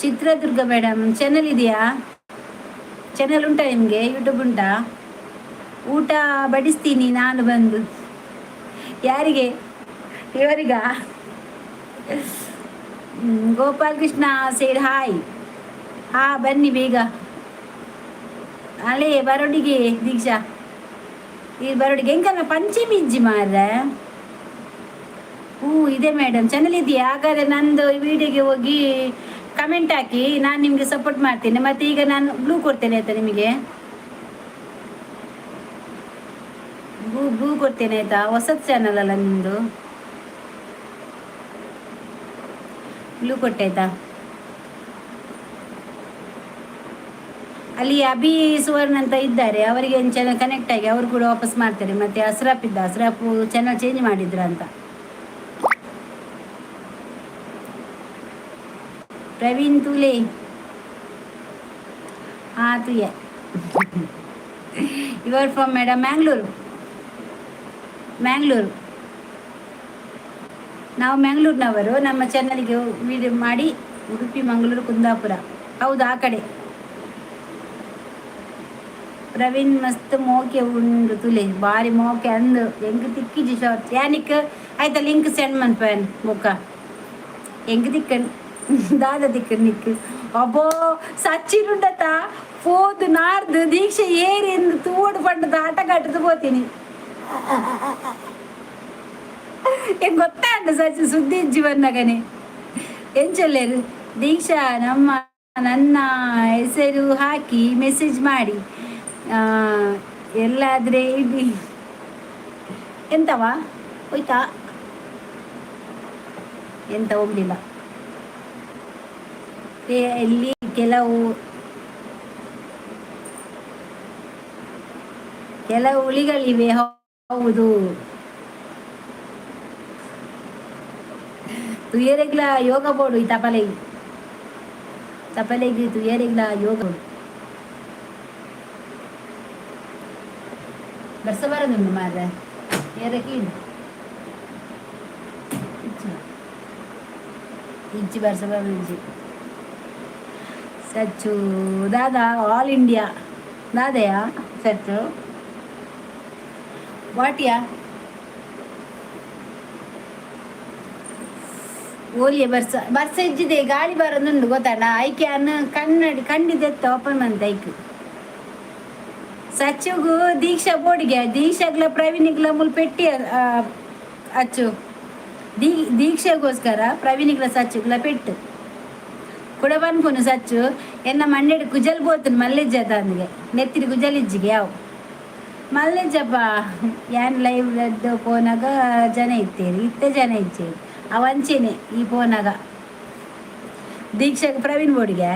ಚಿತ್ರದುರ್ಗ ಮೇಡಮ್. ಚಾನೆಲ್ ಇದೆಯಾ? ಚಾನೆಲ್ ಉಂಟಾ ನಿಮಗೆ? ಯೂಟ್ಯೂಬ್ ಉಂಟಾ? ಊಟ ಬಡಿಸ್ತೀನಿ ನಾನು ಬಂದು. ಯಾರಿಗೆ? ಇವರಿಗ? ಗೋಪಾಲ್ ಕೃಷ್ಣ ಸೇಡ್ ಹಾಯ್. ಹಾ, ಬನ್ನಿ ಬೇಗ. ಅಲ್ಲೇ ಬರೋಡಿಗೆ ದೀಕ್ಷಾ, ಈ ಬರೋಡಿಗೆ. ಎಂಕಲ್ಲ ಪಂಚಮಿ ಇಜ್ಜಿ ಮಾರ್ರೆ. ಹ್ಞೂ, ಇದೆ ಮೇಡಮ್. ಚಾನಲ್ ಇದೆಯಾ? ಹಾಗಾದರೆ ನಂದು ವಿಡಿಯೋಗೆ ಹೋಗಿ ಕಮೆಂಟ್ ಹಾಕಿ, ನಾನು ನಿಮಗೆ ಸಪೋರ್ಟ್ ಮಾಡ್ತೇನೆ. ಮತ್ತೆ ಈಗ ನಾನು ಬ್ಲೂ ಕೊಡ್ತೇನೆ ಆಯ್ತಾ ನಿಮಗೆ? ಬ್ಲೂ ಬ್ಲೂ ಕೊಡ್ತೇನೆ ಆಯ್ತಾ? ಹೊಸದು ಚಾನಲ್ ಅಲ್ಲ ನಿಮ್ಮದು. ಬ್ಲೂ ಕೊಟ್ಟೆ ಆಯ್ತಾ? ಅಲ್ಲಿ ಅಭಿ ಸುವರ್ಣ ಅಂತ ಇದ್ದಾರೆ, ಅವರಿಗೆ ಒಂದು ಚಾನಲ್ ಕನೆಕ್ಟ್ ಆಗಿ ಅವರು ಕೂಡ ವಾಪಸ್ ಮಾಡ್ತಾರೆ. ಮತ್ತೆ ಅಸ್ರಾಪ್ ಇದ್ದ, ಅಸ್ರಾಪ್ ಚಾನಲ್ ಚೇಂಜ್ ಮಾಡಿದ್ರ ಅಂತ. ಪ್ರವೀಣ್ ತುಲೆ. ಹಾಂ, ತುಯೆ. Your from madam? Mangalore, Mangalore. ನಾವು ಮ್ಯಾಂಗ್ಳೂರ್ನವರು. ನಮ್ಮ ಚಾನಲ್ಗೆ ವಿಡಿಯೋ ಮಾಡಿ. ಉಡುಪಿ, ಮಂಗಳೂರು, ಕುಂದಾಪುರ. ಹೌದು, ಆ ಕಡೆ. ಪ್ರವೀಣ್ ಮಸ್ತ್ ಮೋಕೆ ಉಂಡು ತುಲೆ, ಬಾರಿ ಮೋಕೆ ಅಂದು. ಎಂಕ್ ತಿಕ್ಕಿಜಿ ಶಾರ್ಟ್ ಯಾನಿಕ್ ಆಯ್ತಾ? ಲಿಂಕ್ ಸೆಂಡ್ ಮನ್ಪನ್ ಮುಖ. ಎಂಕ್ ತಿಕ್ಕನ್ ದಾದ ತಿಕ್ಕನ್ ನಿಕ್. ಅಬ್ಬೋ, ಸಚ್ಚಿರುಂಡತ ಪೋದು ನಾರ್ದು ದೀಕ್ಷೆ ಏರಿ ಎಂದು ತೂಡು ಪಂಡದ ಆಟಗಾಟದ ಪೋತೀನಿ. ಎಂಕ್ ಗೊತ್ತಾಂಡ ಸಚ್ಚಿ ಸುದ್ದಿ ಇಜ್ಜಿ ಬನ್ನಗನೆ. ಎಂಚೊಲ್ಲೆರ್ ದೀಕ್ಷಾ? ನಮ್ಮ ನನ್ನ ಹೆಸರು ಹಾಕಿ ಮೆಸೇಜ್ ಮಾಡಿ. ಎಲ್ಲಾದ್ರೆ ಇಡಿ. ಎಂತವಾ ಹೋಯ್ತಾ? ಎಂತ ಹೋಗ್ಲಿಲ್ಲ. ಇಲ್ಲಿ ಕೆಲವು ಕೆಲವು ಹುಲಿಗಳಿವೆ. ಹೌದು. ತುಯರೆಗ್ಲ ಯೋಗ ಬೋಡು ಈ ತಪಲೆಗೆ, ತಪಲೆಗೆ ತುಯರೆಗ್ಲ ಯೋಗ ಬೋಡು. ಬರ್ಸ ಬರೋದುಂಟು ಮಾರ್ರೆ. ಏರಕ್ಕೆ ಇಜ್ಜಿ, ಬರ್ಸ ಬರೋದು ಇಜ್ಜಿ. ಸಚ್ಚು ದಾದಾ ಆಲ್ ಇಂಡಿಯಾ ದಾದೆಯಾ ಸಚ್ಚು ವಾಟಿಯಾ ಓಲಿಯ. ಬರ್ಸ ಬರ್ಸ ಇಜ್ಜಿದೆ, ಗಾಳಿ ಬರೋದುಂಡು ಗೊತ್ತಣ್ಣ. ಐಕೆ ಅನ್ನ ಕನ್ನಡಿ ಕಂಡಿದೆತ್ತ ಓಪನ್ ಬಂತ ಐಕ್. ಸಚ್ಚುಗು ದೀಕ್ಷಾ ಬೋಡಿಗೆ, ದೀಕ್ಷಾಗ್ಲ ಪ್ರವೀಣಿಗ್ಲ ಮುಲ್ ಪೆಟ್ಟಿ ಅಚ್ಚು. ದೀಕ್ಷೆಗೋಸ್ಕರ ಪ್ರವೀಣಿಗ್ಲ ಸಚ್ಚುಗ್ಲ ಪೆಟ್ಟು ಕುಡ ಪನ್ಪುನು. ಸಚ್ಚು ಎನ್ನ ಮಂಡೆಡ್ ಕುಜಲ್ ಬೋತುನು ಮಲ್ಲೆಜ್ಜ ಅಂದಿಗೆ ನೆತ್ತಿನ ಕುಜಲ್ ಇಜ್ಜಿಗೆ ಯಾವ ಮಲ್ಲೆಜ್ಜಪ್ಪ. ಯಾನ್ ಲೈವ್ ಪೋನಾಗ ಜನ ಇತ್ತೇರಿ, ಇತ್ತೆ ಜನ ಇಚ್ಚೇರಿ. ಅವಂಚೆನೆ ಈ ಪೋನಾಗ ದೀಕ್ಷೆಗೆ ಪ್ರವೀಣ್ ಬೋಡಿಗೆ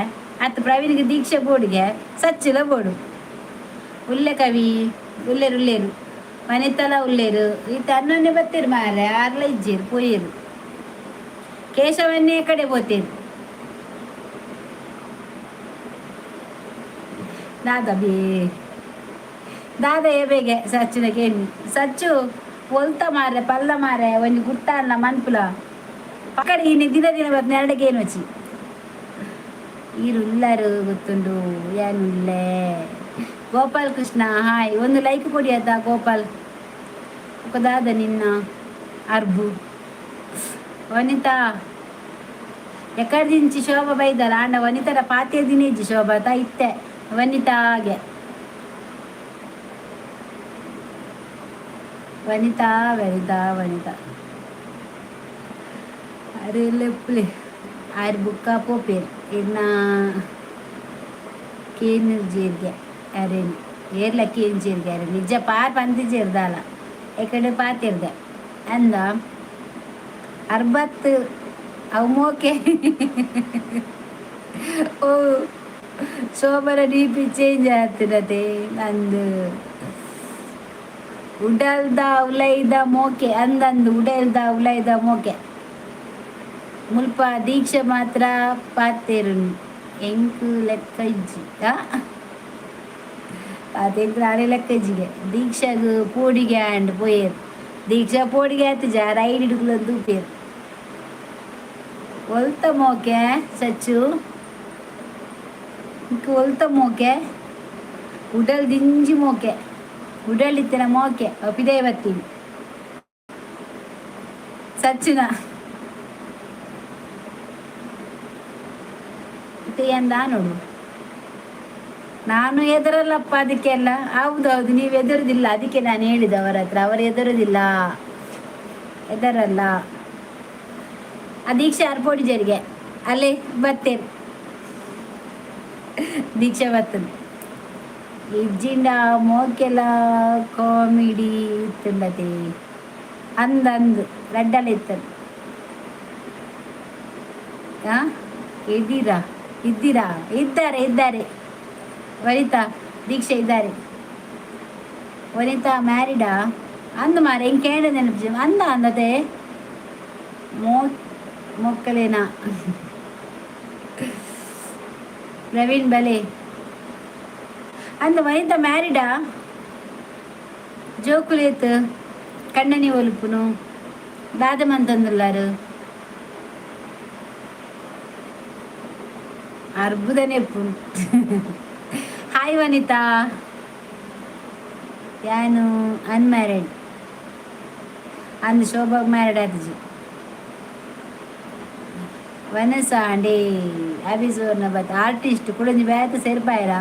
ಅತ್ತ, ಪ್ರವೀಣ್ಗೆ ದೀಕ್ಷೆ ಬೋಡಿಗೆ, ಸಚ್ಚಿಲ ಬೋಡು. ಉಲ್ಲೆ ಕವಿ ಉಲ್ಲೇರು, ಉಲ್ಲೇರು ಮನೆತಲ ಉಲ್ಲೇರು. ಈತ ಅನ್ನೊನ್ನೆ ಬತ್ತೀರು ಮಾರೆ, ಆರ್ಲ ಇಜ್ಜೇರು, ಪೋಯೇರು. ಕೇಶವನ್ನೇ ಕಡೆ ಪೋತೇರು. ದಾದ ಬೇ ದಾದ ಬೇಗೆ ಸಚ್ಚಿನ ಕೇಳಿ. ಸಚ್ಚು ಒಲ್ತ ಮಾರೆ, ಪಲ್ಲ ಮಾರೆ, ಒಂಜಿ ಗುಟ್ಟ ಅಲ್ಲ ಮನ್ಪುಲ ಪಕಡಿ. ಇನ್ನು ದಿನ ದಿನ ಬತ್ ನೆರಡಿಗೆ ಏನು ವಚ್ಚಿ. ಈರು ಉಲ್ಲರು ಗೊತ್ತುಂಡು ಏನುಲ್ಲೆ. ಗೋಪಾಲ್ ಕೃಷ್ಣ ಹಾಯ್. ಒಂದು ಲೈಕ್ ಕೊಡಿ ಆಯ್ತಾ ಗೋಪಾಲ್. ದಾದ ನಿನ್ನ ಅರ್ಬು. ವನಿತಾ ಎಕ್ಕಡ್ದಿಂಚಿ ಶೋಭಾ ಬೈದಲ್ಲ ಆಂಡ ವನಿತರ ಪಾತೆ ದಿನೇಜಿ ಶೋಭಾ ತಾ ಇತ್ತೆ ವನಿತಾಗೆ. ವನಿತಾ ವನಿತಾ ವನಿತಾ ಅರೆ ಲೆಪ್ಪುಲೆ. ಆರ್ ಬುಕ್ಕ ಪೋಪೇರ್ ಇನ್ನ ಕೇನು ಜೀರಿಗೆ ಅರೇನು ಏರ್ಲ ಕೇನ್ ಜೀರಿಗೆ ಅರೆ ನಿಜ ಪಾರ್ ಪಂತಿ ಜೀರ್ದಾಲ ಎಕಡೆ ಪಾತಿರ್ದೆ ಅಂದ ಅರ್ಬತ್ತು ಅವು ಮೋಕೆ. ಓ ಶೋಭನ ಡಿ ಪಿ ಚೇಂಜ್ ಆಗ್ತಿರತೆ ನಂದು. ಉಡಲ್ದ ಉಲೈದ ಮೋಕೆ ಅಂದಂದು ಉಡಲ್ದ ಉಲೈದ ಮೋಕೆ. ಮುಲ್ಪ ದೀಕ್ಷೆ ಮಾತ್ರ ಪಾತೆರುನು ಎಂಕು ಲೆಕ್ಕ ಇಜ್ಜಿ. ಪಾತೆಂಕು ಆರೆ ಲೆಕ್ಕ ಇಜ್ಜಿಗೆ. ದೀಕ್ಷಾಗ್ ಪೋಡಿಗೆ ಆಂಡ್ ಪೋಯೇರು. ದೀಕ್ಷಾ ಪೋಡಿಗೆ ಆತಿಜ ರೈಡ್ ಹಿಡ್కుಲಂದು ತೂಪೇರು. ಒಲ್ತ ಮೋಕೆ ಸಚ್ಚು ಇಂಕ್ ಒಲ್ತ ಮೋಕೆ ಉಡಲ್ ದಿಂಜಿ ಮೋಕೆ ಉಡಲ್ ಇತ್ತಿನ ಮೋಕೆ ಪಿದೈ ಬತ್ತೀನಿ ಸಚ್ಚಿನ ಎಂದ ನೋಡು. ನಾನು ಎದುರಲ್ಲಪ್ಪ ಅದಕ್ಕೆಲ್ಲ. ಹೌದೌದು, ನೀವು ಎದುರುದಿಲ್ಲ, ಅದಕ್ಕೆ ನಾನು ಹೇಳಿದೆ ಅವರ ಹತ್ರ. ಅವರು ಎದುರುದಿಲ್ಲ, ಎದರಲ್ಲ. ಆ ದೀಕ್ಷಾ ಅರ್ಪೋಡಿ ಜರಿಗೆ ಅಲ್ಲೇ ಬತ್ತೇರು. ದೀಕ್ಷಾ ಬರ್ತದೆ. ಇಜ್ಜಿಂಡ ಮೋಕೆಲ ಕಾಮಿಡಿ ಇತ್ತುಂಡತೆ ಅಂದ ಅಂದು ರಡ್ಡಲ ಇತ್ತದು. ಆ ಇದ್ದೀರಾ ಇದ್ದೀರಾ? ಇದ್ದಾರೆ ಇದ್ದಾರೆ. ವನಿತಾ ದೀಕ್ಷಾ ಇದ್ದಾರೆ. ವನಿತಾ ಮ್ಯಾರಿಡಾ ಅಂದು ಮಾರೆ ಇಂಕೇಂಡ ನೆನಪು ಅಂದ ಅಂದತೆ ಮೋ ಮೊಕ್ಕಲೇನಾ. ಪ್ರವೀಣ್ ಬಲೆ ಅಂದ. ವನಿತಾ ಮ್ಯಾರಿಡಾ? ಜೋಕುಲೇತ್ ಕಣ್ಣನಿ ಒಲುಪುನು ದಾದ ಮಂತಂದುಲ್ಲಾರು ಅರ್ಬುದನೆಪ್ಪು. ಹಾಯ್ ವನಿತಾ. ಯಾನು ಅನ್ಮ್ಯಾರಿಡ್ ಅಂದು. ಶೋಭಾಗ್ ಮ್ಯಾರಿಡ್ ಆತಿಜಿ. ವನಸ ಅಂಡೇ ಅಭಿಸೋರ್ನ ಬತ್ ಆರ್ಟಿಸ್ಟ್ ಕುಡಂಜಿ ಬ್ಯಾತ ಸೇರ್ಪಾಯರ.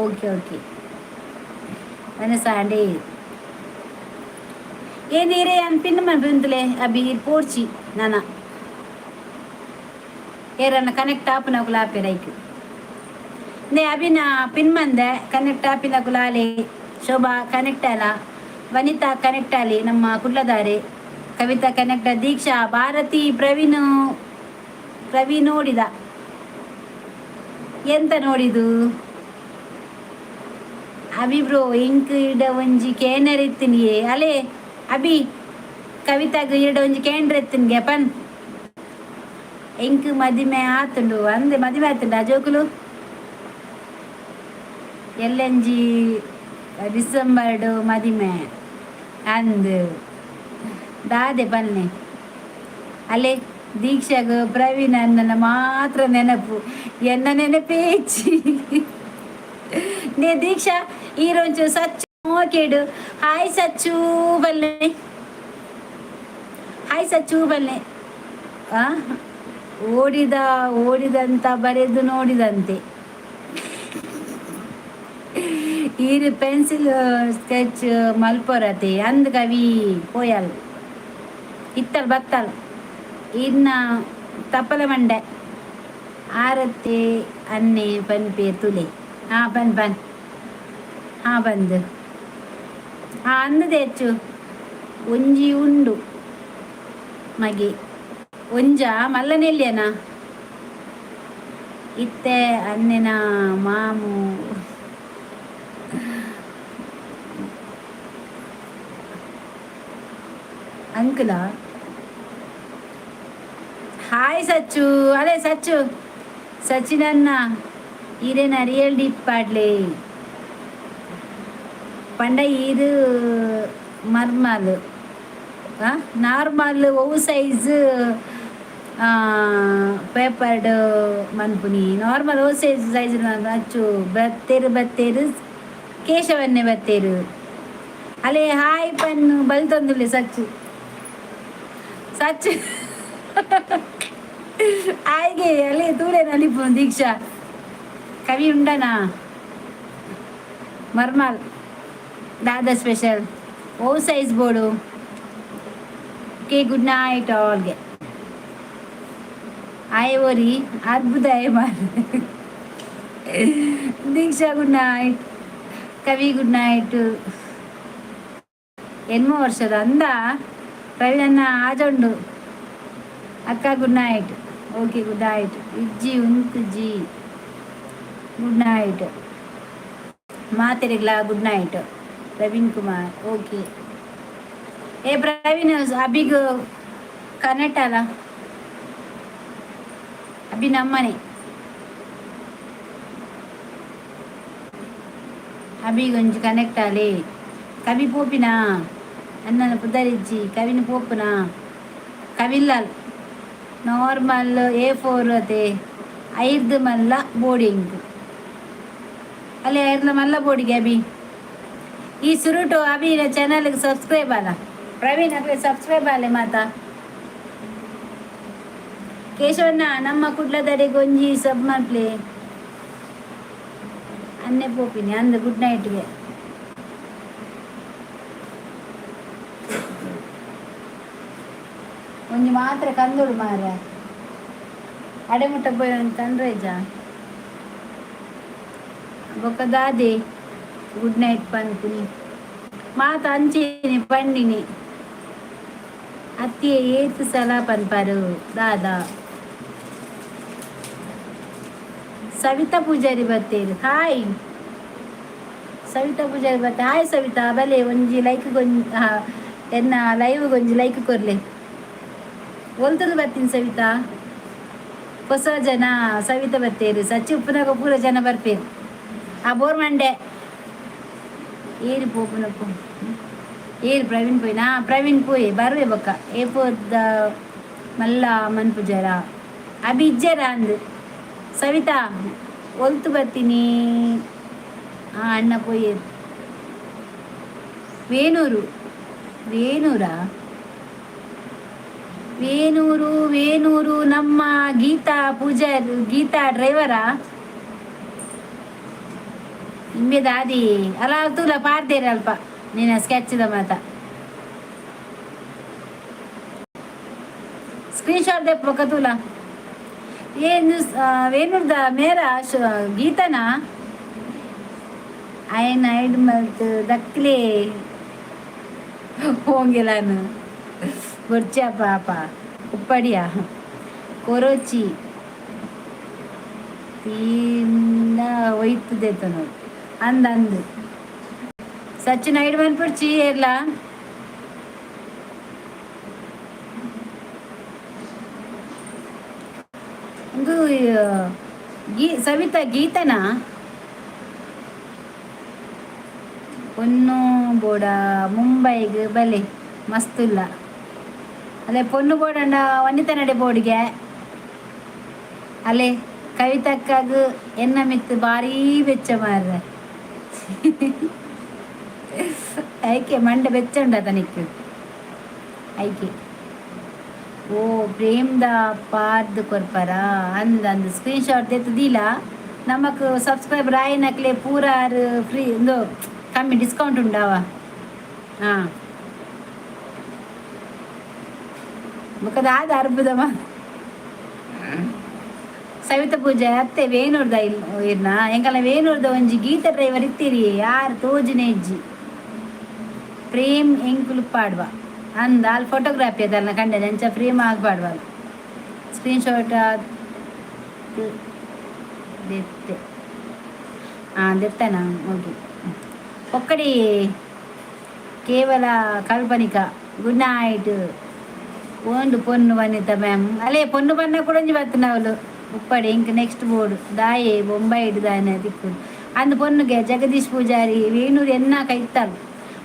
ಓಕೆ ಓಕೆ ವನಸ ಅಂಡೇ ಏನಿರೇ ಅನ್ ಪಿನ್ ಮನ್ಪುಂತಲೆ ಅಭಿ ಪೋಡ್ಚಿ ನಾನ ಏರನ್ನ ಕನೆಕ್ಟ್ ಆಪುನಕುಲು ಆಪೆರ್ ಐಕ್. ನೇ ಅಭಿನ ಪಿನ್ ಮಂದೆ ಕನೆಕ್ಟ್ ಆಪಿನಕುಲು ಆಲೆ. ಶೋಭಾ ಕನೆಕ್ಟ್ ಅಲ್ಲ, ವನಿತಾ ಕನೆಕ್ಟ್ ಆಲಿ, ನಮ್ಮ ಕುಡ್ಲದಾರೆ ಕವಿತಾ ಕನೆಕ್ಟ್, ದೀಕ್ಷಾ, ಭಾರತಿ, ಪ್ರವೀಣ್. ಪ್ರವೀಣ್ ನೋಡಿದ ಎಂತ ನೋಡಿದು? ಅಭಿ ಬ್ರೋ ಇಂಕ್ ಇಡ ಒಂಜಿ ಕೇನರ್ ಇತ್ತಿನಿಯೇ. ಅಲೆ ಅಭಿ, ಕವಿತಾಗ ಇಡ ಒಂಜಿ ಕೇಂದ್ರ ಇತ್ತಿನ್ಗೆ ಪನ್. ಎಂಕ್ ಮದಿಮೆ ಆತುಂಡು ಅಂದೆ. ಮದಿಮೆ ಆತುಂಡು ಆ ಜೋಕುಲು ಎಲ್ಲಂಜಿ ಡಿಸೆಂಬರ್ಡ್ ಮದಿಮೆ ಅಂದ್ ದಾದೆ ಪನ್ನೆ. ಅಲ್ಲೇ ದೀಕ್ಷಾಗ ಪ್ರವೀಣ್ ಅಣ್ಣನ ಮಾತ್ರ ನೆನಪು, ಎನ್ನ ನೆನಪೇಚಿ. ನೇ ದೀಕ್ಷಾ ಈರೊಂಚು ಸಚ್ಚು ಮೋಕೆಡು ಹಾಯ್ ಸಚ್ಚು ಬಲ್ಲೆ, ಹಾಯ್ ಸಚ್ಚು ಬಲ್ಲೆ. ಆ ಓಡಿದ ಓಡಿದಂತ ಬರೆದು ನೋಡಿದಂತೆ. ಈರು ಪೆನ್ಸಿಲ್ ಸ್ಕೆಚ್ ಮಲ್ಪೊರತೆ ಅಂದ್ ಕವಿ ಪೋಯಲ್ ಇತ್ತಲ್ ಬತ್ತಲ್ ಇನ್ನ ತಪ್ಪಲ ಮಂಡೆ ಆರತಿ ಅನ್ನೆ ಪನ್ಪೆ ತುಲೆ. ಹಾ ಪನ್ ಪನ್ ಹಾ ಬಂದು ಹಾ ಅಂದದೆ ಹೆಚ್ಚು ಒಂಜಿ ಉಂಡು ಮಗೆ ಒಂಜ ಮಲ್ಲನೆಲ್ಯನ ಇತ್ತೆ ಅನ್ನೆನ ಮಾಮು ಅಂಕಲ. ಹಾಯ್ ಸಚ್ಚು. ಅಲೆ ಸಚ್ಚು, ಸಚಿನ್ ಅಣ್ಣ ಈರೇನ ರಿಯಲ್ ಡೀಪ್ ಪಾಡ್ಲೆ ಪಂಡ ಈರು ಮರ್ಮಲ್ ನಾರ್ಮಲ್ ಒವು ಸೈಜ್ ಪೇಪರ್ಡ್ ಮನ್ಪುನಿ ನಾರ್ಮಲ್ ಓ ಸೈಜ್ ಸೈಜ್ ಅಚ್ಚು ಬತ್ತೇರು ಬತ್ತೇರು ಕೇಶವನ್ನೇ ಬತ್ತೇರು. ಅಲೆ ಹಾಯ್ ಪನ್ನು ಬಲ್ತೊಂದುಲ್ಲೆ ಸಚ್ಚು ಸಚ್ಚು ಆಯ್ಗೆ ಅಲೆ ತೂಲೆ ನಲಿಪು ದೀಕ್ಷಾ ಕವಿ ಉಂಡನಾ ಮರ್ಮಾಲ್ ದಾದಾ ಸ್ಪೆಷಲ್ ಓ ಸೈಜ್ ಬೋಡು. ಓಕೆ, ಗುಡ್ ನೈಟ್ ಆಲ್ಗೆ. ಆಯ್ ಓರಿ ಅದ್ಭುತ ಆಯ್ ಮಾರ್. Deeksha good night. Kavi good night. ಎನ್ಮ ವರ್ಷದ ಅಂದ ಪ್ರವೀಣನ್ನ ಆಜೊಂಡು. ಅಕ್ಕ good night. Okay, good night. ಇಜ್ಜಿ ಉಂತು ಜಿ. ಗುಡ್ ನೈಟ್ ಮಾತೆರೆಗ್ಲಾ. Good night Praveen Kumar. Okay. ಏ ಪ್ರವೀಣ್, ಅಭಿಗ್ ಕನೆಕ್ಟ್ ಅಲ್ಲ. ಅಭಿ ನಮ್ಮನೆ ಅಭಿಗೊಂಜಿ ಕನೆಕ್ಟ್ ಆಲೆ. ಕವಿ ಪೋಪಿನ ಅಣ್ಣನ ಪುದರಿಜ್ಜಿ. ಕವಿನ ಪೋಪುನ ಕವಿಲ್ಲಾಲ್ ನಾರ್ಮಲ್ ಎ4 ಅತೆ ಐರ್ದು ಮಲ್ಲ ಬೋರ್ಡಿಂಗ್ ಅಲ್ಲಿ ಐರ್ದ ಮಲ್ಲ ಬೋರ್ಡಿಗೆ. ಅಭಿ ಈ ಸುರುಟು ಅಭಿ ಚಾನಲ್ಗೆ ಸಬ್ಸ್ಕ್ರೈಬ್ ಅಲ್ಲ. ಪ್ರವೀಣ್ ಅಕ್ಲೆ ಸಬ್ಸ್ಕ್ರೈಬ್ ಆಲೆ ಮಾತಾ. ಕೇಶವಣ್ಣ, ನಮ್ಮ ಕುಡ್ಲದಡೆ ಗೊಂಜಿ ಸಬ್ ಮಲ್ಪ್ಲೆ. ಅನ್ನೆ ಪೋಪಿನಿ ಅಂದ್ ಗುಡ್ ನೈಟ್ಗೆ. ಒಂಜಿ ಮಾತ್ರ ಕಂದೋಡು ಮಾರ ಅಡೆ ಮುಟ್ಟ ಪೋಯಿ ಒಂಜಿ ಕಂಡ್ರೇಜ ಬೊಕ್ಕ ದಾದೆ ಗುಡ್ ನೈಟ್ ಪನ್ಪುನಿ ಮಾತ ಅಂಚೆನೆ ಪಂಡಿನಿ. ಅತ್ತಿಯೇ ಏತ್ ಸಲ ಪನ್ಪರು ದಾದಾ. ಸವಿತಾ ಪೂಜಾರಿ ಬತ್ತೇರು. ಹಾಯ್ ಸವಿತಾ ಪೂಜಾರಿ ಬತ್ತೆ. ಹಾಯ್ ಸವಿತಾ, ಬಲೆ ಒಂಜಿ ಲೈಕ್ ಗೊಂಜಿ ಎನ್ನ ಲೈವ್ ಗೊಂಜಿ ಲೈಕ್ ಕೊರ್ಲೆ. ಒಲ್ತದ ಬರ್ತೀನಿ ಸವಿತಾ. ಹೊಸ ಜನ ಸವಿತಾ ಬತ್ತೇರು. ಸಚ್ಚಿ ಉಪ್ಪುನಾಗ ಪೂರ ಜನ ಬರ್ಪೇರು. ಆ ಬೋರ್ ಮಂಡೆ ಏರು ಪೋಪುನಪ್ಪು ಏರು ಪ್ರವೀಣ್ ಪೋಯಿನಾ? ಪ್ರವೀಣ್ ಪೋಯೆ ಬರುವೆ ಬೊಕ್ಕ ಏಪೋದ ಮಲ್ಲ ಮನ್ಪುಜರ ಅಭಿ ಇಜ್ಜರ ಅಂದ್. ಸವಿತಾ ಒಲ್ತು ಬರ್ತೀನಿ. ಆ ಅಣ್ಣ ಪೋಯೇರು ವೇಣೂರು. ವೇಣೂರಾ? ವೇಣೂರು ವೇಣೂರು ನಮ್ಮ ಗೀತಾ ಪೂಜಾರಿ ಗೀತಾ ಡ್ರೈವರಾ ಇಂಬೆ ದಾದಿ ಅಲ್ಲ ತೂಲ ಪಾಡ್ದೇರ ಅಲ್ಪ ನಿನ್ನ ಸ್ಕೆಚ್ದ ಮಾತ. ಸ್ಕ್ರೀನ್ ಶಾಟ್ ದೆಪ್ಪ ತೂಲ. ಏನು ವೇಣೂರ್ದ ಮೇರ ಗೀತನಾ? ಅಯನ್ ಐಡ್ ಮಲ್ತ್ ದಕ್ಲೆ ಹೋಗಿಲಾನು ಬೊರ್ಚ ಪಾಪ ಉಪ್ಪಡಿಯ ಕೊರೊಚಿ ತೀಂಡ ಒಯ್ತು ದೇತನು ಅಂದ ಅಂದು. ಸಚಿನ್ ಐಡ್ ಮನ್ಪುರ್ಚಿ ಏರ್ಲ. ಉಂದು ಗೀ ಸವಿತಾ ಗೀತನಾ? ಪೊನ್ನು ಬೋಡ ಮುಂಬೈಗ್ ಬಲೆ ಮಸ್ತುಲ್ಲ. ಅದೇ ಪೊನ್ನು ಬೋಡಂಡ ವನಿತ ನಡೆ ಬೋಡಿಗೆ. ಅಲೆ ಕವಿತಕ್ಕಾಗ ಎನ್ನ ಮಿತ್ತು ಭಾರೀ ಬೆಚ್ಚ ಮಾರ್ರೆ. ಐಕೆ ಮಂಡೆ ಬೆಚ್ಚ ಉಂಡ ತನಿಕ್ ಐಕೆ. ಓ ಪ್ರೇಮ್ದ ಪಾರ್ದ್ ಕೊರ್ಪರ ಅಂದ್ ಅಂದ್. ಸ್ಕ್ರೀನ್ ಶಾಟ್ ದೆತ್ತುದೀಲ. ನಮಕ್ ಸಬ್ಸ್ಕ್ರೈಬರ್ ಆಯಿನಕ್ಲೆ ಪೂರ ಫ್ರೀ ಇಂದು ಕಮ್ಮಿ ಡಿಸ್ಕೌಂಟ್ ಉಂಡಾವ. ಹಾಂ, ಬೊಕ ದಾದ ಅರ್ಬುದಮ. ಸವಿತ ಪೂಜೆ ಅತ್ತೆ ವೇಣೂರ್ದ ಇರ್ನ ಎಂಕಲ್ನ ವೇಣೂರ್ದ ಒಂಜಿ ಗೀತ ಡ್ರೈವರ್ ಇತ್ತೀರಿ ಯಾರು ತೋಜುನೆ ಇಜ್ಜಿ. ಪ್ರೇಮ್ ಎಂಕುಲು ಪಾಡ್ವ ಅಂದ ಅಲ್ಲಿ ಫೋಟೋಗ್ರಾಫಿ ಅದಲ್ಲ ಕಂಡೆ ಅಂಚ ಫ್ರೇಮ್ ಆಗಿ ಪಾಡ್ವ. Screen shot ದೆತ್ತೆ. ಹಾಂ, ದೆತ್ತನಾ? ಓಕೆ. ಒಕ್ಕಡಿ ಕೇವಲ ಕಾಲ್ಪನಿಕ. ಗುಡ್ ನೈಟ್ ಓಂಡು ಪೊನ್ನು ವನಿತ ಮ್ಯಾಮ್. ಅಲೇ ಪೊನ್ನು ಬಣ್ಣ ಕುಡಂಜಿ ಬತ್ತಿನವಳು ಉಪ್ಪಡೆ ಇಂಕ್ ನೆಕ್ಸ್ಟ್ ಬೋರ್ಡ್ ದಾಯೆ ಬೊಂಬೈ ದಾನೆ ದಿಕ್ಕು ಅಂದ್ ಪೊನ್ನುಗೆ. ಜಗದೀಶ್ ಪೂಜಾರಿ ವೇಣೂರು ಎನ್ನ ಕೈತಲ್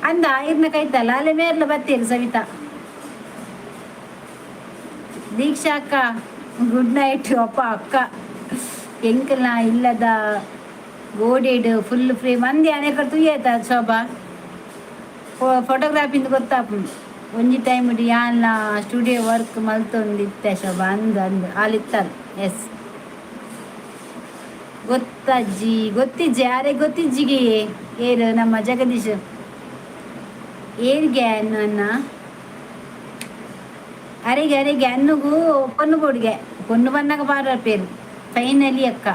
ಅಂದ ಇರ್ನ ಕೈತಲ್ಲ. ಅಲ್ಲೇ ಮೇರ್ಲ ಬತ್ತೀರಿ. ಸವಿತಾ ದೀಕ್ಷಾ ಅಕ್ಕ, ಗುಡ್ ನೈಟ್. ಅಪ್ಪ ಅಕ್ಕ, ಎಂಕಲ್ನ ಇಲ್ಲದ ಗೋಡೆಡ್ ಫುಲ್ ಫ್ರೇಮ್ ಅಂದಿ ಅನೇಕ ತುಯ್ಯಾತ ಶೋಭಾ. ಫೋಟೋಗ್ರಾಫಿಂದ ಗೊತ್ತಾಪುಂಡು. ಒಂಜಿ ಟೈಮ್ ಯಾನ್ಲ ಸ್ಟುಡಿಯೋ ವರ್ಕ್ ಮಲ್ತೊಂದಿತ್ತೆ ಶೋಭಾ. ಅಂದ್ ಅಂದ್ ಆಲಿತ್ತಲ್. ಎಸ್, ಗೊತ್ತಜ್ಜಿ, ಗೊತ್ತಿಜ್ಜಿ. ಯಾರೇ ಗೊತ್ತಿಜ್ಜಿಗೆ? ಏರು ನಮ್ಮ ಜಗದೀಶ್ ಏರ್ಗೆ ಅನ್ನ ಅರೆಗೆ ಅರೆಗೆ ಅನ್ನುಗು ಪೊನ್ನು ಬೋಡಿಗೆ ಪೊನ್ನು ಬನ್ನಾಗ ಬಾರ ಪೇರು. ಫೈನಲಿ ಅಕ್ಕ,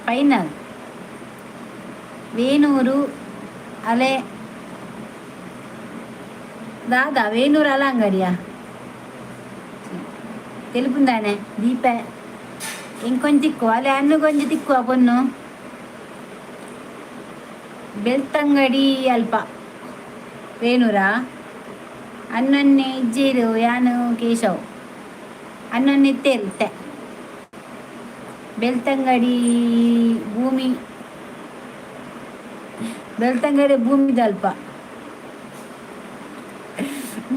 ಫೈನಲ್. ವೇಣೂರು ಅಲೆ ದಾದಾ? ವೇಣೂರು ಅಲ ಅಂಗಡಿಯ తెలుపుందాನೆ ದೀಪ. ಇಂಕೊಂಚ ತಿಕ್ಕುವ ಅಲೆ ಅನ್ನು ಕೊಂಚ ತಿಕ್ಕುವ ಪೊನ್ನು. ಬೆಳ್ತಂಗಡಿ ಅಲ್ಪ ವೇಣೂರಾ? ಅನ್ನೊನ್ನೆ ಇಜ್ಜೇರು. ಯಾನು ಕೇಶವ್ ಅನ್ನೊನ್ನೆ ಇತ್ತೇರುತ್ತೆ. ಬೆಳ್ತಂಗಡಿ ಭೂಮಿ, ಬೆಳ್ತಂಗಡಿ ಭೂಮಿದಲ್ಪ.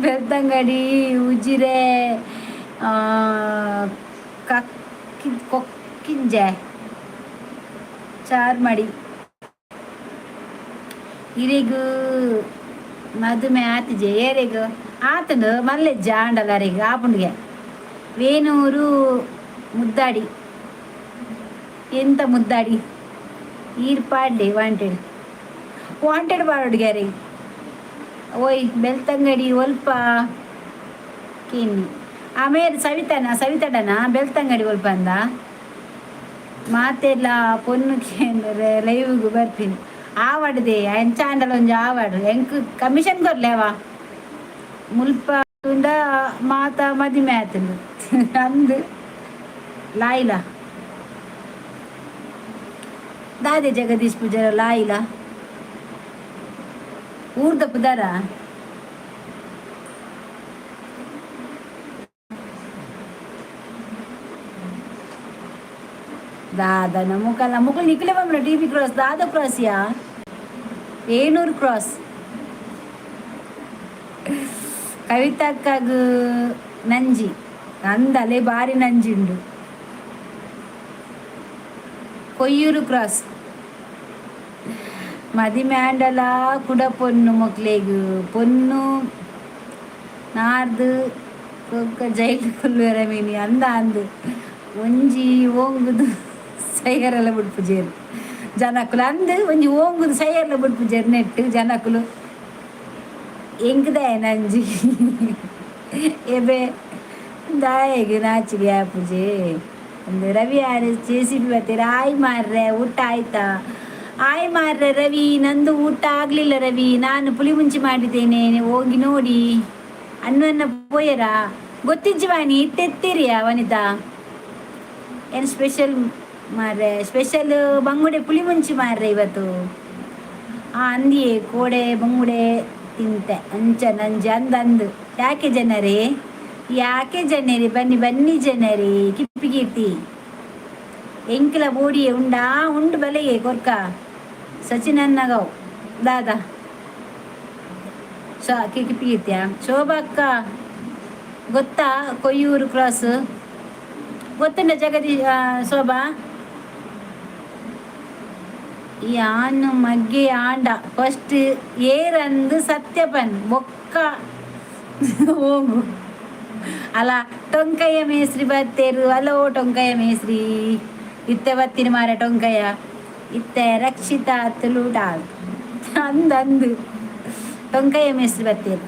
ಬೆಳ್ತಂಗಡಿ ಉಜಿರೆ ಕಕ್ಕಿ ಕೊಕ್ಕಿಂಜೆ ಚಾರ್ಮಡಿ. ಇರೆಗು ಮದುಮೆ ಆತಿಜೆ? ಏರೆಗು ಆತಂಡು ಮಲ್ಲೆಜ್ಜ ಆಂಡಲ ಅರೆಗ್ ಆಪುಂಡಿಗೆ. ವೇಣೂರು ಮುದ್ದಾಡಿ. ಎಂತ ಮುದ್ದಾಡಿ? ಈರ್ ಪಾಡ್ಲಿ. ವಾಂಟೆಡ್, ವಾಂಟೆಡ್ ಪಾಡುಗೆ ಅರೆಗ್. ಓಯ್, ಬೆಳ್ತಂಗಡಿ ಒಲ್ಪ ಕೇನಿ ಆಮೇಲೆ ಸವಿತನ ಸವಿತಡನ. ಬೆಳ್ತಂಗಡಿ ಒಲ್ಪ ಅಂದ ಮಾತೆಲ್ಲ ಪೊನ್ನು ಕೇಂದ್ರೆ ಲೈವ್ಗೆ ಬರ್ತೀನಿ. ಆವಡ್ದೆ ಎಂಚಾಂಡಲ ಒಂಜಿ ಆವಡ್. ಎಂಕ್ ಕಮಿಷನ್ ಕೊರ್ಲೇವಾ? ಮುಲ್ಪ ಉಂಡ ಮಾತ ಮದಿಮೆ ಆತುಂಡು ಅಂದು. ಲಾಯ್ಲ ದಾದೆ ಜಗದೀಶ್ ಪೂಜಾರ ಲಾಯ್ಲ ಊರ್ದ ಪುದರ. ದಾದ ಮುಕಲ್ಲ ಮುಕಲ್ ನಿಕ್ಲೆ ಬಂದ್ರ ಟಿ ಬಿ ಕ್ರಾಸ್ ದಾದ ಕ್ರಾಸಿಯಾ? ಏಣೂರು ಕ್ರಾಸ್. ಕವಿತಕ್ಕಗ್ ನಂಜಿ ಅಂದಲೆ ಬಾರಿ ನಂಜಿ ಉಂಡು. ಕೊಯ್ಯೂರು ಕ್ರಾಸ್. ಮದಿಮೆ ಆಂಡಲ ಕುಡ ಪೊನ್ನು ಮೊಕ್ಲೆಗ್ ಪೊನ್ನು ನಾರ್ದು ಬೊಕ್ಕ ಜೈಲು ಕುಲ್ಲುವೆರ ಮೀನಿ ಅಂದ ಅಂದು. ಒಂಜಿ ಓಂಗುದು ಸೈಯರೆಲ್ಲ ಬುಡ್ಪುಜೆರ್ ಜನಕುಲು ಅಂದ್. ಒಂಜಿ ಓಂಗುದು ಸೈಯರ್ಲ ಬುಡ್ಪುಜೆರ್ ನೆಟ್ ಜನಕುಲು. ಎಂಕ್ದಾಯ ನಂಜಿ ಎಬೆ ದಾಯೆಗ್ ನಾಚಿಗೆ ಆಪುಜೆ ಅಂದ್. ರವಿ ಆರ್ ಜೆಸಿಬಿ ಬತ್ತೆರ್. ಆಯ್ ಮಾರ್ರೆ, ಊಟ ಆಯ್ತಾ? ಆಯ್ ಮಾರ್ರೆ ರವಿ, ನಂದು ಊಟ ಆಗ್ಲಿಲ್ಲ ರವಿ. ನಾನು ಪುಳಿ ಮುಂಚಿ ಮಾಡಿದ್ದೇನೆ, ಹೋಗಿ ನೋಡಿ. ಅನ್ನ ಪೋಯರಾ? ಗೊತ್ತಿಜ್ಜಿ ವಾಣಿ. ಇತ್ತೆತ್ತೀರಿಯಾ ವನಿತಾ? ಏನು ಸ್ಪೆಷಲ್ ಮಾರ್ರೆ? ಸ್ಪೆಷಲ್ ಬಂಗುಡೆ ಪುಳಿ ಮುಂಚಿ ಮಾರ್ರೆ ಇವತ್ತು. ಆ ಅಂದಿಯೇ ಕೋಡೆ ಬಂಗುಡೆ ತಿಂತೆ ಅಂಚ ನಂಜಿ ಅಂದ ಅಂದು. ಯಾಕೆ ಜನರೇ, ಯಾಕೆ ಜನರೇ? ಬನ್ನಿ ಬನ್ನಿ ಜನರೇ. ಕಿಪ್ಪಿಕೀರ್ತಿ ಎಂಕಲ ಬೋಡಿಯೇ ಉಂಡಾ? ಉಂಡು ಬಲೆಯೇ ಕೊರ್ಕ. ಸಚಿನ್ ಅನ್ನಗವ್ ದಾದಾ ಕಿಪ್ಪಿಕೀರ್ತಿಯ? ಶೋಭಕ್ಕ ಗೊತ್ತಾ? ಕೊಯ್ಯೂರು ಕ್ರಾಸ್ ಗೊತ್ತುಂಡ ಜಗದಿ ಶೋಭಾ? ಯಾನು ಮಗ್ಗೆ ಆಂಡ ಫಸ್ಟ್ ಏರಂದು ಸತ್ಯಪನ್ ಬೊಕ್ಕ ಹೋಗು. ಅಲ್ಲ, ಟೊಂಕಯ್ಯ ಮೇಸ್ರಿ ಬತ್ತೇರು. ಅಲೋ ಟೊಂಕಯ್ಯ ಮೇಸ್ರಿ, ಇತ್ತೆ ಬತ್ತಿನ ಮಾರ ಟೊಂಕಯ್ಯ. ಇತ್ತೆ ರಕ್ಷಿತಾ ತುಳುಟ ಅಂದ್ ಅಂದು. ಟೊಂಕಯ್ಯ ಮೇಸ್ರಿ ಬತ್ತೇರು,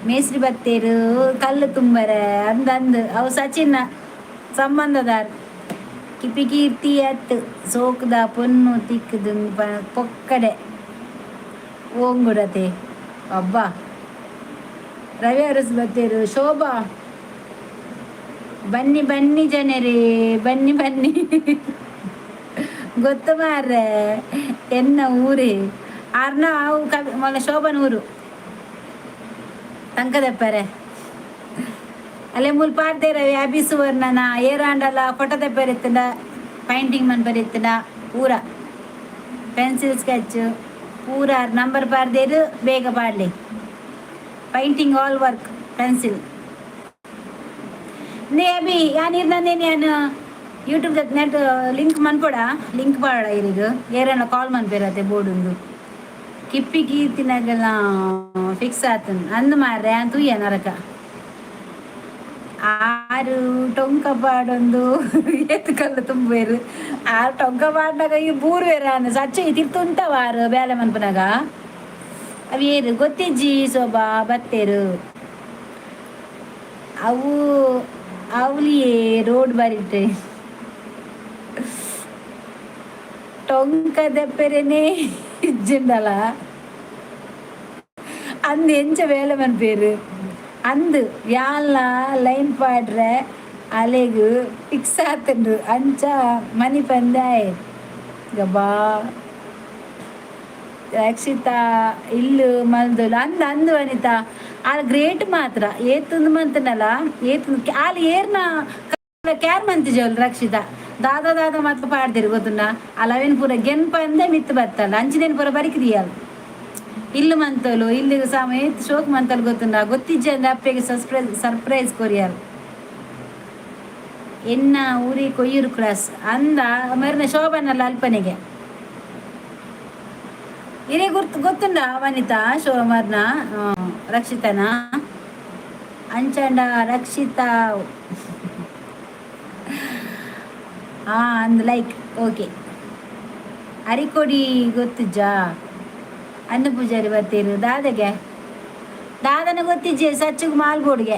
ಮೇಸ್ರಿ ಬತ್ತೇರು ಕಲ್ಲು ತುಂಬರೆ ಅಂದ್ ಅಂದ್. ಅವು ಸಚಿನ್ ಸಂಬಂಧದಾರ್. ಕಿಪಿ ಕೀರ್ತಿ ಅತ್ ಸೋಕುದ ಪೊನ್ನು ತಿಕ್ಕುದು ಪೊಕ್ಕಡೆ ಓಂಗುಡತೆ. ಅಬ್ಬಾ, ರವಿ ಅರಸ್ ಬತ್ತೇರು. ಶೋಭಾ, ಬನ್ನಿ ಬನ್ನಿ ಜನರೇ, ಬನ್ನಿ ಬನ್ನಿ. ಗೊತ್ತು ಮಾರ್ರೆ, ಎನ್ನ ಊರೇ ಆರ್ನ ಅವು ಕವಿ ಮೊಲ ಶೋಭನ್ ಊರು ತಂಕದಪ್ಪರೆ. ಅಲ್ಲೇ ಮುಲ್ ಪಾಡ್ದೆ ರವಿ ಅಭಿ ಸುವರ್ಣನ ಏರಾಂಡಲ ಫೋಟೋ ತೆಪ್ಪರಿತ್ತಂಡ, ಪೈಂಟಿಂಗ್ ಮನ್ ಬರಿತ್ತಂಡ ಪೂರ ಪೆನ್ಸಿಲ್ ಸ್ಕೆಚ್ ಪೂರ ನಂಬರ್ ಪಾಡ್ದೇರು. ಬೇಗ ಪಾಡ್ಲಿ. Painting all work. ಪೆನ್ಸಿಲ್. ನೇ ಅಭಿ, ಯಾನ್ ಇರ್ನಂದೇನಿ, ಯಾನ್ ಯೂಟ್ಯೂಬ್ ನೆಟ್ ಲಿಂಕ್ ಮನ್ಪೊಡ, ಲಿಂಕ್ ಪಾಡ ಇರಿಗ್. ಏರನ ಕಾಲ್ ಮನ್ಪೇರತ್ತೆ ಬೋರ್ಡುಂದು. ಕಿಪ್ಪಿ ಕೀರ್ತಿನಾಗೆಲ್ಲ ಫಿಕ್ಸ್ ಆತನ್ ಅಂದ್ ಮಾರ್ರೆ, ತೂಯ ನರಕ. ಆರು ಟೊಂಕ ಪಾಡೊಂದು ಏತ್ ಕಲ್ಲು ತುಂಬುವೆರು. ಆರು ಟೊಂಕ ಪಾಡ್ನಾಗ ಈ ಬೂರ್ವೆರ್ ಆನ್ ಸಚ್ಚ ತಿರ್ತುಂಟವ ಆರು ಬೇಲೆ ಮನ್ಪುನಾಗ. ಅವು ಏರು ಗೊತ್ತಿಜ್ಜಿ ಶೋಭಾ ಬತ್ತೇರು. ಅವು ಅವಲಿಯೇ ರೋಡ್ ಬರಿಟೆ ಟೊಂಕ ದೆಪ್ಪೆರೆನೇ ಇಜ್ಜಿಂಡಲ ಅಂದ್ ಎಂಚ ಬೇಲೆ ಮನ್ಪೇರು ಅಂದ್. ಯಾನ್ಲ ಲೈನ್ ಪಾಡ್ರೆ ಅಲೆಗ್ ಫಿಕ್ಸ್ ಆತುಂಡು, ಅಂಚ ಮನಿ ಪಂದಾಯೆ ಗಬಾ. ರಕ್ಷಿತಾ ಇಲ್ಲು ಮಲ್ದೊಲು ಅಂದ್ ಅಂದ್ ವನಿತಾ. ಆಲ್ ಗ್ರೇಟ್ ಮಾತ್ರ, ಏತುಂದು ಮಂತನಲ್ಲ ಏತು ಆಲ್ ಏರ್ನ ಕ್ಯಾರ್ ಮಂತಿಜೋಲ್. ರಕ್ಷಿತಾ ದಾದ ದಾದ ಮಾತ್ರ ಪಾಡ್ದಿರು ಗೊತ್ತುಂಡ. ಅಲ್ ಅವೇನ್ ಪೂರ ಗೆನ್ಪಂದೆ ಮಿತ್ತು ಬತ್ತಲ್ಲ, ಅಂಚಿನೇನು ಪೂರ ಬರಿಕಿದಿಯಾಲ್. ಇಲ್ಲು ಮಂತೋಲು, ಇಲ್ಲಿಗೆ ಸಾಮ ಏತ್ ಶೋಕ್ ಮಂತಲ್ ಗೊತ್ತುಂಡ. ಗೊತ್ತಿಜ್ಜಿ ಅಂದ ಅಪ್ಪೆಗೆ ಸರ್ಪ್ರೈಸ್ ಸರ್ಪ್ರೈಸ್ ಕೊರಿಯಲ್. ಎನ್ನ ಊರಿ ಕೊಯ್ಯೂರು ಕ್ರಾಸ್ ಅಂದ ಮರ್ನ ಶೋಭನಲ್ಲ ಅಲ್ಪನೆಗೆ ಇರೇ ಗುರ್ತು ಗೊತ್ತುಂಡ ವನಿತಾ ಶೋ ಮರ್ನ ರಕ್ಷಿತನ ಅಂಚಂಡ ರಕ್ಷಿತಾ. ಹಾ ಅಂದ್ ಲೈಕ್ ಓಕೆ. ಅರಿಕೊಡಿ ಗೊತ್ತಿಜ್ಜಾ? ಅನ್ನ ಪೂಜಾರಿ ಬರ್ತೀರು ದಾದಗೆ ದಾದನ ಗೊತ್ತಿಜ್ಜೆ ಸಚ್ಚುಗ್ ಮಾಲ್ಬೋಡ್ಗೆ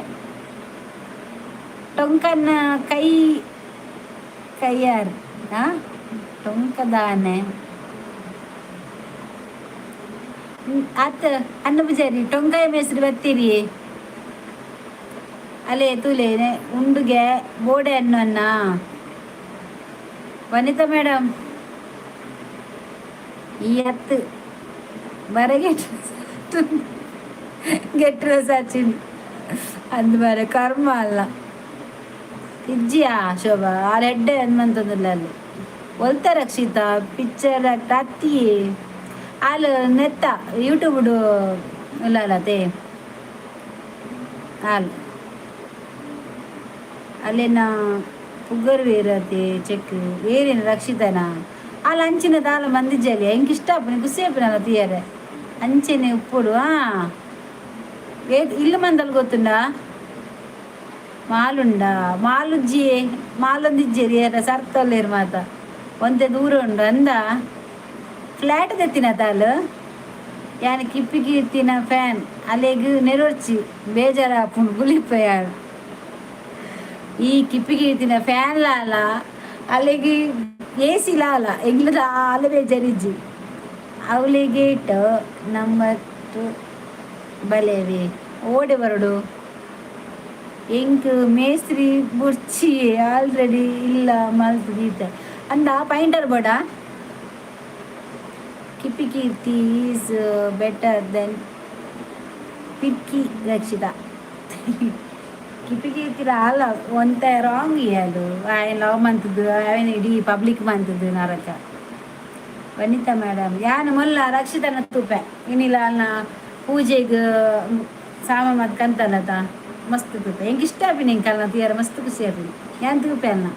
ಟೊಂಕನ್ನ ಕೈ ಕೈಯಾರ್. ಹಾ ಟೊಂಕದಾನೆ ಅತ್ ಅನ್ನ ಪೂಜಾರಿ ಟೊಂಕಾಯ ಮೇಸ್ರಿ ಬರ್ತೀರಿ. ಅಲೆ ತೂಲೆ ಉಂಡುಗೆ ಬೋಡೆ ಅನ್ನು ಅನ್ನ. ವನಿತಾ ಮೇಡಮ್, ಈ ಅತ್ತು ಬರಗೆಟ್ ಗೆಟ್ರ ಸಚಿನ್ ಅಂದ್ ಬರ ಕರ್ಮ ಅಲ್ಲ ಇಜ್ಜಿಯಾ ಶೋಭಾ. ಆರ್ ಹೆಡ್ಡೆ ಹನುಮಂತಂದಿಲ್ಲ ಅಲ್ಲಿ ಒಲ್ತ ರಕ್ಷಿತಾ ಪಿಕ್ಚರ್ ಅತ್ತಿ ಆಲ್ ನೆತ್ತ ಯೂಟ್ಯೂಬ್ ಉಳ್ಳಾಲತೆ ಆಲ್. ಅಲ್ಲೇನ ಪುಗ್ಗರ್ ವೇರತೆ ಚೆಕ್ ಏರೇನು ರಕ್ಷಿತನ ಆಲ್ ಅಂಚಿನ ದಾಲ ಮಂದಿಜ್ಜಲಿ. ಎಂಕ್ ಇಷ್ಟ ಆಪುನಿ, ಖುಷಿ ಆಪುನಲ್ಲ తీಯರೆ. ಅಂಚೆನೆ ಉಪ್ಪುಡು. ಆ ಇಲ್ಲು ಮಂದಲ್ ಗೊತ್ತುಂಡ. ಮಾಲುಂಡ ಮಾಲುಜ್ಜಿ ಮಾಲೊಂದಿಜ್ಜೇರಿ ಏರ ಸರ್ತೊಲ್ಲೇರು ಮಾತ ಒಂತೆ ದೂರ ಉಂಡು ಅಂದ. ಫ್ಲಾಟ್ ದೆತ್ತಿನ ತಾಲು. ಯಾನ್ ಕಿಪ್ಪಿ ಕೀರ್ತಿನ ಫ್ಯಾನ್, ಅಲೆಗ್ ನೆರೊರ್ಚಿ ಬೇಜಾರಾಪುಂಡು ಬುಲಿಪಯಾಳ್. ಈ ಕಿಪ್ಪಿ ಕೀರ್ತಿನ ಫ್ಯಾನ್ ಲಾಲ ಅಲೆಗ್ ಎ ಸಿ ಲಾಲ ಎಂಗ್ಲ ದಾಲ ಬೇಜಾರಿಜ್ಜಿ. ಅವಳಿಗೆ ನಂಬರ್ ಟು ಬಲೇವೆ ಓಡೆ ಬರಡು. ಎಂಕ್ ಮೇಸ್ತ್ರಿ ಬುರ್ಚಿ ಆಲ್ರೆಡಿ ಇಲ್ಲ ಮಲ್ತ್ ದೀತೆ ಅಂದ ಪೈಂಟರ್ ಬೋಡ. Kippi Keerthi is better than Pikki Rakshita. Kippi Keerthi ಅಲ್ಲ ಒಂತೆ ರಾಂಗ್ ಇಯಾಲು. ಆಯನ್ ಲವ್ ಮಂತದ್ದು ಆಯನ್ ಇಡೀ ಪಬ್ಲಿಕ್ ಮಂತದ್ದು ನರಕ. ವನಿತಾ ಮೇಡಮ್, ಯಾನ್ ಮೊಲ್ಲ ರಕ್ಷಿತನ ತೂಪೆ ಇನಿಲ ಅಲ್ನ ಪೂಜೆಗ್ ಸಾಮಾನ್ ಮತ್ ಕಂತಲ್ಲತ ಮಸ್ತ್ ತೂಪೆ. ಎಂಕ್ ಇಷ್ಟ ಆಪಿನ ಎಂಕ್ ಅಲ್ನ ತೀಯರ ಮಸ್ತ್ ಖುಷಿ ಆಪಿನ. ಯಾನ್ ತೂಪೆ ಅಲ್ನ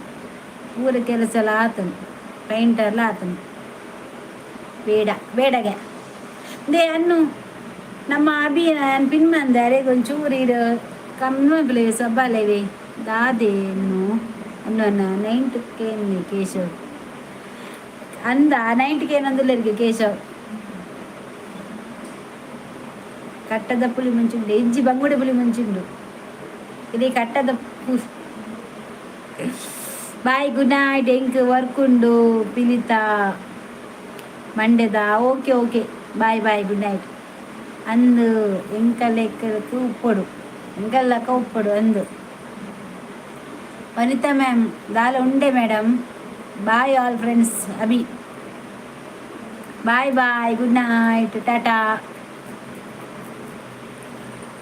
ಪೂರ ಕೆಲಸ ಎಲ್ಲ ಆತನು, ಪೈಂಟರ್ಲ ಆತನು. ಬೇಡ ಬೇಡಗೆ they ಅನ್ನು ನಮ್ಮ ಅಭಿ ಪಿನ್ ಮಂದೆ ಅರೆಗ್ ಒಂಚೂರು ಇಡು ಕಮ್ಮಿ ಪ್ಲೇಸ್ ಸಬ್ಬಾಲೇವಿ ದಾದೇನು ಅನ್ನ ನೈಂಟ್ ಕೇನ್ ಕೇಶವ್ ಅಂದ ನೈಂಟ್ ಕೇನ್ ಅಂದುಲ್ಲರಿಗೆ ಕೇಶವ್. ಕಟ್ಟದ ಪುಳಿ ಮುಂಚುಂಡು ಇಜ್ಜಿ, ಬಂಗುಡೆ ಪುಳಿ ಮುಂಚುಂಡು ಇದು ಕಟ್ಟದ. ಬಾಯ್, ಗುಡ್ ನೈಟ್, ಎಂಕ್ ವರ್ಕ್ ಉಂಡು. ಪಿಲಿತ ಮಂಡೆದ. Okay okay, bye bye, good night. ಅಂದು ಎಂಕಲೆಕ್ಕలకు ಉಪ್ಪೊಡು, ಎಂಕಲ್ಲಕ್ಕ ಉಪ್ಪೊಡು ಅಂದು. ವನಿತಾ ಮ್ಯಾಮ್ ದಾಲ ಉಂಡೆ madam. Bye all friends. Abhi bye bye, good night, tata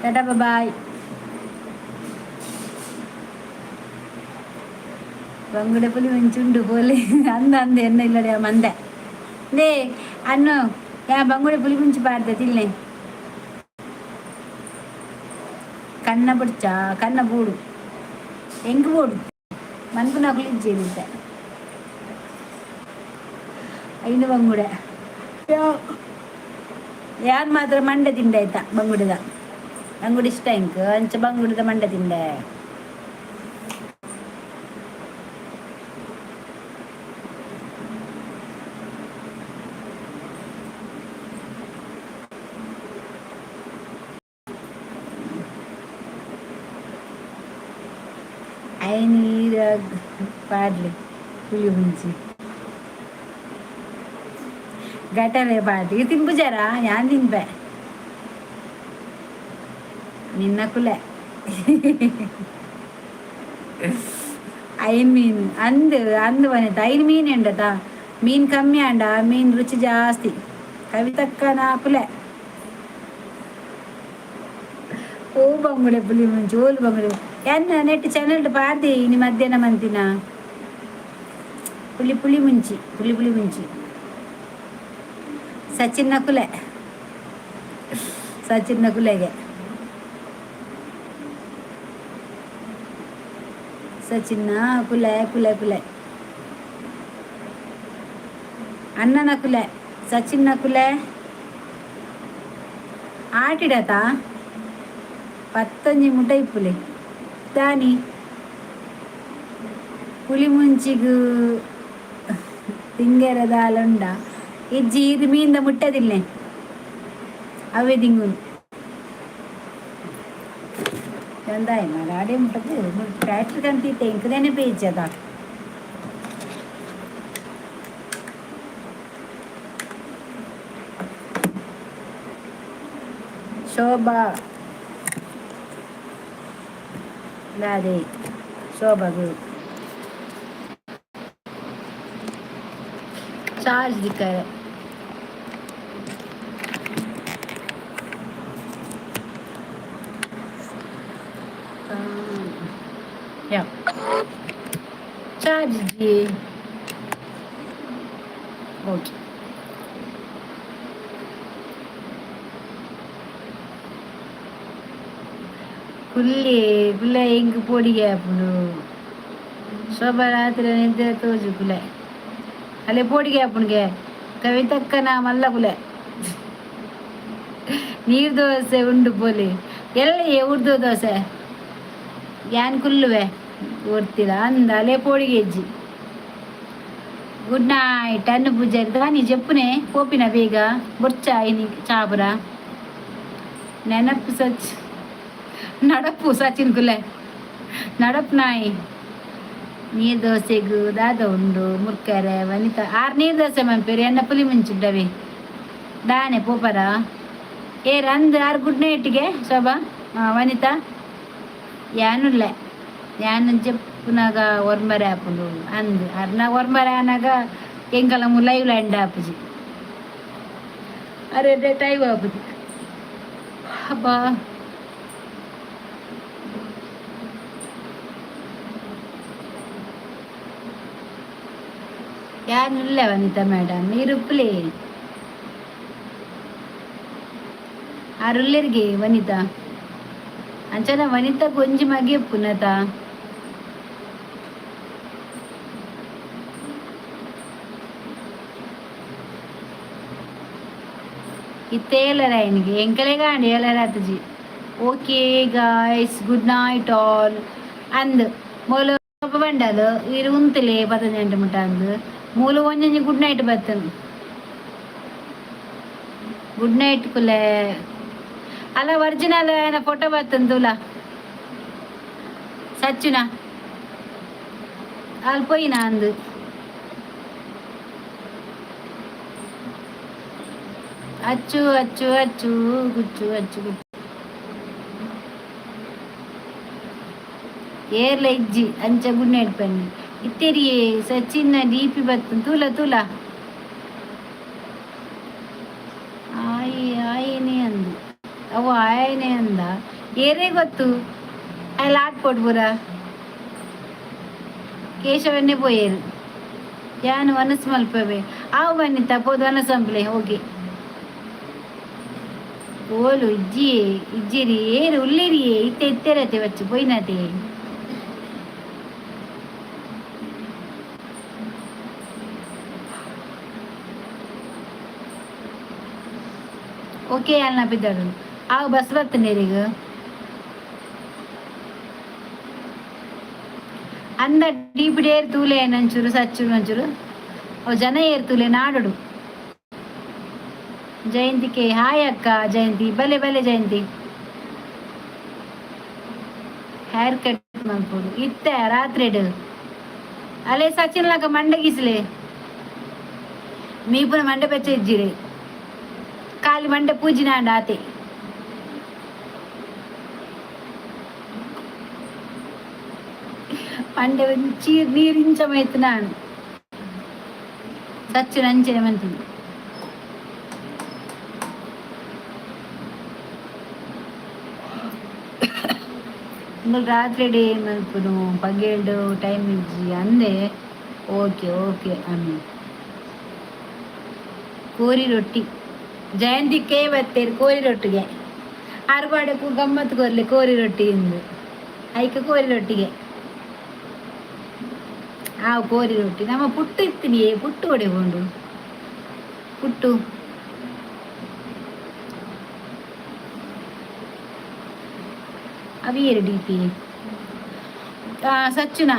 tata bye. ಬಂಗುಡೆ ಪುಲಿ ಒಂಚುಂಡು ಪೋಲೆ ಅಂದ ಅಂದ ಎನ್ನ ಇಲ್ಲಡೆ ಮಂದೆ they ಅನ್ನು. ಯಾ ಬಂಗುಡೆ ಪುಲಿ ಮುಂಚು ಪಾಡ್ದೆ ತಿಲ್ಲೆ. ಕಣ್ಣ ಬುಡ್ಚ ಕಣ್ಣ ಬೂಡು ಎಂಕ್ ಬೋಡು ಮನ್ಪುನಕುಲು ಇಜ್ಜೇನಿತ್ತೆ ಐನು ಬಂಗುಡೆ. ಯಾನ್ ಮಾತ್ರ ಮಂಡೆ ತಿಂಡೆ ಆಯ್ತಾ? ಬಂಗುಡೆದ ಬಂಗುಡೆ ಇಷ್ಟ ಎಂಕ್. ಅಂಚ ಬಂಗುಡೆದ ಮಂಡೆ ತಿಂಡೆ. ಐನ್ ಈರಾಗ್ ಪಾಡ್ಲೆ ಪುಳಿ ಮುಂಚಿ ಗಟನೆ ಪಾಡ್ಲಿ. ತಿನ್ಪುಜಾರ? ಯಾನ್ ತಿನ್ಪೆ. ನಿನ್ನ ಕುಲೆ ಐನ್ ಮೀನ್ ಅಂದ್ ಅಂದ್ ಬನಿತ. ಐನ್ ಮೀನ್ ಎಂಡತ ಮೀನ್ ಕಮ್ಮಿ ಅಂಡ ಮೀನ್ ರುಚಿ ಜಾಸ್ತಿ. ಕವಿತಕ್ಕನ ಕುಲೆ. ಓ ಬಂಗುಡೆ ಪುಲಿ ಮುಂಚಿ ಓಲು ಬಂಗುಡೆ ಎನ್ನ ನೆಟ್ ಚಾನೆಲ್ ಪಾರ್ದಿ ಇನಿ ಮಧ್ಯಾಹ್ನ ಮಂತಿನ ಪುಳಿ ಪುಳಿ ಮುಂಚಿ ಪುಳಿ ಪುಳಿ ಮುಂಚಿ. ಸಚಿನ್ ನಕುಲೆ, ಸಚಿನ್ ನಕುಲೆಗೆ, ಸಚಿನ್ನ ಕುಲೆ ಕುಲೆ ಕುಲೆ ಅಣ್ಣನ ಕುಲೆ ಸಚಿನ್ನ ಕುಲೆ ಆಟಿಡತ ಪತ್ತೊಂಜಿ ಮುಟ ಇಪ್ಪುಲೆ ದಾನಿ ಪುಳಿ ಮುಂಚಿಗು ತಿಂಗೆರ ದಾಲುಂಡ ಇಜ್ಜಿ. ಇದು ಮೀನ್ದ ಮುಟ್ಟದಿಲ್ಲೆ ಅವೇ ದಿಂಗುನು ಚಂದಾಯ್ ಮಾರಾಡೆ ಮುಟ್ಟದು ಫ್ಯಾಕ್ಟ್ರಿ ಕಂತಿತ್ತೆ. ಇಂಕದೇನೆ ಪೇಜ್ ಅದ. ಶೋಭಾ ದಾದೆ ಶೋಭಾಗು ಚಾರ್ಜ್ ದಿಕ್ಕರೆ. Yeah. Charge G. Okay. ಕುಲ್ಲಿ ಕುಲ್ಲ ಎಂಕ್ ಪೋಡಿಗೆ ಆಪುಂಡು. ಶೋಭಾ ರಾತ್ರಿ ನಿದ್ರೆ ತೋಜು ಕುಲೆ ಅಲ್ಲೇ ಪೋಡಿಗೆ ಆಪುಂಡ್ಗೆ. ಕವಿತಕ್ಕನ ಮಲ್ಲ ಕುಲೆ. ನೀರು ದೋಸೆ ಉಂಡು ಪೋಲಿ ಎಲ್ಲ ಉರ್ದು ದೋಸೆ ಯಾನ್ ಕುಲ್ಲುವೆ ಓಡ್ತೀರ ಅಂದ ಅಲ್ಲೇ ಪೋಡಿಗೆ ಇಜ್ಜಿ. ಗುಡ್ ನೈಟ್ ಅನ್ನು ಪೂಜಾರಿ ದಾನಿ ಜೆಪ್ಪುನೆ ಪೋಪಿನ ಬೇಗ ಬೊರ್ಚ ಇನಿ ಚಾಪುರ ನೆನಪು ಸಚ್ ನಡಪು ಸಚಿನ್ ಕುಲೆ ನಡಪು ನಾಯಿ. ನೀರು ದೋಸೆಗು ದಾದ ಉಂಡು ಮುರ್ಕರೆ ವನಿತಾ ಆರು ನೀರು ದೋಸೆ ಮನ್ಪೇರು ಎನ್ನ ಪುಲಿ ಮುಂಚುಂಡವಿ ದಾನೆ ಪೋಪರ ಏ ರಂದ್ ಆರು. ಗುಡ್ ನೈಟ್ಗೆ ಶೋಭಾ ವನಿತಾ. ಯಾನುಲ್ಲೆ ಯಾನ್ ಜೆಪ್ಪುನಾಗ ಒರ್ಮರೆ ಆಪುಂಡು ಅಂದ್ ಅರ್ನ ಒರ್ಮರೆ ಆನಾಗ ಎಂಕಲ ಲೈವ್ ಎಂಡ್ ಆಪುಜಿ. ಅರೆ ಟೈಮ್ ಆಪುಜಿ. ಅಬ್ಬಾ ಯಾನುಲ್ಲೆ ವನಿತಾ ಮೇಡಮ್ ನೀರುಪ್ಪುಲಿ ಆರುಲ್ಲೆರ್ಗೆ ವನಿತಾ ಅಂಚನ ವನಿತಾ ಒಂಜಿ ಮಗೆ ಪುನತ. ಇತ್ತೇಲರ ಎನಿಗೆ ಎಂಕಲೆಗಾಂಡ್ ಏಲರಾತಜಿ. Okay guys, good night all ಅಂದ್ ಮೂಲು ಬಂಡಲು ಇರು ಉಂತಲೆ ಪತ್ತೊಂಜಿ ಮುಟ್ಟ ಅಂದ್ ಮೂಲು ಒಂಜೊಂಜಿ ಗುಡ್ ನೈಟ್ ಬತ್ತನ್. ಗುಡ್ ನೈಟ್ ಕುಲೆ. ಅಲ್ಲ ಒರಿಜಿನಲ್ ಏನ ಫೋಟೋ ಬತ್ತನ್ ತೂಲ ಸಚ್ಚುನ ಅಲ್ ಪೋಯಿನ ಅಂದ್. ಅಚ್ಚು ಅಚ್ಚು ಅಚ್ಚು ಗುಚ್ಚು ಅಚ್ಚು ಗುಚ್ಚು ಏರ್ಲ ಇಜ್ಜಿ ಅಂಚ ಗುಡ್ ನೈಟ್ ಪನ್ನಿ ಇತ್ತೆರಿಯೇ. ಸಚಿನ್ನ ಡಿ ಪಿ ಬತ್ತನ್ ತೂಲ ತೂಲ ಆಯಿ ಆಯನೇ ಅಂದು ಅವು ಆಯನೇ ಅಂದ ಏರೇ ಗೊತ್ತು. ಅಲ್ಲಿ ಆಟ್ಪೋಟ್ ಪೂರ ಕೇಶವನ್ನೇ ಪೋಯೇರು. ಯಾನ್ ವನಸ್ ಮಲ್ಪವೆ ಆವು ಬನ್ನಿ ತಪೋದು ವನಸ್ ಅಂಪ್ಲೆ. ಓಕೆ. ಓಲು ಇಜ್ಜಿ ಇಜ್ಜಿರಿ ಏರು ಉಲ್ಲೇರಿಯೇ ಇತ್ತೆ ಇತ್ತೆರತೆ ಬಚ್ಚು ಪೋಯಿನತೆ. ಓಕೆ ಅಲ್ಲ ಬಿದ್ದಾಡು ಆಗ ಬಸ್ ಬರ್ತನೇರಿಗ ಅಂದ ಡೀಪಿಡ್ ಏರ್ ತೂಲೆ ನಂಚೂರು ಸಚ್ಚು ನಂಚೂರು ಅವು ಜನ ಏರ್ ತೂಲೆ ನಾಡುಡು. ಜಯಂತಿಗೆ ಹಾಯ್ ಅಕ್ಕ. ಜಯಂತಿ ಬಲೆ ಬಲೆ ಜಯಂತಿ. ಹೇರ್ ಕಟ್ ಮಲ್ಪೊಡು ಇತ್ತೆ ರಾತ್ರಿಡ್ ಅಲೆ ಸಚಿನ್ ಲಾಕ ಮಂಡೆ ಗೀಸ್ಲೆ ಮೀಪುನ ಮಂಡೆ ಬೆಚ್ಚ ಇಜ್ಜಿರಿ ಖಾಲಿ ಮಂಡೆ ಪೂಜಿನ ಆತೆ. ಮಂಡೆ ಚೀರ್ ನೀರು ಇಂಚ ಮೈತ್ ನಾನು ಸಚಿನ್ ಅಂಚನೆ ಮಂತೀನಿ. ಇಂಗುಲು ರಾತ್ರಿ ಡೇ ಮಲ್ಪುನು ಪಗೆಲ್ಡ್ ಟೈಮ್ ಇಜ್ಜಿ ಅಂದೆ. ಓಕೆ ಓಕೆ ಅಮ್ಮಿ. ಕೋರಿ ರೊಟ್ಟಿ ಜಯಂತಿಕೇ ಬತ್ತೇರು ಕೋರಿ ರೊಟ್ಟಿಗೆ ಆರ್ಪಾಡಕ್ಕೂ ಗಮ್ಮತ್ತು ಕೊರ್ಲೆ ಕೋರಿ ರೊಟ್ಟಿ ಇಂದು ಐಕ ಕೋರಿ ರೊಟ್ಟಿಗೆ ಆ ಕೋರಿ ರೊಟ್ಟಿ ನಮ್ಮ ಪುಟ್ಟು ಇತ್ತಿನಿಯೇ ಪುಟ್ಟು ಹೊಡೆಕೊಂಡು ಪುಟ್ಟು ಅವಿಯರು ಡಿ ಪಿ ಸಚ್ಚುನ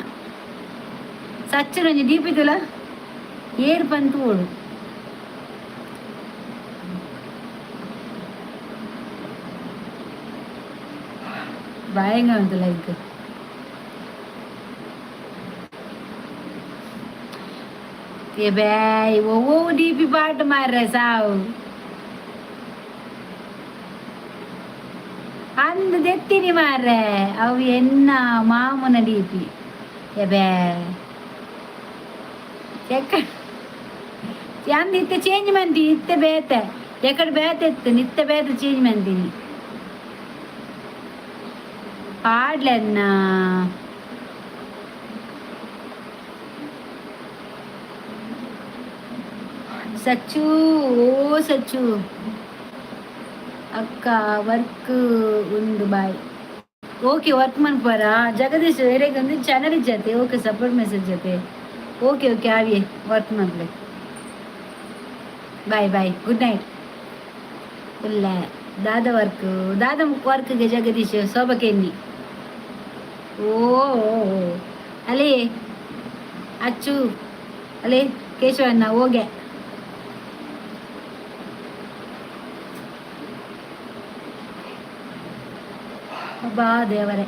ಸಚ್ಚುನ ಒಂಜಿ ಡಿ ಪಿ ತುಲ ಏರ್ ಪಂತು ಓಡು. ಭಯಂಗ ಉಂಟು ಲೈಕ್ ಏ ಬ್ಯಾಯ್ ಓ ಡಿ ಪಿ ಪಾಟ್ ಮಾರ್ರೆ ಸಾವು ಅಂದ್ ದೆತ್ತಿನಿ ಮಾರ್ರೆ ಅವು ಎನ್ನ ಮಾಮುನ ಡಿ ಪಿ ಎಬೇ ಎಕ್ಕ ಅಂದ್ ಇತ್ತೆ ಚೇಂಜ್ ಮಂತಿ ಇತ್ತೆ ಬೇತೆ ಎಕಡೆ ಬೇತೆ ಇತ್ತು ನಿತ್ತೆ ಬೇತೆ ಚೇಂಜ್ ಮಂತೀನಿ ಪಾಡ್ಲೆನ್ನ. ಸಚ್ಚು ಓ ಸಚ್ಚು ಅಕ್ಕ ವರ್ಕ್ ಉಂಡು ಬಾಯ್. ಓಕೆ ವರ್ಕ್ ಮನ್ಪರ ಜಗದೀಶ್ ಒಂದು ಚಾನಲ್ ಜೊತೆ ಓಕೆ ಸಪೋರ್ಟ್ ಮೆಸೇಜ್ ಜೊತೆ ಓಕೆ ಓಕೆ ಆವಿಯೇ ವರ್ಕ್ ಮನ್ಪಲೆ. Bye bye good night. ಉಲ್ಲ ದಾದ ವರ್ಕ್ ದಾದ ವರ್ಕ್ಗೆ ಜಗದೀಶ್ ಶೋಭಕೆನ್ನಿ ಓ ಅಲೇ ಅಚ್ಚು ಅಲೇ ಕೇಶವಣ್ಣ ಹೋಗೆ. ಬಾ ದೇವರೇ.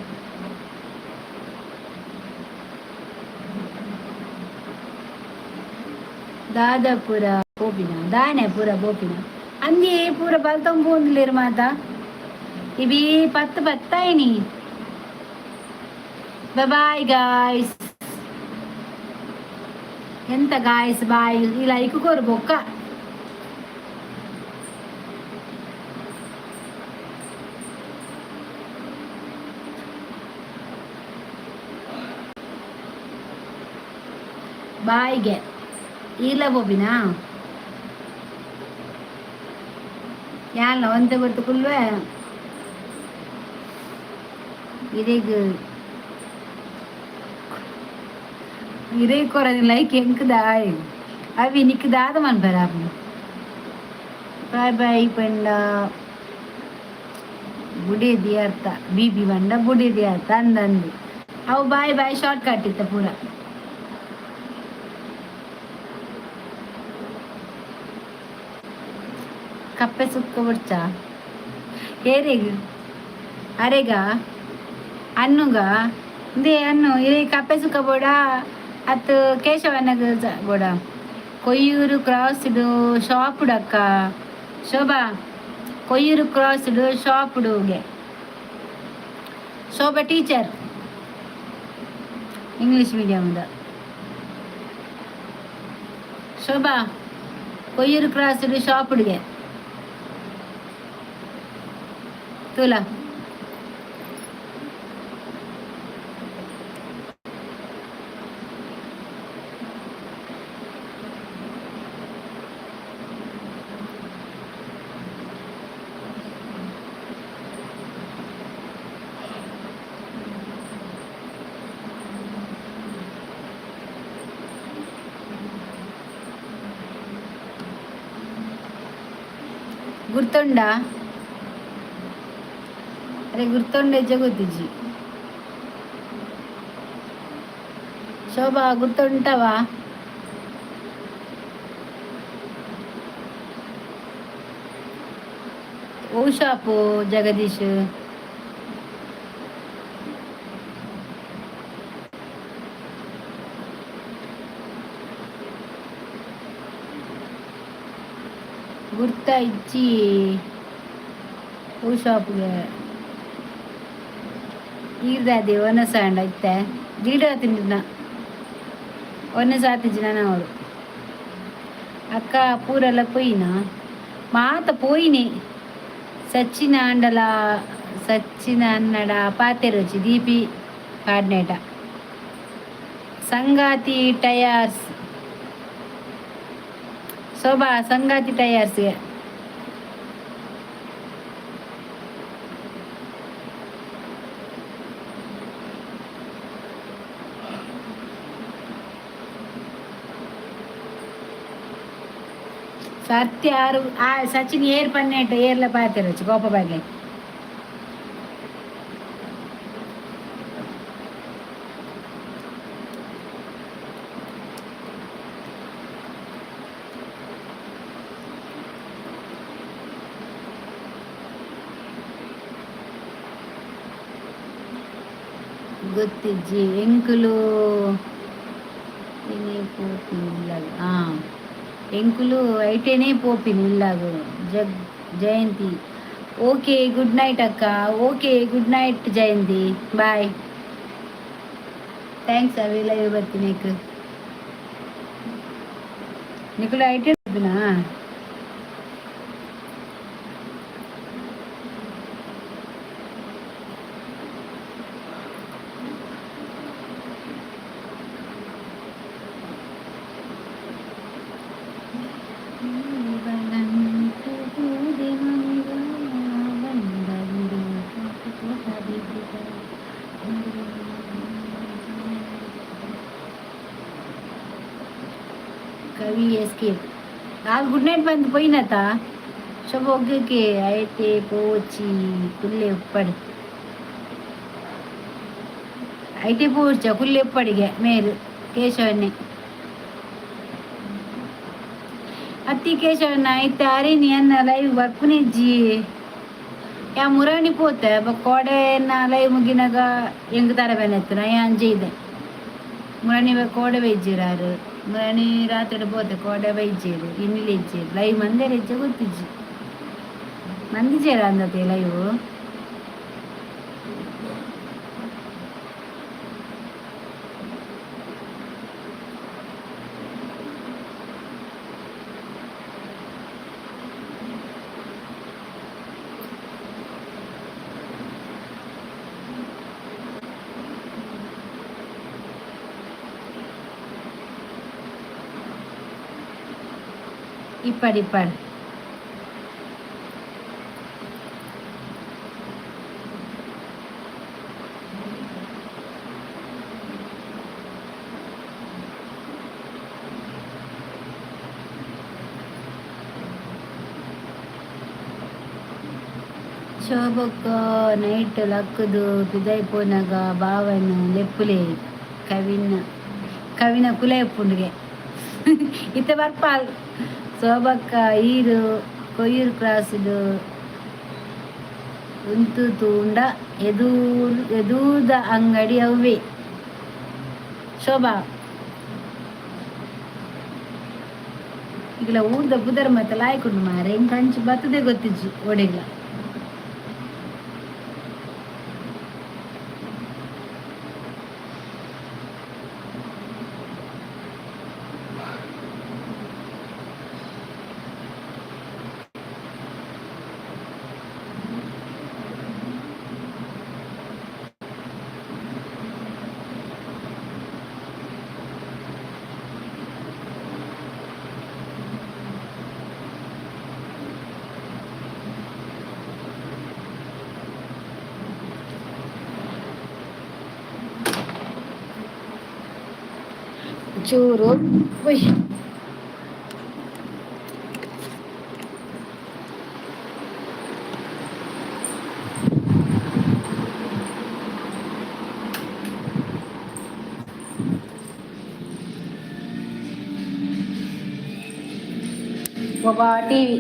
ದಾದಾಪುರ ಪೋಪಿನ ದಾನೆ ಪೂರ ಪೋಪಿನ ಅಂದಿ ಪೂರ ಬಲ್ತೊಂಬೂಂದುಲೇರು ಮಾತ ಇವಿ ಪತ್ತು ಪತ್ತಾಯಿನಿ. Bye guys. ಎಂತ ಗಾಯ್ಸ್ ಬಾಯ್ ಈ ಲೈಕ್ ಕೊರು ಬೊಕ್ಕ. ಬಾಯ್ಗೆ ಈಲ ಬೋಬಿನಾ ಯಾನ್ ಒಂತೆ ಗೊತ್ತು ಕುಲ್ವೆ ಇರೆಗ್ ಇರೇ ಕೊರದಿ ಲೈಕ್ ಎಂಕ್ ದಾಯ್ ಅವಿ ನಿಕ್ ದಾದ ಮನ್ಪೆರ ಬಾಯ್ ಬಾಯ್ ಪಂಡ ಬುಡೇದಿ ಅರ್ಥ ಬಿ ಬಿ ಪಂಡ ಬುಡೇದಿ ಅರ್ಥ ಅಂದಂದು ಅವು ಬಾಯ್ ಬಾಯ್ ಶಾರ್ಟ್ ಕಟ್ ಇತ್ತ ಪೂರ. ಕಪ್ಪೆ ಸುಕ್ಕ ಬುಡ್ಚ ಏರೆಗ್ ಅರೆಗ ಅನ್ನುಗ ಇಂದೇ ಅನ್ನು ಇರೆ ಕಪ್ಪೆ ಸುಕ್ಕ ಬೋಡ ಅತ್ತು ಕೇಶವನಗ ಬೋಡ ಕೊಯ್ಯೂರು ಕ್ರಾಸ್ಡ್ ಶಾಪ್ಡ್ ಅಕ್ಕ ಶೋಭಾ ಕೊಯ್ಯೂರು ಕ್ರಾಸ್ಡ್ ಶಾಪ್ಡುಗೆ ಶೋಭಾ ಟೀಚರ್ ಇಂಗ್ಲೀಷ್ ಮೀಡಿಯಮ್ದ ಶೋಭಾ ಕೊಯ್ಯೂರು ಕ್ರಾಸ್ಡ್ ಶಾಪ್ಡ್ಗೆ ತುಲಾ. ಗುರ್ತುಂಡ? ಅರೆ ಗುರ್ತುಂಡ ಗೊತ್ತಿಜ್ಜಿ. ಶೋಭಾ ಗುರ್ತುಂಟವಾ? ಓ ಶಾಪು ಜಗದೀಶ್. ಗುರ್ತ ಇಜ್ಜಿ. ಓ ಶಾಪ್ಗೆ ಈರ್ದಾದಿ ಒನಸಾಂಡ ಇತ್ತೆ ದೀಡ ತಿಂಡಿನ ಒನ್ನೆ ಸಾತಿಜ್ಜಿ ಅವಳು. ಅಕ್ಕ ಪೂರೆಲ್ಲ ಪೋಯಿನ ಮಾತ ಪೋಯಿನಿ. ಸಚ್ಚಿನ ಅಂಡಲ ಸಚ್ಚಿನ ಅನ್ನಡ ಪಾತೆರುಚಿ ದೀಪಿ ಪಾಡ್ನೇಟ ಸಂಗಾತಿ ಟಯರ್ಸ್. ಶೋಭಾ ಸಂಗಾತಿ ಟಯರ್ಸ್ಗೆ. ಸತ್ಯ ಆರು ಆ ಸಚಿನ್ ಏರ್ ಪನ್ನೇಟ ಏರ್ಲ ಪಾತೆರುಚಿ ಕೋಪ ಬಾಗ್ಲೆ. ಗೊತ್ತಿಜ್ಜಿ. ಎಂಕುಲು ತಿನಿ ಪೋಪಿನಿ ಇಲ್ಲಾಗ. ಹಾಂ, ಎಂಕುಲು ಐಟೇನೇ ಪೋಪಿನಿ ಇಲ್ಲಾಗ. ಜಗ್ ಜಯಂತಿ ಓಕೆ, ಗುಡ್ ನೈಟ್ ಅಕ್ಕ. Okay, good night Jayanti, bye. Thanks. ಅವಿ ಲೈವ್ ಬರ್ತೀನಿ. ನಿಕುಲು ಐಟೇ ಪೋಪಿನಾ? ಕವಿ ಎಸ್ಕೇಪ್. ನಾಲ್ ಗುಡ್ ನೈಟ್ ಬಂದು ಪೋಯಿನತ. ಶೋಭ ಒಗ್ಗಕ್ಕೆ ಐತೆ ಪೋಚಿ ಕುಲ್ಲೆ ಉಪ್ಪಡಿ ಐತೆ ಪೋರ್ಚ ಕುಲ್ಲೆ ಉಪ್ಪಡಿಗೆ ಮೇರು ಕೇಶವನ್ನೇ ಅತ್ತಿ ಕೇಶವನ್ನ ಐತೆ. ಅರಿನಿ ಅನ್ನ ಲೈವ್ ಬರ್ಪುನಿಜ್ಜಿ. ಯಾ ಮುರಾಣಿ ಪೋತೆ ಬೊಕ್ಕ ಕೋಡೆ ಲೈವ್ ಮುಗಿನಾಗ ಎಂಗ್ ತರ ಬೆನೆತ್ತುನ ಅಂಜೆ ಇದೆ. ಮುರಾಣಿ ಕೋಡೆ ಬೈಜಿರಾರು. ಮುರಾಣಿ ರಾತ್ರಿ ಪೋತೆ, ಕೋಡೆ ಬೈಜೇರು, ಇನ್ನಿಲೆ ಇಜ್ಜೇರು. ಲೈವ್ ಮಂದೇರ ಇಜ್ಜ ಗೊತ್ತಿಜ್ಜಿ. ಮಂದಿಜೇರ ಅಂದತೆ ಲೈವ್. ಇಪ್ಪಡಿ ಇಪ್ಪಡಿ. ಶೋಭಕ್ಕ ನೈಟ್ ಲಕ್ಕುದು ಪಿದೈ ಪೋನಗ ಬಾವನ್ ಲೆಪ್ಪುಲೆ. ಕವಿನ ಕವಿನ ಕುಲ ಎಪ್ಪುಂಡುಗೆ ಇತ್ತೆ ಬರ್ಪಾಲ್. ಶೋಭಕ್ಕ ಈರು ಕೊಯ್ಯೂರು ಕ್ರಾಸ್ಡ್ ಉಂತು ತೂಂಡ ಎದೂರ್ ಎದೂದ ಅಂಗಡಿ ಅವ್ವೆ. ಶೋಭಾ ಈಗಲ ಊರ್ದ ಪುದರ್ ಮತ್ತೆ ಲಾಯ್ಕೊಂಡು ಮಾರೆ. ಇಂಕ ಅಂಚು ಬತ್ತದೆ ಗೊತ್ತಿಜ್ಜಿ ಓಡೆಗ್ಲ. ಚೂರು ಉಯ್. ಶೋಭಾ ಟಿವಿ.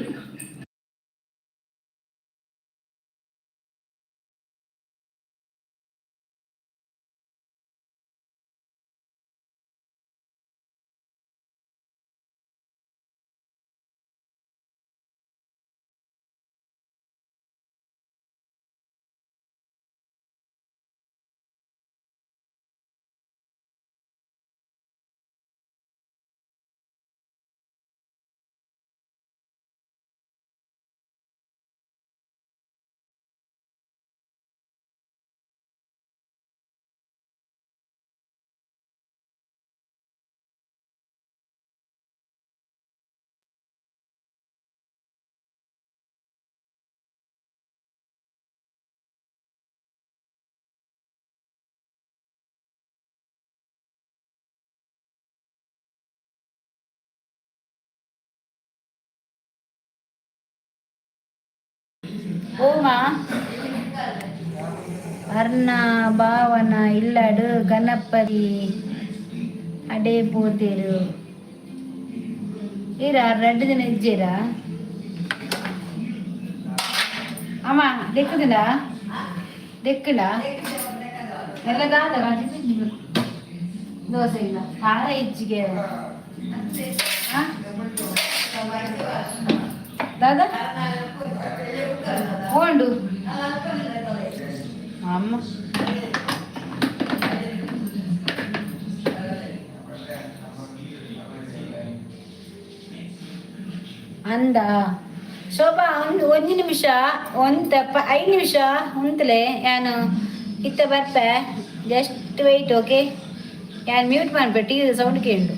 ಓಮಾ ಅರ್ನ ಭಾವನ ಇಲ್ಲಡು ಗಣಪತಿ ಅಡೆ ಪೋತೇರು. ಈರ ರಡ್ಡ್ ದಿನ ಇಜ್ಜೇರಾ? ಅಮ್ಮ ದೆಕ್ಕುದಿನ ದೆಕ್ಕುಂಡ ಎಲ್ಲ ದಾದ ದೋಸೆ ಇಲ್ಲ ಖಾರ ಹೆಚ್ಚಿಗೆ. ಆ? ದಾದಾ ಓಂಡು ಅಮ್ಮ. ಅಂದ ಶೋಭಾ, ಒಂದು ಒಂಜಿ ನಿಮಿಷ ಒಂತ 5 ನಿಮಿಷ ಉಂತಲೆ, ಯಾನು ಇತ್ತ ಬರ್ಪೆ. Just weight, okay? ಯಾನ್ ಮ್ಯೂಟ್ ಮನ್ಪೆ, ಟಿವಿ ಸೌಂಡ್ ಕೇಂಡು.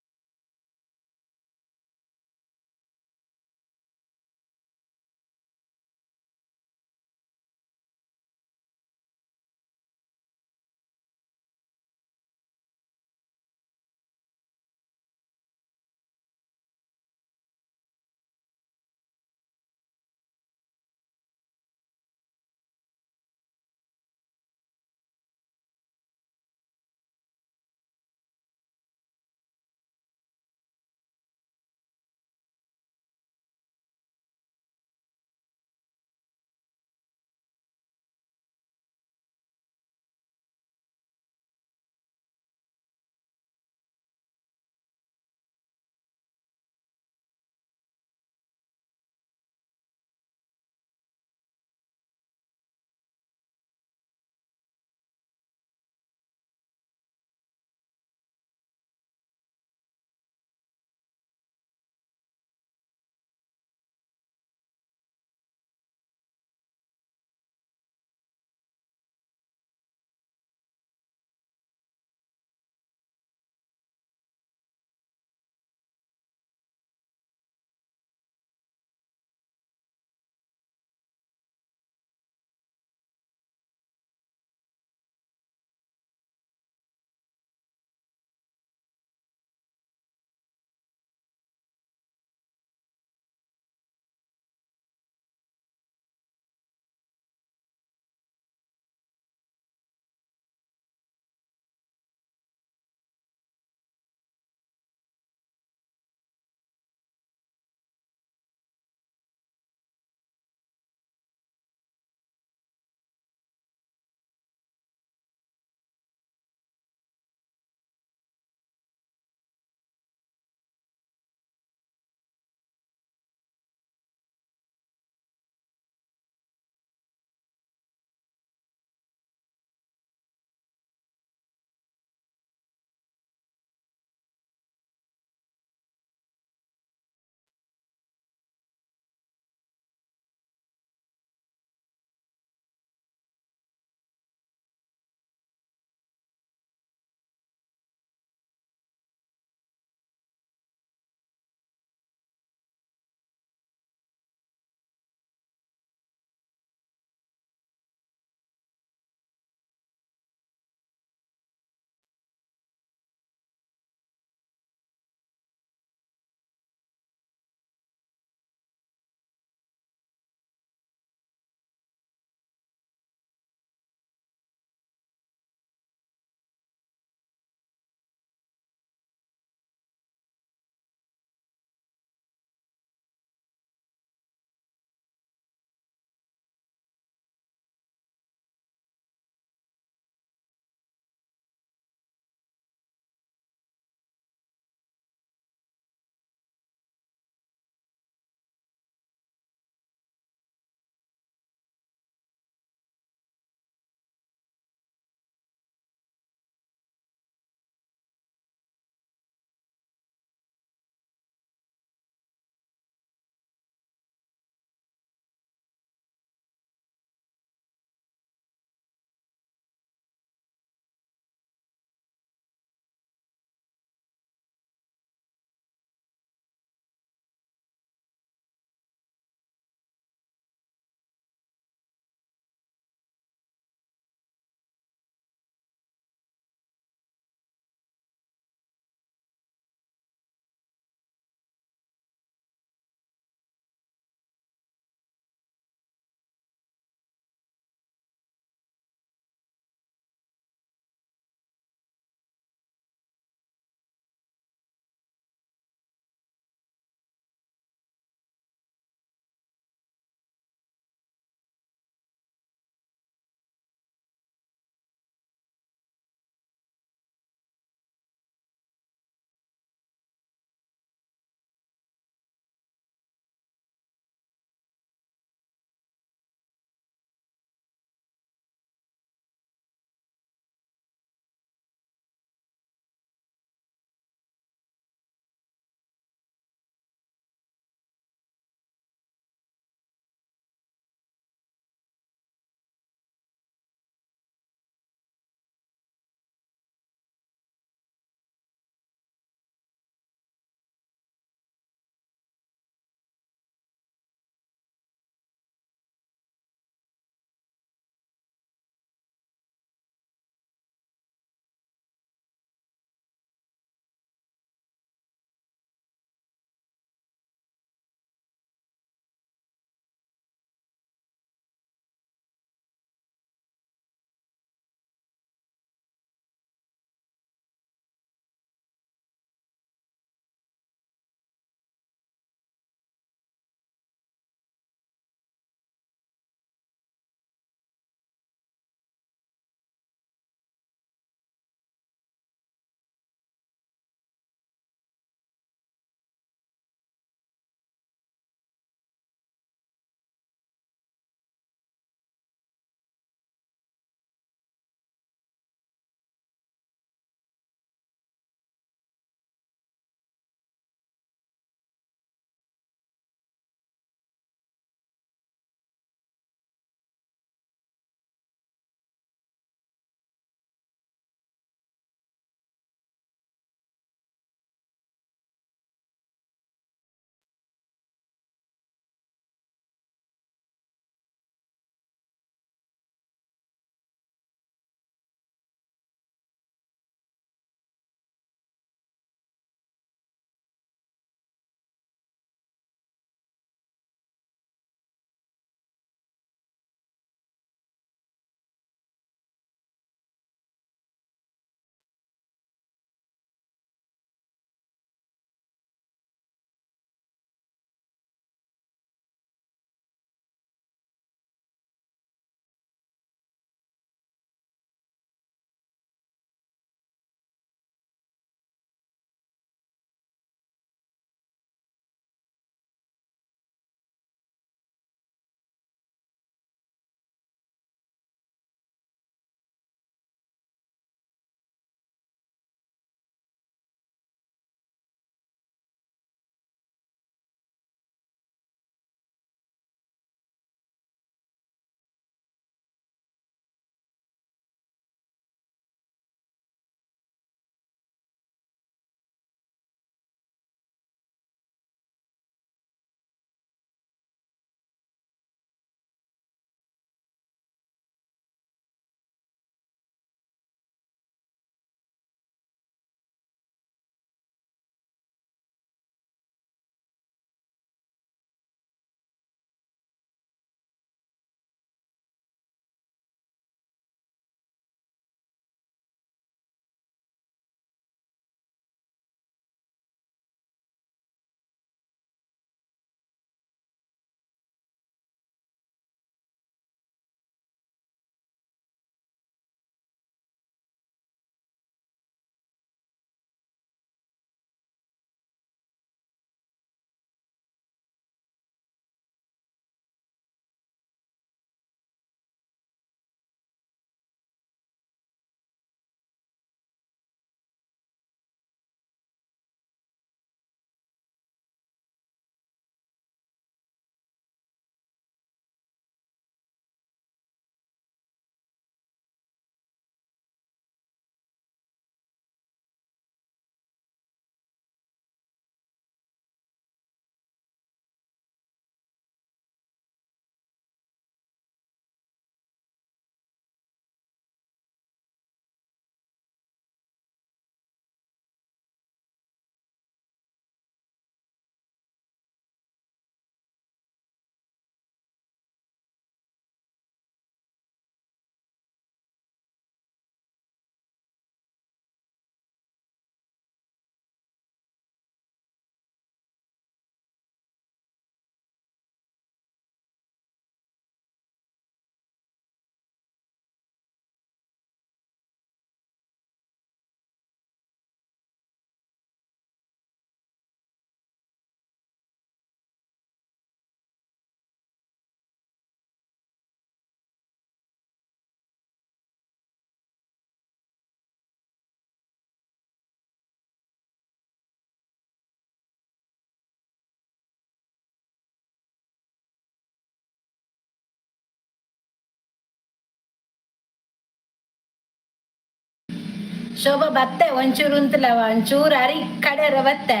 ಶೋಭಾ ಬತ್ತೆ ಒಂಚೂರು ಉಂತಲ್ಲ, ಒಂಚೂರು ಅರಿ ಕಡೆರ ಬತ್ತೆ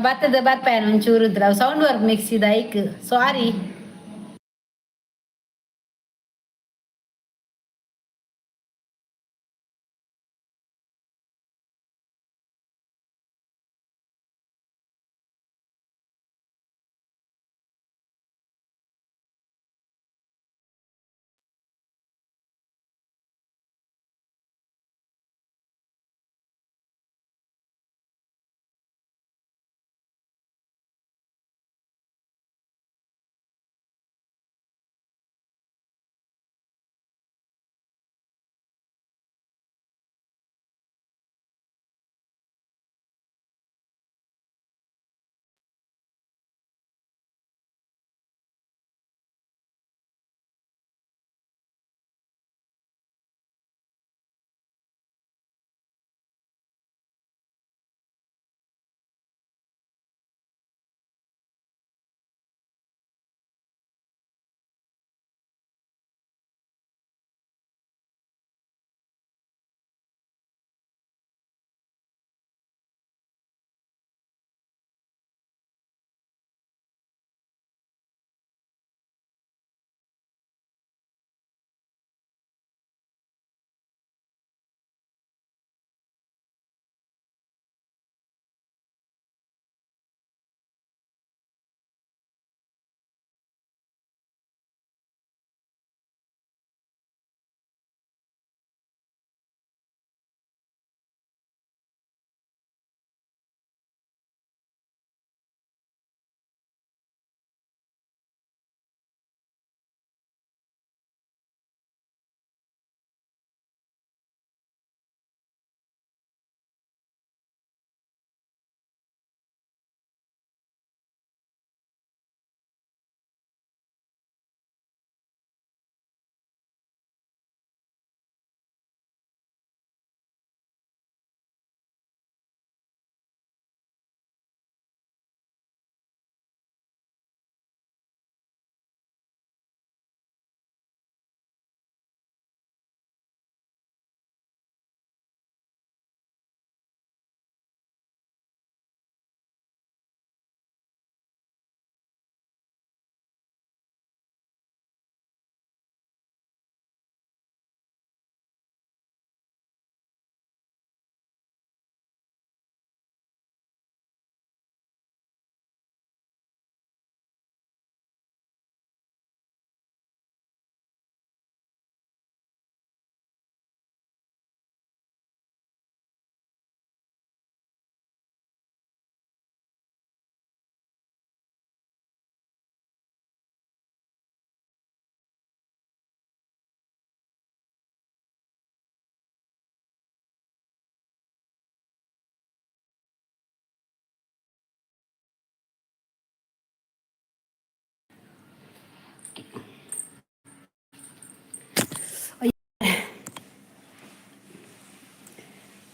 ಬತ್ತದ ಬರ್ಪಾಯನ ಒಂಚೂರು ಉಂತಲ್ಲ. ಸೌಂಡ್ ವರ್ಕ್ ಮಿಕ್ಸಿದ ಐಕ್ ಸಾರಿ.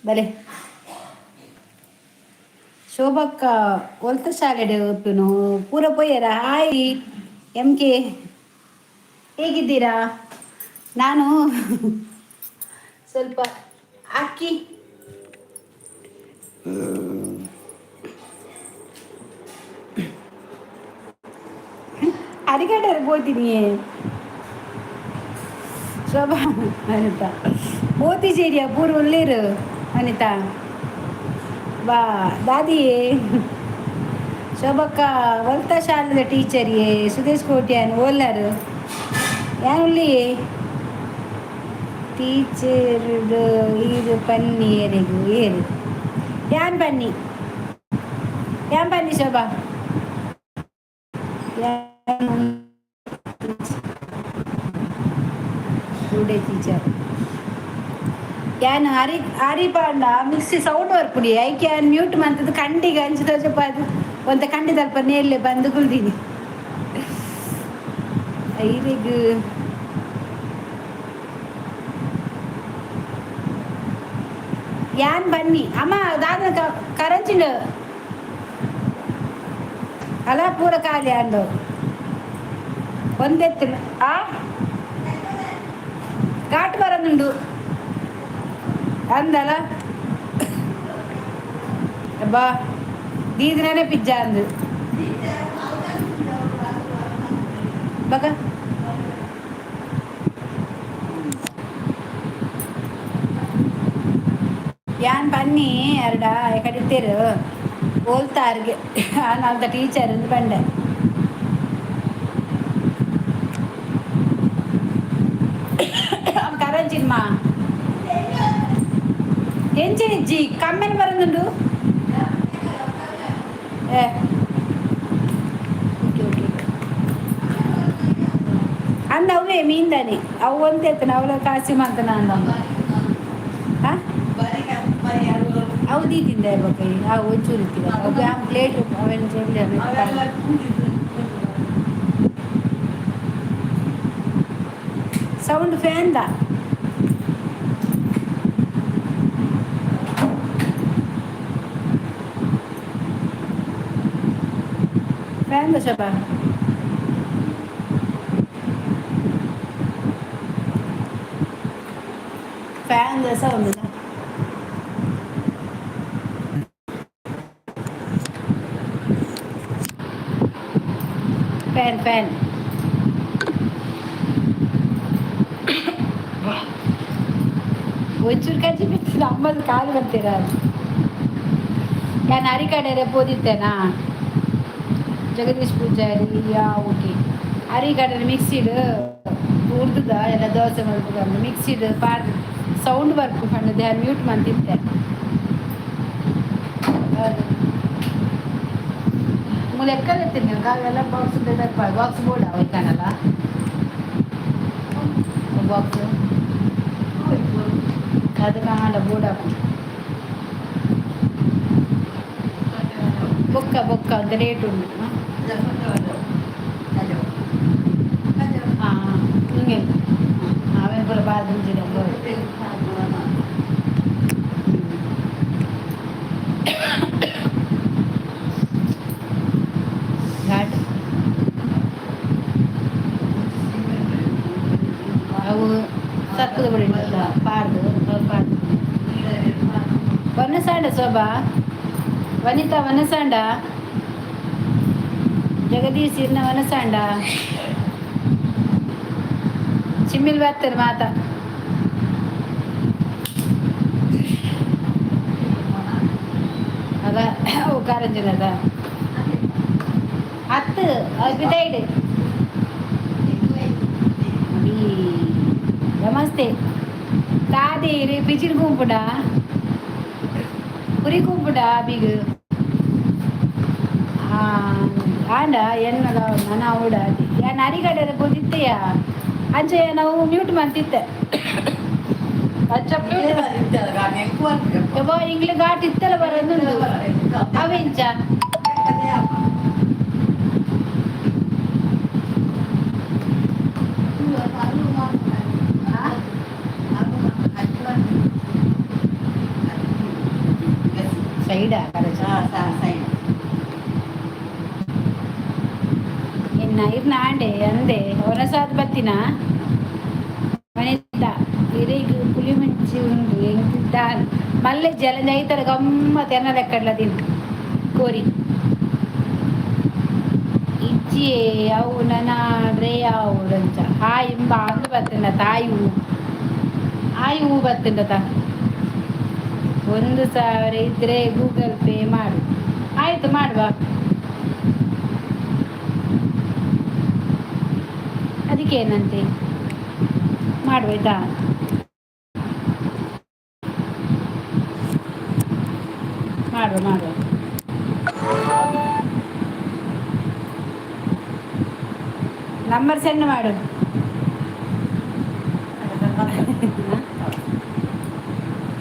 ಬಲೆ ಶೋಭಕ್ಕ ಒಲ್ತ ಶಾಲೆಡ್ ಉಪ್ಪುನು ಪೂರ ಪೋಯರ. ಹಾಯ್ ಎಂ ಕೆ, ಹೇಗಿದ್ದೀರಾ? ನಾನು ಸ್ವಲ್ಪ ಅಕ್ಕಿ ಅರಿಗಡ್ಡೆ ಪೋತೀನಿ. ಶೋಭಾ ಅನಿತಾ ಪೋತಿಜೇರಿಯ ಪೂರ ಉಲ್ಲೇರು. ಅನಿತಾ ಬಾ ದಾದಿಯೇ. ಶೋಭಕ್ಕ ಒಲ್ತ ಶಾಲೆದ ಟೀಚರ್ ಯೇ. ಸುದೇಶ್ ಕೋಟ್ಯಾನ್ ಓಲ್ಲರು ಯಾನ್ ಉಲ್ಲಿ ಟೀಚರ್ ಈರು ಪನ್ನಿ ಏರಿಗು ಏರು ಯಾನ್ ಬನ್ನಿ ಯಾನ್ ಬನ್ನಿ ಶೋಭಾ ಯಾನ್ ಟುಡೇ ಟೀಚರ್ ಯಾನ್ ಅರಿ ಅರಿ ಪಾಂಡ ಮಿಕ್ಸಿ ಸೌಂಡ್ ಬರ್ಪುಡಿ ಐಕೆ ಯಾನ್ ಮ್ಯೂಟ್ ಮಂತದ್ದು ಕಂಡಿಗೆ ಅಂಚು ತೋಜಪ್ಪ ಅದು ಒಂತ ಕಂಡಿ ತಲ್ಪ ನೇರ್ಲೆ ಬಂದು ಕುಲ್ದೀನಿ ಐರಿಗ್. ಯಾನ್ ಬನ್ನಿ ಅಮ್ಮ ದಾದ ಕರಂಚಿಂಡು ಅಲ ಪೂರ ಖಾಲಿ ಅಂಡು ಒಂದೆತ್ತಿನ ಆ ಘಾಟ್ ಬರೋದುಂಡು. ಅಂದಲ್ಲ ಅಬ್ಬಾ ದೀದಿನೇ ಪಿಜ್ಜಾ ಅಂದು ಬಗ. ಯಾನ್ ಬನ್ನಿ ಅರ್ಡ ಕಡಿತೇರು ಓಲ್ತಾರ್ಗೆ ನಾಲ್ತ ಟೀಚರ್ ಅಂತ ಬಂಡೆ. ಕರಂಚಿನ್ಮಾ ಎಂಚಿನಿಜ್ಜಿ ಕಮ್ಮೆನ ಬರಂದುಂಡು. ಏ ಓಕೆ ಓಕೆ ಅಂದ ಅವೇ ಮೀನ್ದಾನೆ ಅವು ಒಂದೇ ಅವಳ ಕಾಸಿ ಮಂತನ ಅಂದ. ಹಾಂ, ಅವು ದೀತಿಂದ ಬೊಕ್ಕ ಅವು ಒಂಚೂರು ಇತ್ತಿವ ಅವು ಪ್ಲೇಟ್ ಅವೆಲ್ಲ ಚೊಲ್ಲೆ. ಸೌಂಡ್ ಫ್ಯಾನ್ದ ಫ್ಯಾನ್ದ Shobha. Fan sound. Fan fan. ಒಂಚೂರು ಕಜ್ಜಿ ಬಿತ್ತು ಅಮ್ಮದ ಕಾಲು ಬರ್ತೀರ. ನಾನು ಅರಿಕಡೆರೆ ಪೋದಿತ್ತೇನಾ ಜಗದೀಶ್ ಪೂಜಾರಿ. ಯಾ ಓಕೆ, ಅರಿಕಡೆ ಮಿಕ್ಸಿಡ್ ಉರ್ದುದ ಎಲ್ಲ ದೋಸೆ ಮಲ್ಪುದ ಮಿಕ್ಸಿಡ್ ಪಾಡ್ ಸೌಂಡ್ ಬರ್ಪು ಪಂಡದೆ ಮ್ಯೂಟ್ ಮಂತಿತ್ತೆ. ಹೌದು, ಮೂಲ ಎಕ್ಕಲೆತ್ತೀನಿ ಅವೆಲ್ಲ ಬಾಕ್ಸ್ ಬಾಕ್ಸ್ ಬೋರ್ಡ್ ಅವೈತಾನಲ್ಲ ಬಾಕ್ಸ್ ಅದಕ್ಕೆ ಆಂಡ ಬೋರ್ಡ್ ಹಾಕು. ಬೊಕ್ಕ ಬೊಕ್ಕ ಅಂತ ರೇಟ್ ಉಂಟು. ಹಾಂ ಹಿಂಗೆ ಅವೇನು ಪೂರ ಬಾಳ ದುಂಜಿನ. ಘಾಟ್ ಅವು ಸಕ್ಕದ ಬಡಿ ಪಾಡ್ದು ಪಾಡ್ದು. ವನಸಾಂಡ ಶೋಭಾ ವನಿತಾ ವನಸಾಂಡ ಜಗದೀಶ್ ಇರ್ನ ವನಸಾಂಡ ಚಿಮ್ಮಿಲ್ ಬರ್ತಾರೆ ಮಾತಾ. ಅದ ಅವು ಕಾರಂಜಿನದ ಹತ್ತು ಬಿದೈಡ್. ನಮಸ್ತೆ ತಾದೇರಿ ಪಿಜಿನ್ ಗುಂಪುಡ ಪುರಿ ಗುಂಪುಡ ಬಿಗ್ ಆಂಡ ಎನ್ನದ ನನ ಅವಡ ಯಾನ್ ಅರಿಗಡೆರೆ ಪೋದಿತ್ತೆಯ ಅಂಚೆ ನಾವು ಮ್ಯೂಟ್ ಮಂತಿತ್ತೆ ಅಚ್ಚ ಮ್ಯೂಟ್. ಯಬ್ಬಾ ಇಂಗ್ಲಿ ಘಾಟ್ ಇತ್ತಲ್ಲ ಬರೋದುಂಡು ಅವೆಂಚ. ಸೈಡ್ ಇನ್ನ ಇರ್ನ ಆಂಡೆ ಅಂದೆ ಹೊರಸಾದ್ ಬತ್ತಿನ ವನಿತಾ ಇರಿಗ್ ಪುಲಿ ಮುಂಚಿ ಉಂಡು ಎಂಕ್ ಮಲ್ಲೆ ಜಲ ಐತರ ಗಮ್ಮತ್ ಎನ್ನ ಲೆಕ್ಕಡ್ಲ ದಿನ ಕೋರಿ ಇಜ್ಜಿ ಅವು ನನ ರೇ ಆವುಡಂಚ ಹಾಯ್ ಇಂಬ ಅಂದು ಬತ್ತಿನ ತಾಯಿ ಹೂ ಆಯ್ ಹೂ ಬತ್ತಿನ ತಾ. 1000 ಇದ್ರೆ ಗೂಗಲ್ ಪೇ ಮಾಡು. ಆಯ್ತು ಮಾಡುವ. ಅದಕ್ಕೇನಂತೆ ಮಾಡುವ ಆಯ್ತಾ? ಮಾಡುವ ಮಾಡುವ. ನಂಬರ್ ಸೆಂಡ್ ಮಾಡು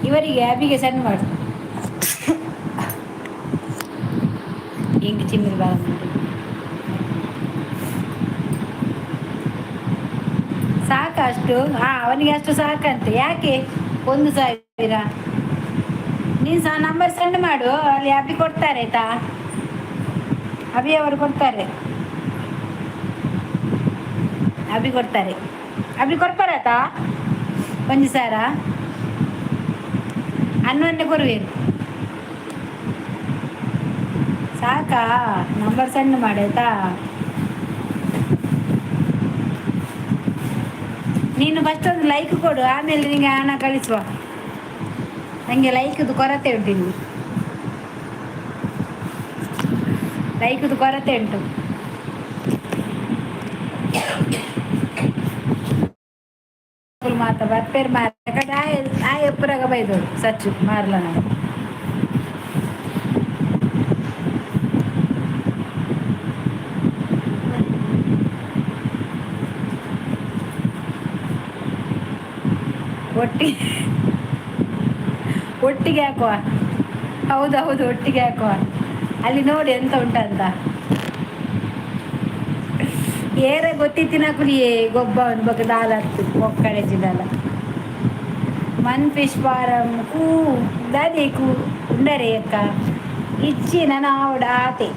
ಇವರಿಗೆ ಆ್ಯಪಿಗೆ ಸೆಂಡ್ ಮಾಡು. ಇಂಕ್ ಚಿಮ್ಮಿರಿ ಬಾರ ಸಾಕ ಅಷ್ಟು. ಹಾಂ, ಅವನಿಗೆ ಅಷ್ಟು ಸಾಕಂತೆ. ಯಾಕೆ 1000? ನೀನು ಸಹ ನಂಬರ್ ಸೆಂಡ್ ಮಾಡು, ಅಲ್ಲಿ ಅಭಿ ಕೊಡ್ತಾರೆ ಆಯ್ತಾ? ಅಭಿ ಅವರು ಕೊಡ್ತಾರೆ, ಅಭಿ ಕೊಡ್ತಾರೆ. ಅಭಿ ಕೊಡ್ತಾರಾತಾ 1000? ಅನ್ನವನ್ನೇ ಕೊರುವೇರು. ಸಾಕಾ? ನಂಬರ್ ಸೆಂಡ್ ಮಾಡಾಯ್ತಾ? ನೀನು ಫಸ್ಟ್ ಒಂದು ಲೈಕ್ ಕೊಡು, ಆಮೇಲೆ ನಿಂಗೆ ಹಣ ಕಳಿಸುವ. ನನಗೆ ಲೈಕ್ದು ಕೊರತೆ ಉಂಟು ಇಲ್ಲಿ, ಲೈಕ್ದು ಕೊರತೆ ಉಂಟು. ಮಾತ ಬರ್ಪೇರ್ ಮಾರ ಕಡೆ ಆಯ ಆಯ ಎಪ್ಪುರಾಗ ಬೈದೋಡು ಸಚ್ಚು ಮಾರ್ಲ ನಾನು. ಒಟ್ಟಿಗೆ ಒಟ್ಟಿಗೆ ಹಾಕುವ. ಹೌದು ಹೌದು, ಒಟ್ಟಿಗೆ ಹಾಕುವ. ಅಲ್ಲಿ ನೋಡಿ ಎಂತ ಉಂಟಂತ. ಏರ ಗೊತ್ತಿತ್ತಿನ ಕುಲಿಯೇ ಗೊಬ್ಬ ಒಂದು ಬೊಕ್ಕ ದಾಲ ಒಕ್ಕಡೆ ಜಿದಾಲ ಮನ್ ಫಿಶ್ ಫಾರಂ ಕೂ ದಾದೆ ಕೂ ಉಂಡರೆ ಅಕ್ಕ ಇಚ್ಚಿ ನನ್ನ ಆವಡ ಆತೆ.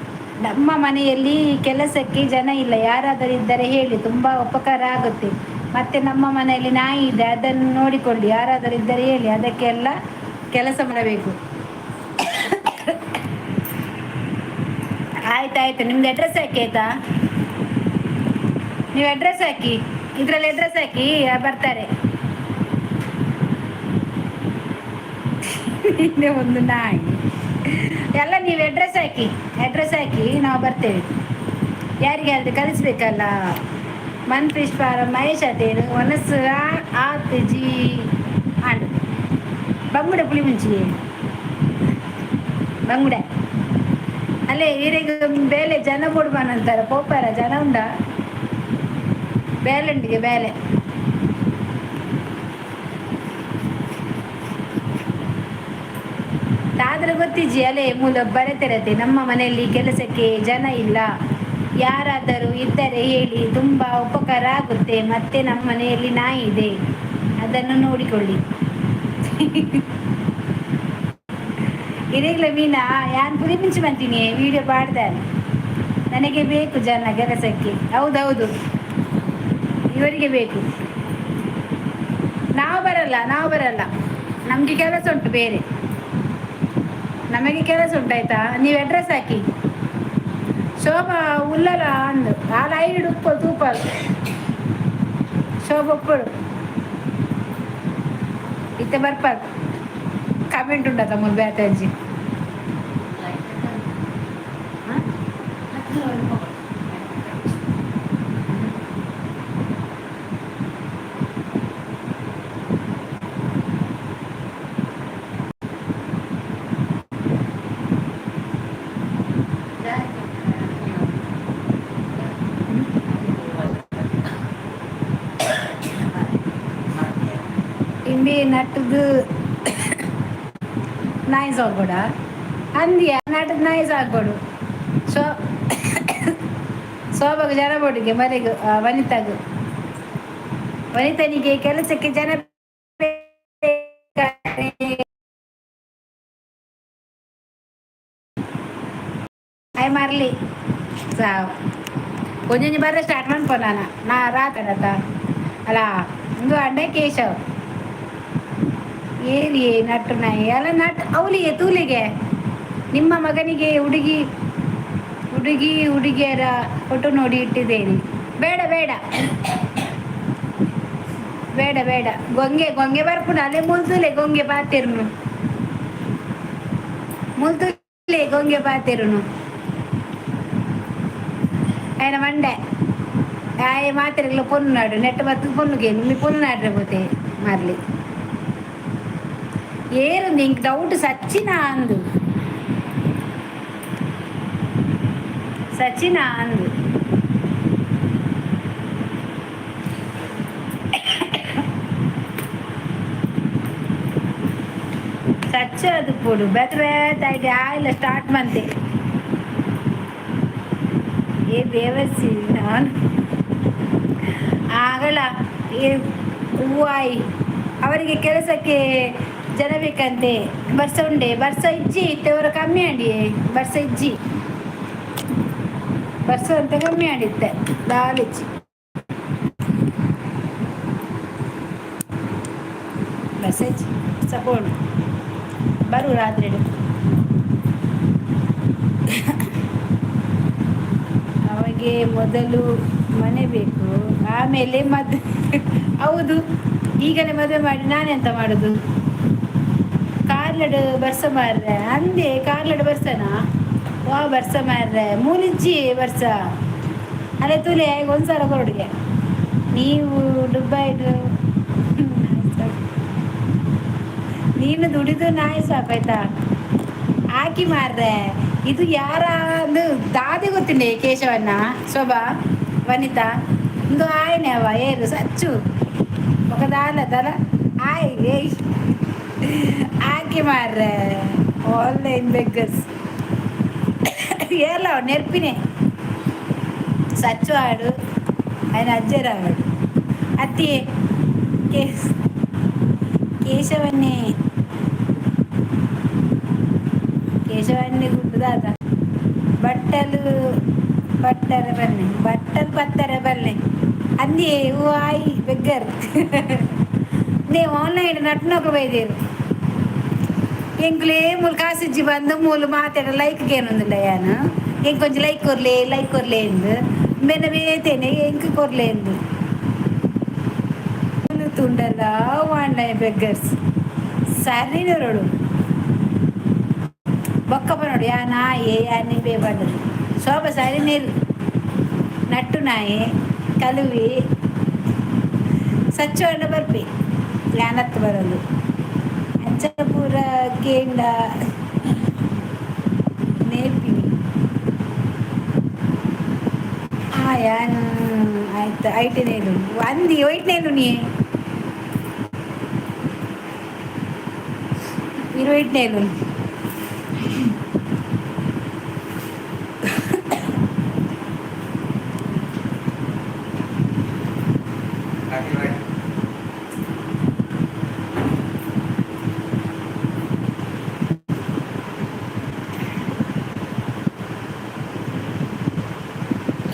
ನಮ್ಮ ಮನೆಯಲ್ಲಿ ಕೆಲಸಕ್ಕೆ ಜನ ಇಲ್ಲ, ಯಾರಾದರೂ ಇದ್ದರೆ ಹೇಳಿ, ತುಂಬ ಉಪಕಾರ ಆಗುತ್ತೆ. ಮತ್ತೆ ನಮ್ಮ ಮನೆಯಲ್ಲಿ ನಾಯಿ ಇದೆ, ಅದನ್ನು ನೋಡಿಕೊಳ್ಳಿ. ಯಾರಾದರೂ ಇದ್ದರೆ ಹೇಳಿ, ಅದಕ್ಕೆಲ್ಲ ಕೆಲಸ ಮಾಡಬೇಕು. ಆಯ್ತಾಯ್ತು, ನಿಮ್ದು ಅಡ್ರೆಸ್ ಹಾಕಿ ಆಯ್ತಾ? ನೀವು ಅಡ್ರೆಸ್ ಹಾಕಿ, ಇದರಲ್ಲಿ ಅಡ್ರೆಸ್ ಹಾಕಿ, ಬರ್ತಾರೆ. ಇನ್ನೇ ಒಂದು ನಾಯಿ ಎಲ್ಲ. ನೀವು ಅಡ್ರೆಸ್ ಹಾಕಿ, ಅಡ್ರೆಸ್ ಹಾಕಿ, ನಾವು ಬರ್ತೇವೆ. ಯಾರಿಗೆ ಅಲ್ಲಿ ಕಲಿಸ್ಬೇಕಲ್ಲ. ಮನ್ ಫಿಶ್ ಫಾರಂ ಮಹೇಶ್ ಅದೇನು ಮನಸ್ಸು ಆತ್ ಜಿ ಅಂಡ್ ಬಂಗುಡೆ ಪುಳಿ ಮುಂಚಿ ಬಂಗುಡೆ ಅಲ್ಲೇ ಈರೆಗ್ ಬೇಲೆ ಜನ ಅಂತಾರೆ ಪೋಪಾರ ಜನ ಉಂಡ ಬೇಲಂಡಿಗೆ ಬೇಲೆ. ಆದ್ರೆ ಗೊತ್ತಿಜ್ಜಿ ಅಲೆ ಮೂಲ ಬರೆತಿರತ್ತೆ. ನಮ್ಮ ಮನೆಯಲ್ಲಿ ಕೆಲಸಕ್ಕೆ ಜನ ಇಲ್ಲ, ಯಾರಾದರೂ ಇದ್ದರೆ ಹೇಳಿ, ತುಂಬ ಉಪಕಾರ ಆಗುತ್ತೆ. ಮತ್ತೆ ನಮ್ಮ ಮನೆಯಲ್ಲಿ ನಾಯಿ ಇದೆ, ಅದನ್ನು ನೋಡಿಕೊಳ್ಳಿ. ಇರೀಗ್ಲ ಮೀನಾ ಯಾನ್ ಪುರಿ ಮಿಂಚು ಬಂತೀನಿ ವಿಡಿಯೋ ಪಾಡ್ದಾನೆ. ನನಗೆ ಬೇಕು ಜನ ಕೆಲಸಕ್ಕೆ. ಹೌದೌದು, ಇವರಿಗೆ ಬೇಕು. ನಾವು ಬರಲ್ಲ, ನಾವು ಬರಲ್ಲ, ನಮಗೆ ಕೆಲಸ ಉಂಟು ಬೇರೆ. ನಮಗೆ ಕೆಲಸ ಉಂಟಾಯ್ತಾ? ನೀವು ಅಡ್ರೆಸ್ ಹಾಕಿ. ಶೋಭಾ ಉಲ್ಲಲ ಅಂದು ಆಲ ಐಡು ಉಪ್ಪು ತೂಪಾಲು ಶೋಭ ಉಪ್ಪಳು ಇತ್ತೆ ಬರ್ಪಾಲ್. ಕಮೆಂಟ್ ಉಂಟಾ ತಮ್ಮಲ್ ಬ್ಯಾಟಂಜಿ? ಇಂಬಿ ನಟ್ಟದು ನಾಯಿ ಸಾಕ್ಬೋಡ ಅಂದಿಯ? ನಟದ ನಾಯಿ ಸಾಕ್ಬೋಡು. ಶೋ ಶೋಭಾಗ ಜನ ಬೋಡಿಗೆ ಮರೆಗು ವನಿತಾಗ ವನಿತನಿಗೆ ಕೆಲಸಕ್ಕೆ ಜನ. ಆಯ್ ಮಾರ್ಲಿ ಸಾವ್ ಒಂಜೊಂಜಿ ಬರ್ರೆ ಸ್ಟಾರ್ಟ್ ಮನ್ಪೊ ನಾನ ನಾ ರಾತನತ ಅಲ್ಲ. ಇಂದು ಅಂಡೆ ಕೇಶವ್ ಏರಿಯೇ ನಟ್ಟು ನಾಯಿ ಅಲ್ಲ ನಟ್ ಅವಳಿಗೆ ತೂಲಿಗೆ. ನಿಮ್ಮ ಮಗನಿಗೆ ಹುಡುಗಿ ಹುಡುಗಿ ಹುಡುಗಿಯರ ಫೋಟೋ ನೋಡಿ ಇಟ್ಟಿದ್ದೇನೆ. ಬೇಡ ಬೇಡ ಬೇಡ ಬೇಡ. ಗೊಂಗೆ ಗೊಂಗೆ ಬರ್ಪುಂಡು ಅಲ್ಲೇ ಮುಲ್ತುಲೆ ಗೊಂಗೆ ಪಾತಿರ್ನು ಮುಲ್ತುಲೆ ಗೊಂಗೆ ಪಾತಿರುನು. ఆయన ಮಂಡೆ ಆಯೆ ಮಾತ್ರೆಗಳ ಪೊನ್ನಾಡು ನೆಟ್ಟ ಬತ್ತು ಪೊನ್ನುಗೆ ನಿಮ್ಮ ಪೊನ್ನಾಡ್ರೆ పోతే మార్లి ಏರುಂದು ಇಂಕ್ ಡೌಟ್ ಸಚ್ಚಿನ ಅಂದು ಸಚಿನ ಅಂದು. ಸಚ್ಚ ಅದು ಪೋಡು ಬೇತೆ ಬೇತೆ ಐಡಿ ಆಯಿಲ್ಲ ಸ್ಟಾರ್ಟ್ ಮಂತೆ. ಏ ಬೇವಸಿ ನಾನು ಆಗಲ್ಲ. ಏ ಹೂವಾಯಿ ಅವರಿಗೆ ಕೆಲಸಕ್ಕೆ ಜನ ಬೇಕಂತೆ. ಬರ್ಸ ಉಂಡೆ ಬರ್ಸ ಇಜ್ಜಿ ಇತ್ತೆವರ ಕಮ್ಮಿ ಅಂಡಿ ಬರ್ಸ ಇಜ್ಜಿ ಬರ್ಸ ಅಂತ ಕಮ್ಮಿ ಆಡಿತ್ತೆ ದಾಲಿಜ್ಜಿ ಬರ್ಸ ಇಜ್ಜಿ ಸಪೋಣು. ಬರು ರಾತ್ರಿ. ಅವಾಗೆ ಮೊದಲು ಮನೆ ಬೇಕು, ಆಮೇಲೆ ಮದುವೆ. ಹೌದು, ಈಗಲೇ ಮದುವೆ ಮಾಡಿ ನಾನೆಂತ ಮಾಡೋದು? ಕಾರ್ಲಡ್ ಬರ್ಸ ಮಾರ್ರೆ ಅಂದೆ. ಕಾರ್ಲಡ್ ಬರ್ಸನ ವಾ ಬರ್ಸ ಮಾರ್ರೆ ಮೂಲಿಜ್ಜಿ ಬರ್ಸ ಅಲ್ಲೇ ತುಲೆ ಒಂದ್ಸಲ ಕೊರಡುಗೆ. ನೀವು ದುಬೈಡು, ನೀನು ದುಡಿದು ನಾಯಿ ಸಾಕಾಯ್ತಾ ಹಾಕಿ ಮಾರ್ರೆ. ಇದು ಯಾರ ಅಂದು ದಾದಿ ಗೊತ್ತಿಲ್ಲ. ಕೇಶವನ್ನ, ಶೋಭಾ, ವನಿತಾ ಒಂದು ಆಯ್ನೆ ಅವ ಏರು ಸಚ್ಚು ఒక ದಾಲ ದಲ ಆಯ್ ಏಯ್ ಆಕೆ ಮಾರ್ರೆ. ಆನ್ಲೈನ್ ಬೆಗ್ಗರ್ಸ್ ಏರ್ಲ ನೆರ್ಪಿನೆ ಸಚ್ಚು ಆಡು ఆయన ಅಜ್ಜರಾಡು ಅತ್ತಿ ಕೇಶವನ್ನೇ ಕೇಶವನ್ನೇ ಗುಡ್ಡದಾದ ಬಟ್ಟಲು ಪಟ್ಟರೆ ಬನ್ನಿ, ಬಟ್ಟಲು ಪತ್ತರೆ ಬನ್ನಿ ಅಂದಿ. ಓ ಆಯ್ ಬೆಗ್ಗರ್ ನೀವು ಆನ್ಲೈನ್ ನಟ್ನೊಕ ಬೈದೇರು. ಎಂಕ್ಲೇ ಮೂಲು ಕಾಸಿಜ್ಜಿ ಬಂದು ಮೂಲು ಮಾತಾಡ ಲೈಕ್ ಏನೊಂದುಂಡ ಯಾನು. ಎಂಕ್ ಒಂಜಿ ಲೈಕ್ ಕೊರ್ಲೆ, ಲೈಕ್ ಕೊರ್ಲೆ ಎಂದು ಬೆನ್ನ ಬೇತೇನೆ. ಎಂಕ್ ಕೊರ್ಲೆ ಎಂದು ತುಂಡಲ್ಲ. ಆನ್ಲೈನ್ ಬೆಗ್ಗರ್ಸ್ ಸರಿ ನೋಡು. ಬೊಕ್ಕಪ್ಪ ನೋಡು, ಯಾ ನಾಯಿ ಯಾ ನಿಂಬೆ ಬಂದದು. ಶೋಭ ಸರಿ ನೀರು ನಟ್ಟು ನಾಯಿ ಕಲುವಿ ಸಚ್ಚು ಅಣ್ಣ ಬರ್ಪಿ ಯಾನತ್ತು ಬರೋದು. ಅಂಚ ಪೂರ ಕೇಂಡ ನೇಪಿನಿ. ಆ ಯಾನ್ ಆಯ್ತು ಐಟನೇನು ಅಂದಿ ಒಯ್ಟ್ನೇನು ನೀ ಇರುವೈಟ್ನೇನು.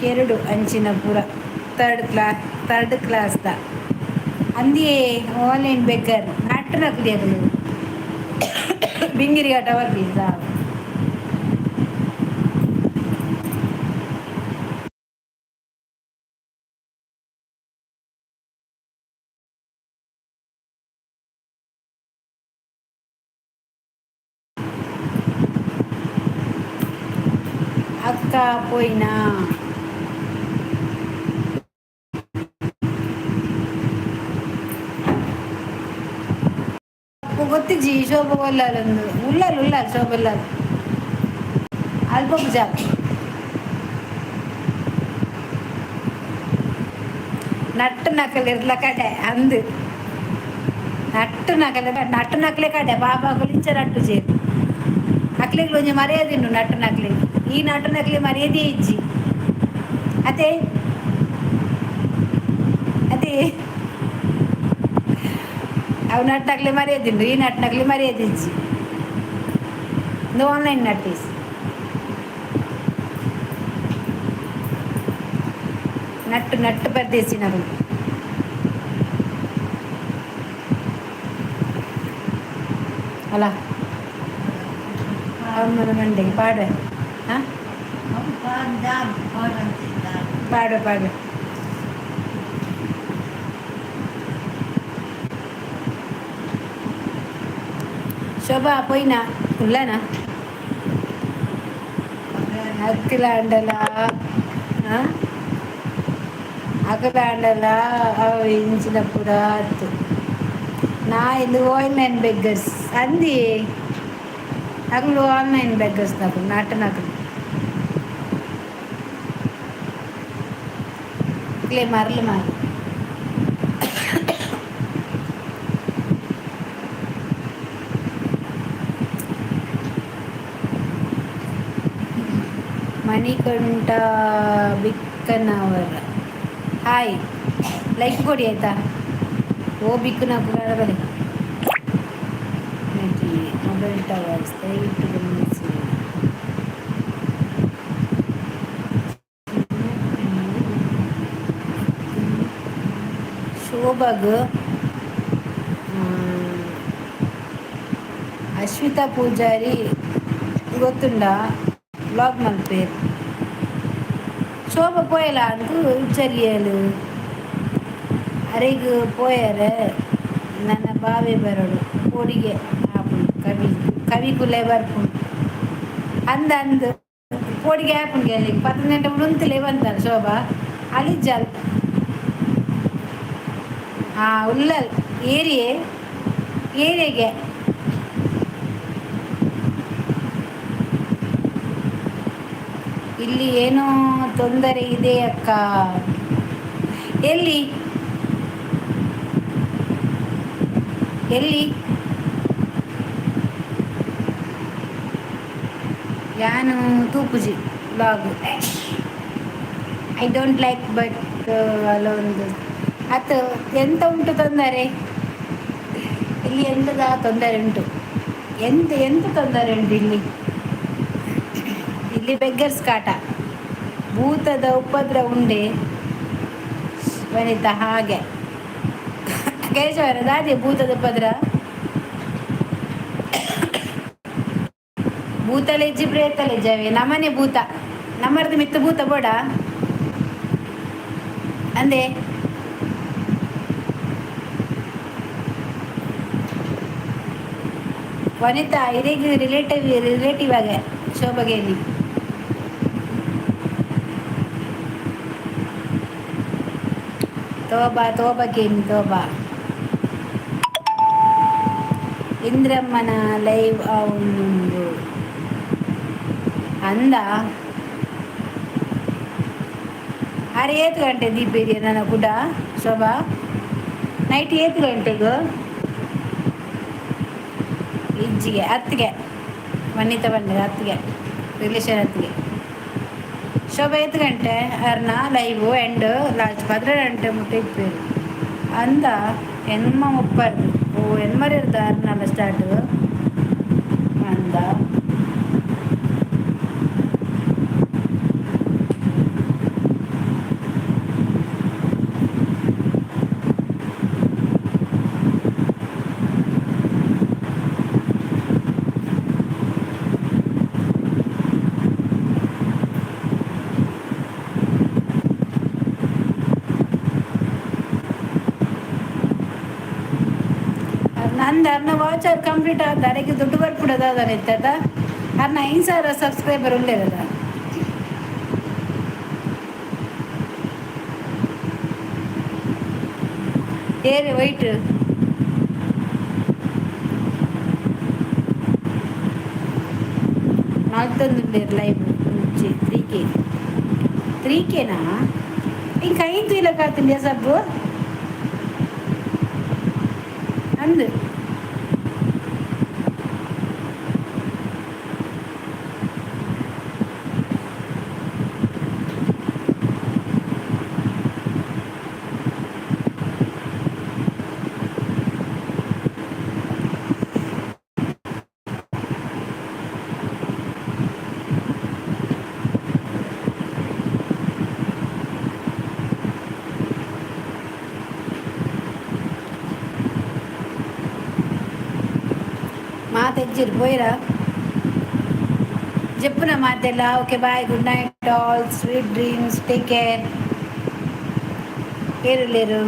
ಕೆರಡು ಅಂಚಿನ ಪೂರ ಥರ್ಡ್ ಕ್ಲಾಸ್, ಥರ್ಡ್ ಕ್ಲಾಸ್ದ ಅಂದಿಯೇ. ಆನ್ಲೈನ್ ಬೆಗ್ಗರ್ ನಟ್ಟು ನಕಲಿ ಬಿಂಗಿರಿ ಆಟ ಬರ್ಬೀಸ. ಅಕ್ಕ ಪೋಯಿನಾ? ಗೊತ್ತಿಜ್ಜಿ. ಶೋಭ ಉಲ್ಲಾಲೊಂದು ಉಲ್ಲಾಲ್ ಉಲ್ಲಾಲ್ ಶೋಭ ಉಲ್ಲಾಲ್ ಅಲ್ಪ ಜಾಗ ನಟ್ಟು ನಕಲಿರ್ಲ ಕಡೆ ಅಂದು ನಟ್ಟು ನಕಲೆ ನಟ್ಟು ನಕಲೆ ಕಡೆ ಬಾಬಾ ಇಂಚ ನಟ್ಟು ಸೇರಿ ಅಕ್ಲಿಗೆ ಒಂಜಿ ಮರ್ಯಾದೆ ಉಂಡು ನಟ್ಟು ನಕ್ಲಿ. ಈ ನಟ್ಟು ನಕ್ಲಿ ಮರ್ಯಾದೆ ಇಜ್ಜಿ. ಅದೇ ಅದೇ ಅವು ನಟ್ಟಾಗ್ಲಿ ಮರ್ಯಾದೆ, ಈ ನಟ್ನಾಗ್ಲಿ ಮರ್ಯಾದೆ ಇಜ್ಜಿ. ಇದು ಆನ್ಲೈನ್ ನಟ್ಟೀಸ್ ನಟ್ಟು ನಟ್ಟು ಪರ್ದೇಸಿ ನಗಲು. ಅಲ್ಲ ಅವನ ಮಂಡೆಗೆ ಪಾಡುವೆ. ಹಾಂ, ಪಾಡುವೆ ಪಾಡುವೆ. ಶೋಭಾ ಪೋಯಿನಾ? ಉಲ್ಲನಾ? ಅಕ್ಕಿಲಾಂಡಲ ಅಕಲಾಂಡಲ ಅವು ಇಂಚಿನ ಪೂರ ಆತು. ನಾ ಇದು ಆನ್ಲೈನ್ ಬೆಗ್ಗರ್ಸ್ ಅಂದಿ. ಅಗಲು ಆನ್ಲೈನ್ ಬೆಗ್ಗರ್ಸ್ ನಕಲು ನಾಟ ನಕಲು ಇಕ್ಲೆ ಮರಲು ಮಾರು. ಮಣಿಕಂಠ ಬಿಕ್ಕನವರ ಹಾಯ್, ಲೈಕ್ ಕೊಡಿ ಆಯ್ತಾ. ಓ ಬಿಕ್ಕನ ಬಲೆ ಮೊಬೈಲ್ ಟವರ್ಸ್ ದಯವಿಟ್ಟು ಗಮನಿಸಿ. ಶೋಭಾಗ್ ಅಶ್ವಿತಾ ಪೂಜಾರಿ ಗೊತ್ತುಂಡ? ಬ್ಲಾಗ್ ಮಲ್ಪೇರು. ಶೋಭ ಪೋಯಲ ಅಂದು ಉಚ್ಚರಿಯಲು ಅರೆಗ್ ಪೋಯರೆ. ನನ್ನ ಬಾವೆ ಬರಡು, ಕೋಡಿಗೆ ಆಪುಂಡು. ಕವಿ ಕವಿ ಕುಲೆ ಬರ್ಪುಂಡು ಅಂದ ಅಂದು ಪೋಡಿಗೆ ಆಪುಂಡು. ಅಲ್ಲಿ 10 ಗಂಟೆ ಉಂತಲೇ ಬಂತಾನೆ. ಶೋಭಾ ಅಲಿಜ್ಜಲ್. ಹಾಂ, ಉಲ್ಲಲ್ ಏರಿಯೆ ಏರಿಯಗೆ. ಇಲ್ಲಿ ಏನೋ ತೊಂದರೆ ಇದೆ ಅಕ್ಕ. ಎಲ್ಲಿ ಎಲ್ಲಿ? ಯಾನು ತೂಪುಜಿ vlog. I don't like, but ಅಲ್ಲೊಂದು ಅತ್ತು. ಎಂತ ಉಂಟು ತೊಂದರೆ ಇಲ್ಲಿ? ಎಂತದ ತೊಂದರೆ ಉಂಟು? ಎಂತ ಎಂತ ತೊಂದರೆ ಉಂಟು ಇಲ್ಲಿ? ಇಲ್ಲಿ ಬೆಗ್ಗರ್ಸ್ ಕಾಟ, ಭೂತದ ಉಪದ್ರ ಉಂಡೆ ವನಿತಾ. ಹಾಗೆ ಕೇಶವರ ದಾದಿ, ಭೂತದ ಉಪದ್ರ, ಭೂತಲೆಜ್ಜಿ ಪ್ರೇತಲೆಜ್ಜವೆ. ನಮನೆ ಭೂತ, ನಮ್ಮರ್ದು ಮಿತ್ತು ಭೂತ ಬೋಡ ಅಂದೆ. ವನಿತಾ ಇರೆಗ್ ರಿಲೇಟಿವ್, ರಿಲೇಟಿವ್ ಆಗ ಶೋಭಗೆಯಲ್ಲಿ. ತೋಬಾ ತೋಬಾ ಕೇಮಿ ತೋಬಾ. ಇಂದ್ರಮ್ಮನ ಲೈವ್ ಅವನುಂಡು ಅಂದ. ಅರೆ, ಏತ್ ಗಂಟೆ ದೀಪೇರಿ ನನ್ನ ಕೂಡ? ಶೋಭಾ, ನೈಟ್ ಏತ್ ಗಂಟೆಗೂ? ಇಜ್ಜಿಗೆ ಹತ್ತಿಗೆ ವನಿತಾ ಬಂದ ಹತ್ತಿಗೆ ರಿಲೇಷನ್ ಹತ್ತಿಗೆ. ಶೋಭಾ, ಏತ್ ಗಂಟೆ ಅರ್ನ ಲೈವು ಎಂಡ್? ಲಾಸ್ಟ್ 12 ಗಂಟೆ ಮುಟ್ಟ ಇಪ್ಪೇರು ಅಂದ. ಎನ್ಮ ಮುಪ್ಪರ್ದು. ಓ, ಎನ್ಮರಿರ್ದ ಅರ್ನಲ್ಲ ಸ್ಟಾರ್ಟ್ ಅಂದ. ನಂದು ಅರ್ನ ವಾಚ್ ಅವ್ರು ಕಂಪ್ಲೀಟ್ ಆದ. ಅರೆಗೆ ದುಡ್ಡು ಬರ್ಬಿಡೋದ ಇತ್ತದ. ಅರ್ನ 5000 ಸಬ್ಸ್ಕ್ರೈಬರ್ ಉಳ್ಳಿರದ. ಏರಿ ವೈಟ್ ನಾಲ್ತೊಂದು ಲೈವ್ ಮುಂಚೆ. 3K, 3ಕೆನಾ? ಇಂಕ ಐದು ಇಲ್ಲ ಕಾತಿಂಡಿಯಾ ಸಬ್ಬು ಅಂದು. ಮಾತೆಜ್ಜಿರು ಪೋಯಿರ ಜಪ್ಪುನ ಮಾತೆಲ್ಲ. Okay, bye, good night all, sweet dreams, take care. ಏರುಲೇರು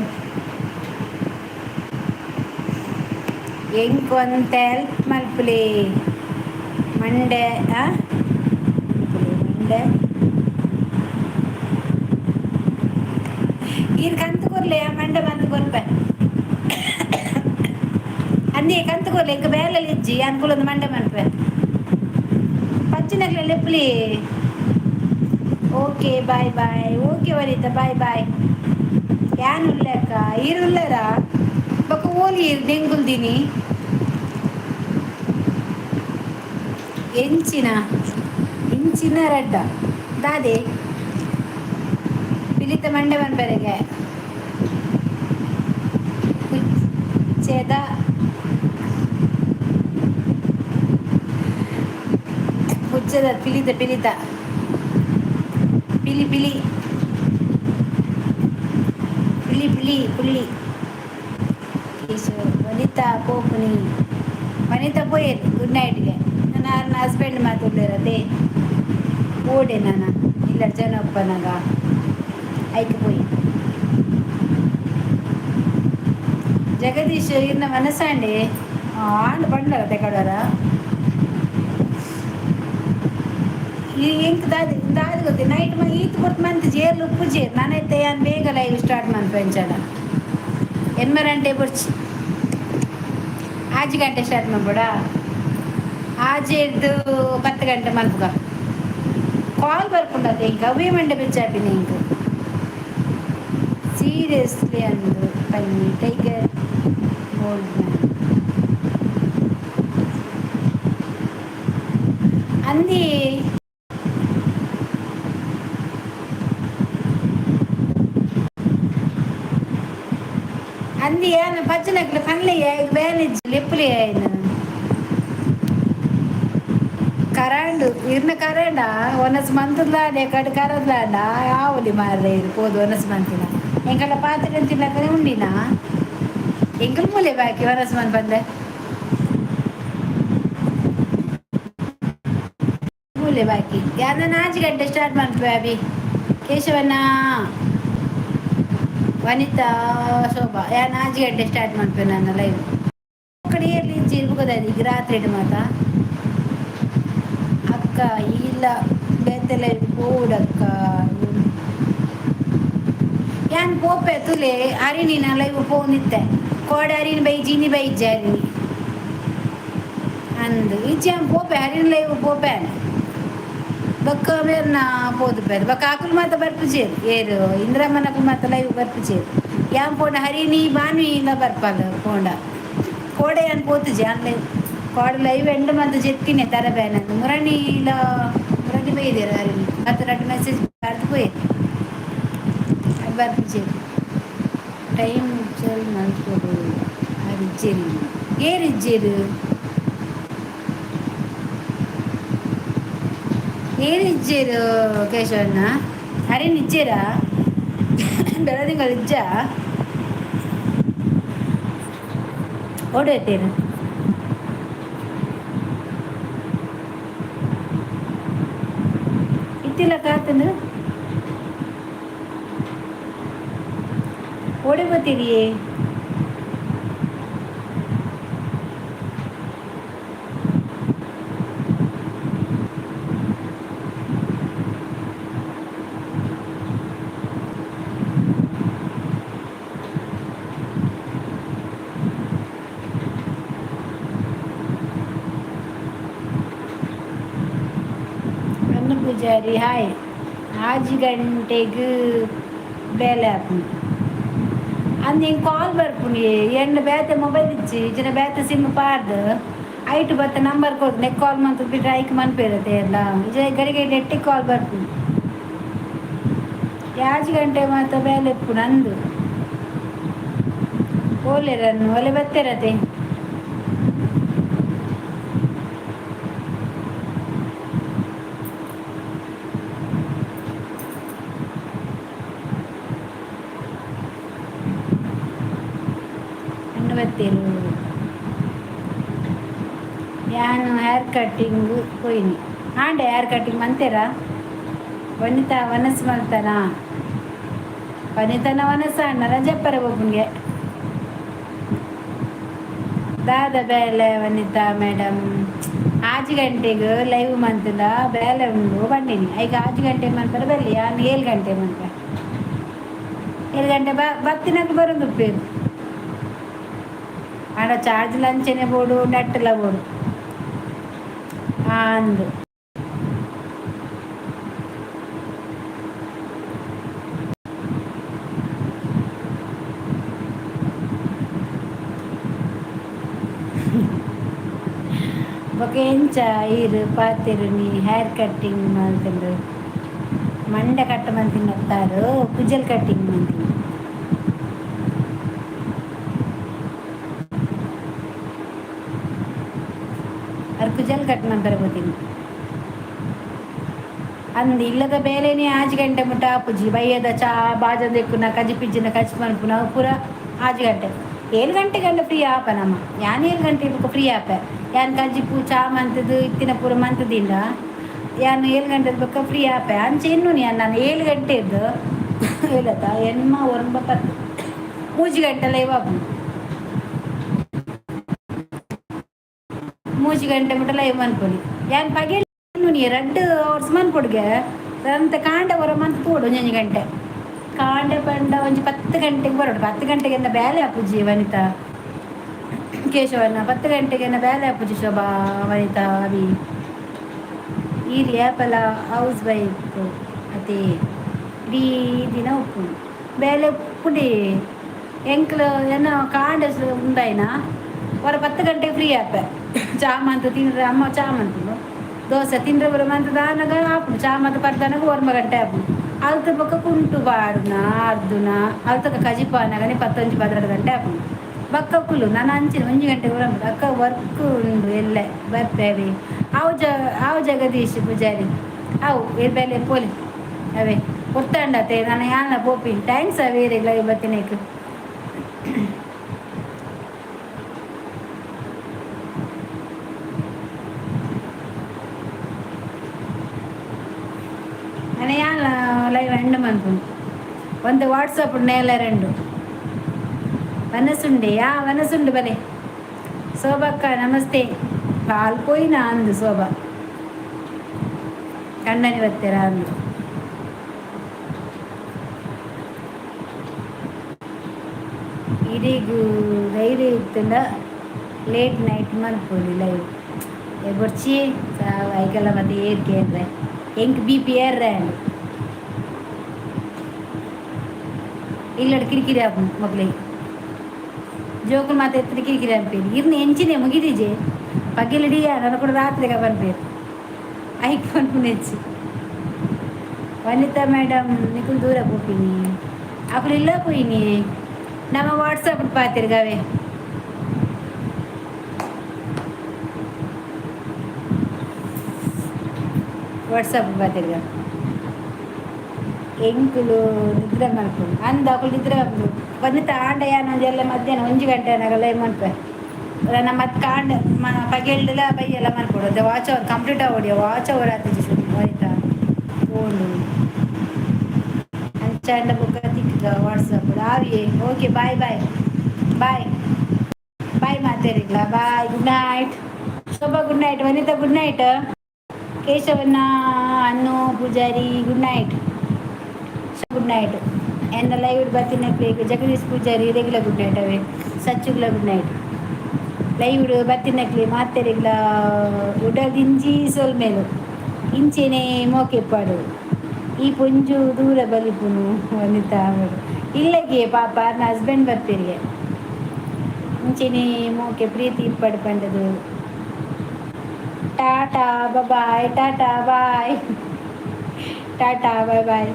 ಎಂಕ್ ಒಂತೆ ಹೆಲ್ಪ್ ಮಲ್ಪುಲಿ ಮಂಡೆ. ಆ ಮಂಡೆ ಈರ್ ಕಂತು ಕೊರ್ಲೆ. ಆ ಮಂಡೆ ಬಂದು ಕೊರ್ಪೆ ಅಂದೇ. ಕಂತು ಕೊರ್ಲೆ, ಇಂಕ ಬೇಲೆಲ್ ಇಜ್ಜಿ ಅನ್ಕುಲೊಂದು ಮಂಡೆ ಮನ್ಪೆ ಪಚ್ಚಿನಕ್ಲೆ ಲೆಪ್ಲಿ. Okay, bye bye. Okay Vanita, bye bye. ಯಾನ್ ಉಲ್ಲೆ ಅಕ್ಕ? ಈರ್ ಉಲ್ಲೆರಾ? ಬೊಕ ಓಲಿ ಡೆಂಗುಲ್ದಿನಿ ಎಂಚಿನ ಇಂಚಿನ ರಡ್ಡ ದಾದೆ ಪಿಲಿತ ಮಂಡೆ ಮನ್ಪೆರೆಗೆ ಪುಚ್ಚೆದ ಪುಚ್ಚೆದ ಪಿಲಿತ ಪಿಲಿತ ಪಿಲಿ ಪಿಲಿ ಪಿಲಿ ಪಿಲಿ ಪುಳ್ಳಿ. ಕೇಶವ್, ವನಿತಾ ಪೋಪುನಿ. ವನಿತಾ ಪೋಯೆರ್ ಗುಡ್ ನೈಟ್ಗೆ. ನನ್ನ ಹಸ್ಬೆಂಡ್ ಮಾತುಲ್ಲೇರತೆ ಓಡೆ ನಾನು ಇಲ್ಲ ಜನ ಒಪ್ಪನಾಗ ಐಕ್ ಪೋಯಿ. ಜಗದೀಶ್ ಇರ್ನ ಮನಸಾಂಡೆ ಆಂಡ್ ಪಂಡರ ಕಡವರ ಎಂಕ್ ದಾದ ದಾದ ಗೊತ್ತೆ ನೈಟ್ ಮ ಈತ್ ಕೊರ್ತು ಮಂತ್ ಜೇರ್ಲು ಉಪ್ಪು ಜೇರ್ ನಾನೈತೆ ಯಾನ್ ಬೇಗ ಲೈವ್ ಸ್ಟಾರ್ಟ್ ಮನ್ಪೆಂಚಡ ಎನ್ಮರಂಟೆ ಬೊರ್ಚಿ ಆಜಿ ಗಂಟೆ ಸ್ಟಾರ್ಟ್ ಮಾಡ್ಬೋಡ. ಆಜೆರ್ದು 10 ಗಂಟೆ ಮನ್ಪುಗ. ಕಾಲ್ ಬರ್ಪುಂಡತೆ ಇಂಕ ಅವೇ ಮಂಡೆ ಬೆಚ್ಚಾಪಿನ ಇಂಕ್ ಸೀರಿಯಸ್ಲಿ ಅಂದು ಪನ್ನಿ ಟೈಗರ್ ಓಲ್ಡ್ ಮ್ಯಾನ್ ಅಂದಿ. ಅಂದಿ ಏನ ಪಚ್ಚನಕ್ಲು ಪನ್ಲೆ ಬೇಲೆ ಲೆಪ್ಪುಲೆ ಆಯ್ನ ಕರಾಂಡು ಇರ್ನ ಕರಂಡ ಒನಸ್ ಮಂತುಲಾಂಡೆ ಕಡ್ ಕರದ್ಲಾಂಡ ಆವಲಿ ಮಾರ್ರೆ. ಇದು ಪೋದು ಒನಸ್ ಮಂತಿನ ಎಂಕಲ್ಲ ಪಾತ್ರೆ ತಿನ್ನಕನೆ ಉಂಡಿನಾ ಎಂಕಲ್ ಮೂಲೆ ಬಾಕಿ ಒನಸ್ ಮನ್ ಬಂದೆ ಮೂಲೆ ಬಾಕಿ. ಯಾನ 4 ಗಂಟೆ ಸ್ಟಾರ್ಟ್ ಮಾಡ್ತೇವೆ. ಅಭಿ ಕೇಶವಣ್ಣ, ವನಿತಾ, ಶೋಭಾ, ಯಾನ್ 4 ಗಂಟೆ ಸ್ಟಾರ್ಟ್ ಮಾಡ್ತೇವೆ ನನ್ನ ಲೈವ್. ಕಡೆ ಇರ್ಲಿ ಇಜ್ಜಿ ಈಗ ರಾತ್ರಿ ಮಾತಾ. ಅಕ್ಕ ಇಲ್ಲ ಬೇತೆ ಲೈವ್ ಪೋಡಕ್ಕ. ಯಾನ್ ಪೋಪೆ ತುಲೆ ಹರಿಣಿನ ಲೈವ್ ಪೋನಿತ್ತೆ ಕೋಡೆ. ಹರಿಣಿ ಬೈ ಜಿನಿ ಬೈ ಇಜ್ಜೆ ಹರಿಣಿ ಅಂದು ಇಜ್ಜೆ. ಯಾನ್ ಪೋಪೆ ಹರಿಣಿ ಲೈವ್ ಪೋಪೆ. ಬೊಕ್ಕ ಮೇರ್ನ ಪೋದು ಬೇರೆ ಬೊಕ್ಕ ಅಕುಲು ಮಾತ ಬರ್ಪುಜೆರ್. ಏರು ಇಂದ್ರಮ್ಮನಕುಲು ಮಾತ ಲೈವ್ ಬರ್ಪುಜೆರ್. ಯಾನ್ ಪೋಂಡ ಹರಿಣಿ ಬಾನ್ವಿ ಇಲ್ಲ ಬರ್ಪಲ್. ಪೋಂಡ ಕೋಡೆ ಯಾನ್ ಪೋತುಜೆ. ಯಾನ್ ಲೈವ್ ಕೋಡೆ ಲೈವ್ ಎಂಡ್ ಮಂತ್ ಜೆತ್ತಿನೆ ತರ ಬೇನಂದು. ಮುರಣಿ ಇಲ್ಲ ಮುರಣಿ ಬೈದೆರ್. ಹರಿಣಿ ಹತ್ತು ರಡ್ಡ್ ಮೆಸೇಜ್ ಬರ್ದು ಪೋಯೆರ್. ಬರ್ಪುಜೆರ್. ಟೈಮ್ ಚೇಂಜ್ ಮಲ್ಪೊಡು. ಆರ್ ಇಜ್ಜೆರ್. ಏರ್ ಇಜ್ಜೆರ್? ಏರ್ ಇಜ್ಜೆರ್ ಕೇಶವಣ್ಣ? ಹರಿಣಿ ಇಜ್ಜೆರಾ? ಬೆಳದಿಂಗಳು ಇಜ್ಜಾ? ಓಡೈತೇನು ಇತ್ತಿಲ್ಲ ಕಾತನು ಓಡಿ ಬರ್ತೀರಿ. ಅನ್ನ ಪೂಜಾರಿ ಹಾಯ್. 6 ಗಂಟೆಗೆ ಬೇಲೆ ಆಪುಂಡು ಅಂದ್ ಎಂಕ್ ಕಾಲ್ ಬರ್ಪುಂಡು. ಎನ್ನ ಬೇತೆ ಮೊಬೈಲ್ ಇಜ್ಜಿ ಇಜ್ಜಿನ ಬೇತೆ ಸಿಮ್ ಪಾಡ್ದು ಐಟ್ ಬತ್ತ ನಂಬರ್ ಕೊರ್ದು ನೆಕ್ ಕಾಲ್ ಮಂತ್ ಬಿಟ್ರೆ ಐಕ್ ಮನ್ಪೇರತೆ ಎಲ್ಲ. ಇಜ್ಜ ಗಡಿಗೆ ನೆಟ್ಟಿಗೆ ಕಾಲ್ ಬರ್ಪುಂಡು. 5 ಗಂಟೆ ಮಾತ ಬೇಲೆ ಇಪ್ಪುಂಡು ಅಂದು. ಓಲೆರನ್ನು ಒಲೆ ಬತ್ತೆರತೆ. ಅನ್ನು ಬತ್ತೇರು. ಯಾನು ಹೇರ್ ಕಟ್ಟಿಂಗ್ ಪೋಯಿನಿ ಆಂಡೆ. ಹೇರ್ ಕಟ್ಟಿಂಗ್ ಮಂತೇರಾ ವನಿತಾ? ವನಸ್ ಮಲ್ತನ ವನಿತನ ವನಸ ಅಣ್ಣ ರಜಪ್ಪರ ಒಬ್ಬನಿಗೆ ದಾದ ಬೇಲೆ. ವನಿತಾ ಮೇಡಮ್, 6 ಗಂಟೆಗೆ ಲೈವ್ ಮಂತದ ಬೇಲೆ ಉಂಡು ಬಂದಿನಿ. ಈಗ 6 ಗಂಟೆ ಮನ್ಪರ ಬಲ್ಲಿ. ಯಾನ್ 7 ಗಂಟೆ ಮನ್ಪ. 7 ಗಂಟೆ ಬ ಬತ್ತಿನಕ್ ಬರೋದು ಉಪ್ಪೇರು. ಆಡ ಚಾರ್ಜ್ ಲಂಚನೆ ಬೋಡು, ನೆಟ್ಲ ಬೋಡು ಅಂದು. ಬೊಕ ಎಂಚ ಈರ್ ಪಾತೆರುನಿ? Hair cutting ಮಲ್ತುಂಡು. ಮಂಡೆ ಕಟ್ ಮಂತಿನತ್ತಾರು ಕುಜಲ್ ಕಟ್ಟಿಂಗ್ ಮಂತಿನಿ. ಅರ್ ಕುಜಲ್ ಕಟ್ ಮನ್ಪರೆ ಪೋತಿನಿ ಅಂದ್. ಇಲ್ಲದ ಬೇಲೆನೇ 6 ಗಂಟೆ ಮುಟ್ಟ ಆಪುಜಿ. ಬಯ್ಯದ ಚಾ ಬಾಜೊಂದು ದೆಕ್ಕುನ ಕಜಿ ಪಿಜ್ಜಿನ ಕಚ್ ಮನ್ಪುನ ಪೂರ 6 ಗಂಟೆ 7 ಗಂಟೆ ಗಂಡ ಫ್ರೀ ಆಪ ನಮ್ಮ. ಯಾನ್ 7 ಗಂಟೆ ಬೊಕ ಫ್ರೀ ಆಪೆ. ಯಾನ್ ಕಜಿಪು ಚಾ ಮಂತದು ಇತ್ತಿನ ಪೂರ ಮಂತದಿಂಡ ಯಾನ್ 7 ಗಂಟೆದ ಬೊಕ್ಕ ಫ್ರೀ ಆಪೆ. ಅಂಚೆ ಇನ್ನು ಯಾನ್ ನಾನು 7 ಗಂಟೆದ್ದು ಹೇಳತ್ತ ಎನ್ಮ ಒರ್ಂಬ 10, 3 ಗಂಟೆ ಲೈವ್ ಆಪುಂಡು. 3 ಗಂಟೆ ಮುಟ್ಟ ಲೈವ್ ಮನ್ಪೊಲಿ. ಯಾನ್ ಪಗೆಲ್ ನೀ 2 ಅವರ್ಸ್ ಮನ್ಪೊಡ್ಗೆ ಅಂತ. ಕಾಂಡೆ ಹೊರ ಮಂತ್ ತೋಡು ಒಂಜೊಂಜಿ ಗಂಟೆ. ಕಾಂಡೆ ಪಂಡ ಒಂಜಿ 10 ಗಂಟೆಗೆ ಬರೋಡು. 10 ಗಂಟೆಗೆ ಎಂದ ಬೇಲೆ ಆಪುಜಿ ವನಿತಾ ಕೇಶವನ್ನ. 10 ಗಂಟೆಗೆ ಬೇಲೆ ಆಪುಜಿ ಶೋಭಾ, ವನಿತಾ, ಅವಿ. ಈರ್ ಏಪಲ ಹೌಸ್ ವೈಫ್ ಅತೆ? ಇಡೀ ದಿನ ಉಪ್ಪುಂಡು ಬೇಲೆ ಉಪ್ಪುಂಡಿ ಎಂಕ್ಲು. ಏನ ಕಾಂಡೆ ಉಂದಾಯಿನ ಹೊರ 10 ಗಂಟೆಗೆ ಫ್ರೀ ಆಪೆ. ಚಾ ಮಂತು ತಿಂದ್ರೆ, ಅಮ್ಮ ಚಾ ಮಂತುಂಡು, ದೋಸೆ ತಿಂದ್ರೆ ಬರ ಮಂತದ ಆನಗ ಆಪುಂಡು. ಚಾ ಮಂತು ಪರ್ದಾನಗ 9 ಗಂಟೆ ಆಪುಂಡು. ಅಲ್ತ ಬೊಕ್ಕ ಕುಂಟು ಬಾಡುನ ಅರ್ದುನ ಅಲ್ತಕ ಕಜಿಪು ಆನಗನೆ ಪತ್ತೊಂಜಿ 12 ಗಂಟೆ ಆಪುಂಡು. ಬೊಕ್ಕ ಕುಲ್ಲು ನಾನು ಅಂಚಿನ 1 ಗಂಟೆಗೆ ಬರಂಬುಡು. ಅಕ್ಕ ವರ್ಕ್ ಉಂಡು, ಎಲ್ಲೆ ಬರ್ಪೇವೆ. ಅವು ಜ ಅವು ಜಗದೀಶ್ ಪೂಜಾರಿ, ಅವು ಬೇಲೆ ಪೋಲಿ ಅವೇ ಗೊತ್ತಾಂಡತೆ. ನಾನು ಯಾನ ಪೋಪಿ. Thanks ಅವೇರಿಗ್ಲ ಬತ್ತಿನೇಕ್. ನಾನು ಯಾನ್ ಲೈವ್ ಎಂಡ್ ಮನ್ಪುಂಡು. ಒಂದು ವಾಟ್ಸಪ್ ನೇಲ ರೆಂಡು ವನಸುಂಡೆ ಯಾ ವನಸುಂಡು ಬಲೆ. ಶೋಭಕ್ಕ ನಮಸ್ತೆ. ಪಾಲ್ ಪೋಯಿನ ಅಂದು ಶೋಭಾ ಕಣ್ಣನಿ ಬತ್ತೀರ ಅಂದು. ಇಡೀಗು ಧೈರ್ಯ ಇತ್ತಂಡ ಲೇಟ್ ನೈಟ್ ಮಲ್ಪೊಲಿ ಲೈವ್ ಬೊರ್ಚಿ. ಐಕೆಲ್ಲ ಮತ್ತೆ ಏರ್ಕೆ ಅಂದ್ರೆ ಎಂಕ್ ಬಿಪಿ ಏರ್ರೆ ಅಂಡ್ ಇಲ್ಲಡ್ ಕಿರಿಕಿರಿ ಆಪುಂಡು ಮಕ್ಳಿಗೆ. ಜೋಕುಲು ಮಾತ ಎತ್ತರೆ ಕಿರಿಕಿರಿ ಅನ್ಪೇರು. ಇರ್ನ ಎಂಚಿನೆ ಮುಗಿದಿಜೆ ಪಗೆಲಿಡಿ ನನ್ನ ಕೂಡ ರಾತ್ರಿಗೆ ಪನ್ಪೇರು. ಐಕ್ ಪನ್ಪುನೆಚ್ಚಿ. ವನಿತಾ ಮೇಡಮ್, ನಿಕುಲ್ ದೂರ ಪೋಪಿನಿ? ಅಕುಲು ಇಲ್ಲ ಪೋಯಿನಿ. ನಮ್ಮ ವಾಟ್ಸಪ್ ಪಾತಿರ್ಗವೆ. ವಾಟ್ಸಪ್ ಪಾತಿರ್ಗ. ಎಂಕುಲು ನಿದ್ರೆ ಮಲ್ಪುಂಡು ಅಂದ ಅಕುಲು ನಿದ್ರೆ ಮಲ್ಪುಂಡು. ವನಿತಾ ಆಂಡ ಯಾನ್ ಒಂಜಿ ಎಲ್ಲ ಮಧ್ಯಾಹ್ನ 1 ಗಂಟೆ ಆನಗಲ ಮನ್ಪೆ. ನಮ್ಮ ಮತ್ತೆ ಕಾಂಡ ಪಗೆಲ್ಡ್ಲ ಬಯ್ಯೆಲ್ಲ ಮನ್ಪೊಡು. ಅದೇ ವಾಚ್ ಅವರ್ ಕಂಪ್ಲೀಟ್ ಆವೊಡಿ. ವಾಚ್ ಅವರ್ ಆತಿಜಿ ವನಿತಾ ಓಂಡು. ಅಂಚಾಂಡ ಬೊಕ್ಕ ತಿಕ್ಕುಗ ವಾಟ್ಸಪ್ ಆವಿಯೇ. Okay, bye bye bye bye ಮಾತೇರಿಗ್ಲ bye. Good night Shobha, good night Vanita, good night ಕೇಶವಣ್ಣ, ಅನ್ನು Poojary, good night, good night. ಎನ್ನ ಲೈವ್ ಬತ್ತಿನ Jagadish Poojary regular good night. ಅವೇ ಸಚ್ಚುಗ್ಲ ಗುಡ್ ನೈಟ್. ಲೈವ್ ಬತ್ತಿನಕ್ಲಿ ಮಾತೆರಿಗ್ಲ ಉಡದಿಂಜಿ ಸೊಲ್ಮೆಲು. ಇಂಚೆನೆ ಮೋಕೆಪ್ಪಾಡು. ಈ ಪೊಂಜು ದೂರ ಬಲಿಪುನು ವನಿತಾ ಅವರು ಇಲ್ಲಗೆ ಪಾಪ ನನ್ನ ಹಸ್ಬೆಂಡ್ ಬರ್ತೀರಿಗೆ. ಇಂಚೆನೆ ಮೋಕೆ ಪ್ರೀತಿ ಇಪ್ಪಡು ಪಂಡದು. ಟಾಟಾ ಬಾಯ್, ಟಾಟಾ ಬಾಯ್, ಟಾಟಾ ಬಾಯ್ ಬಾಯ್.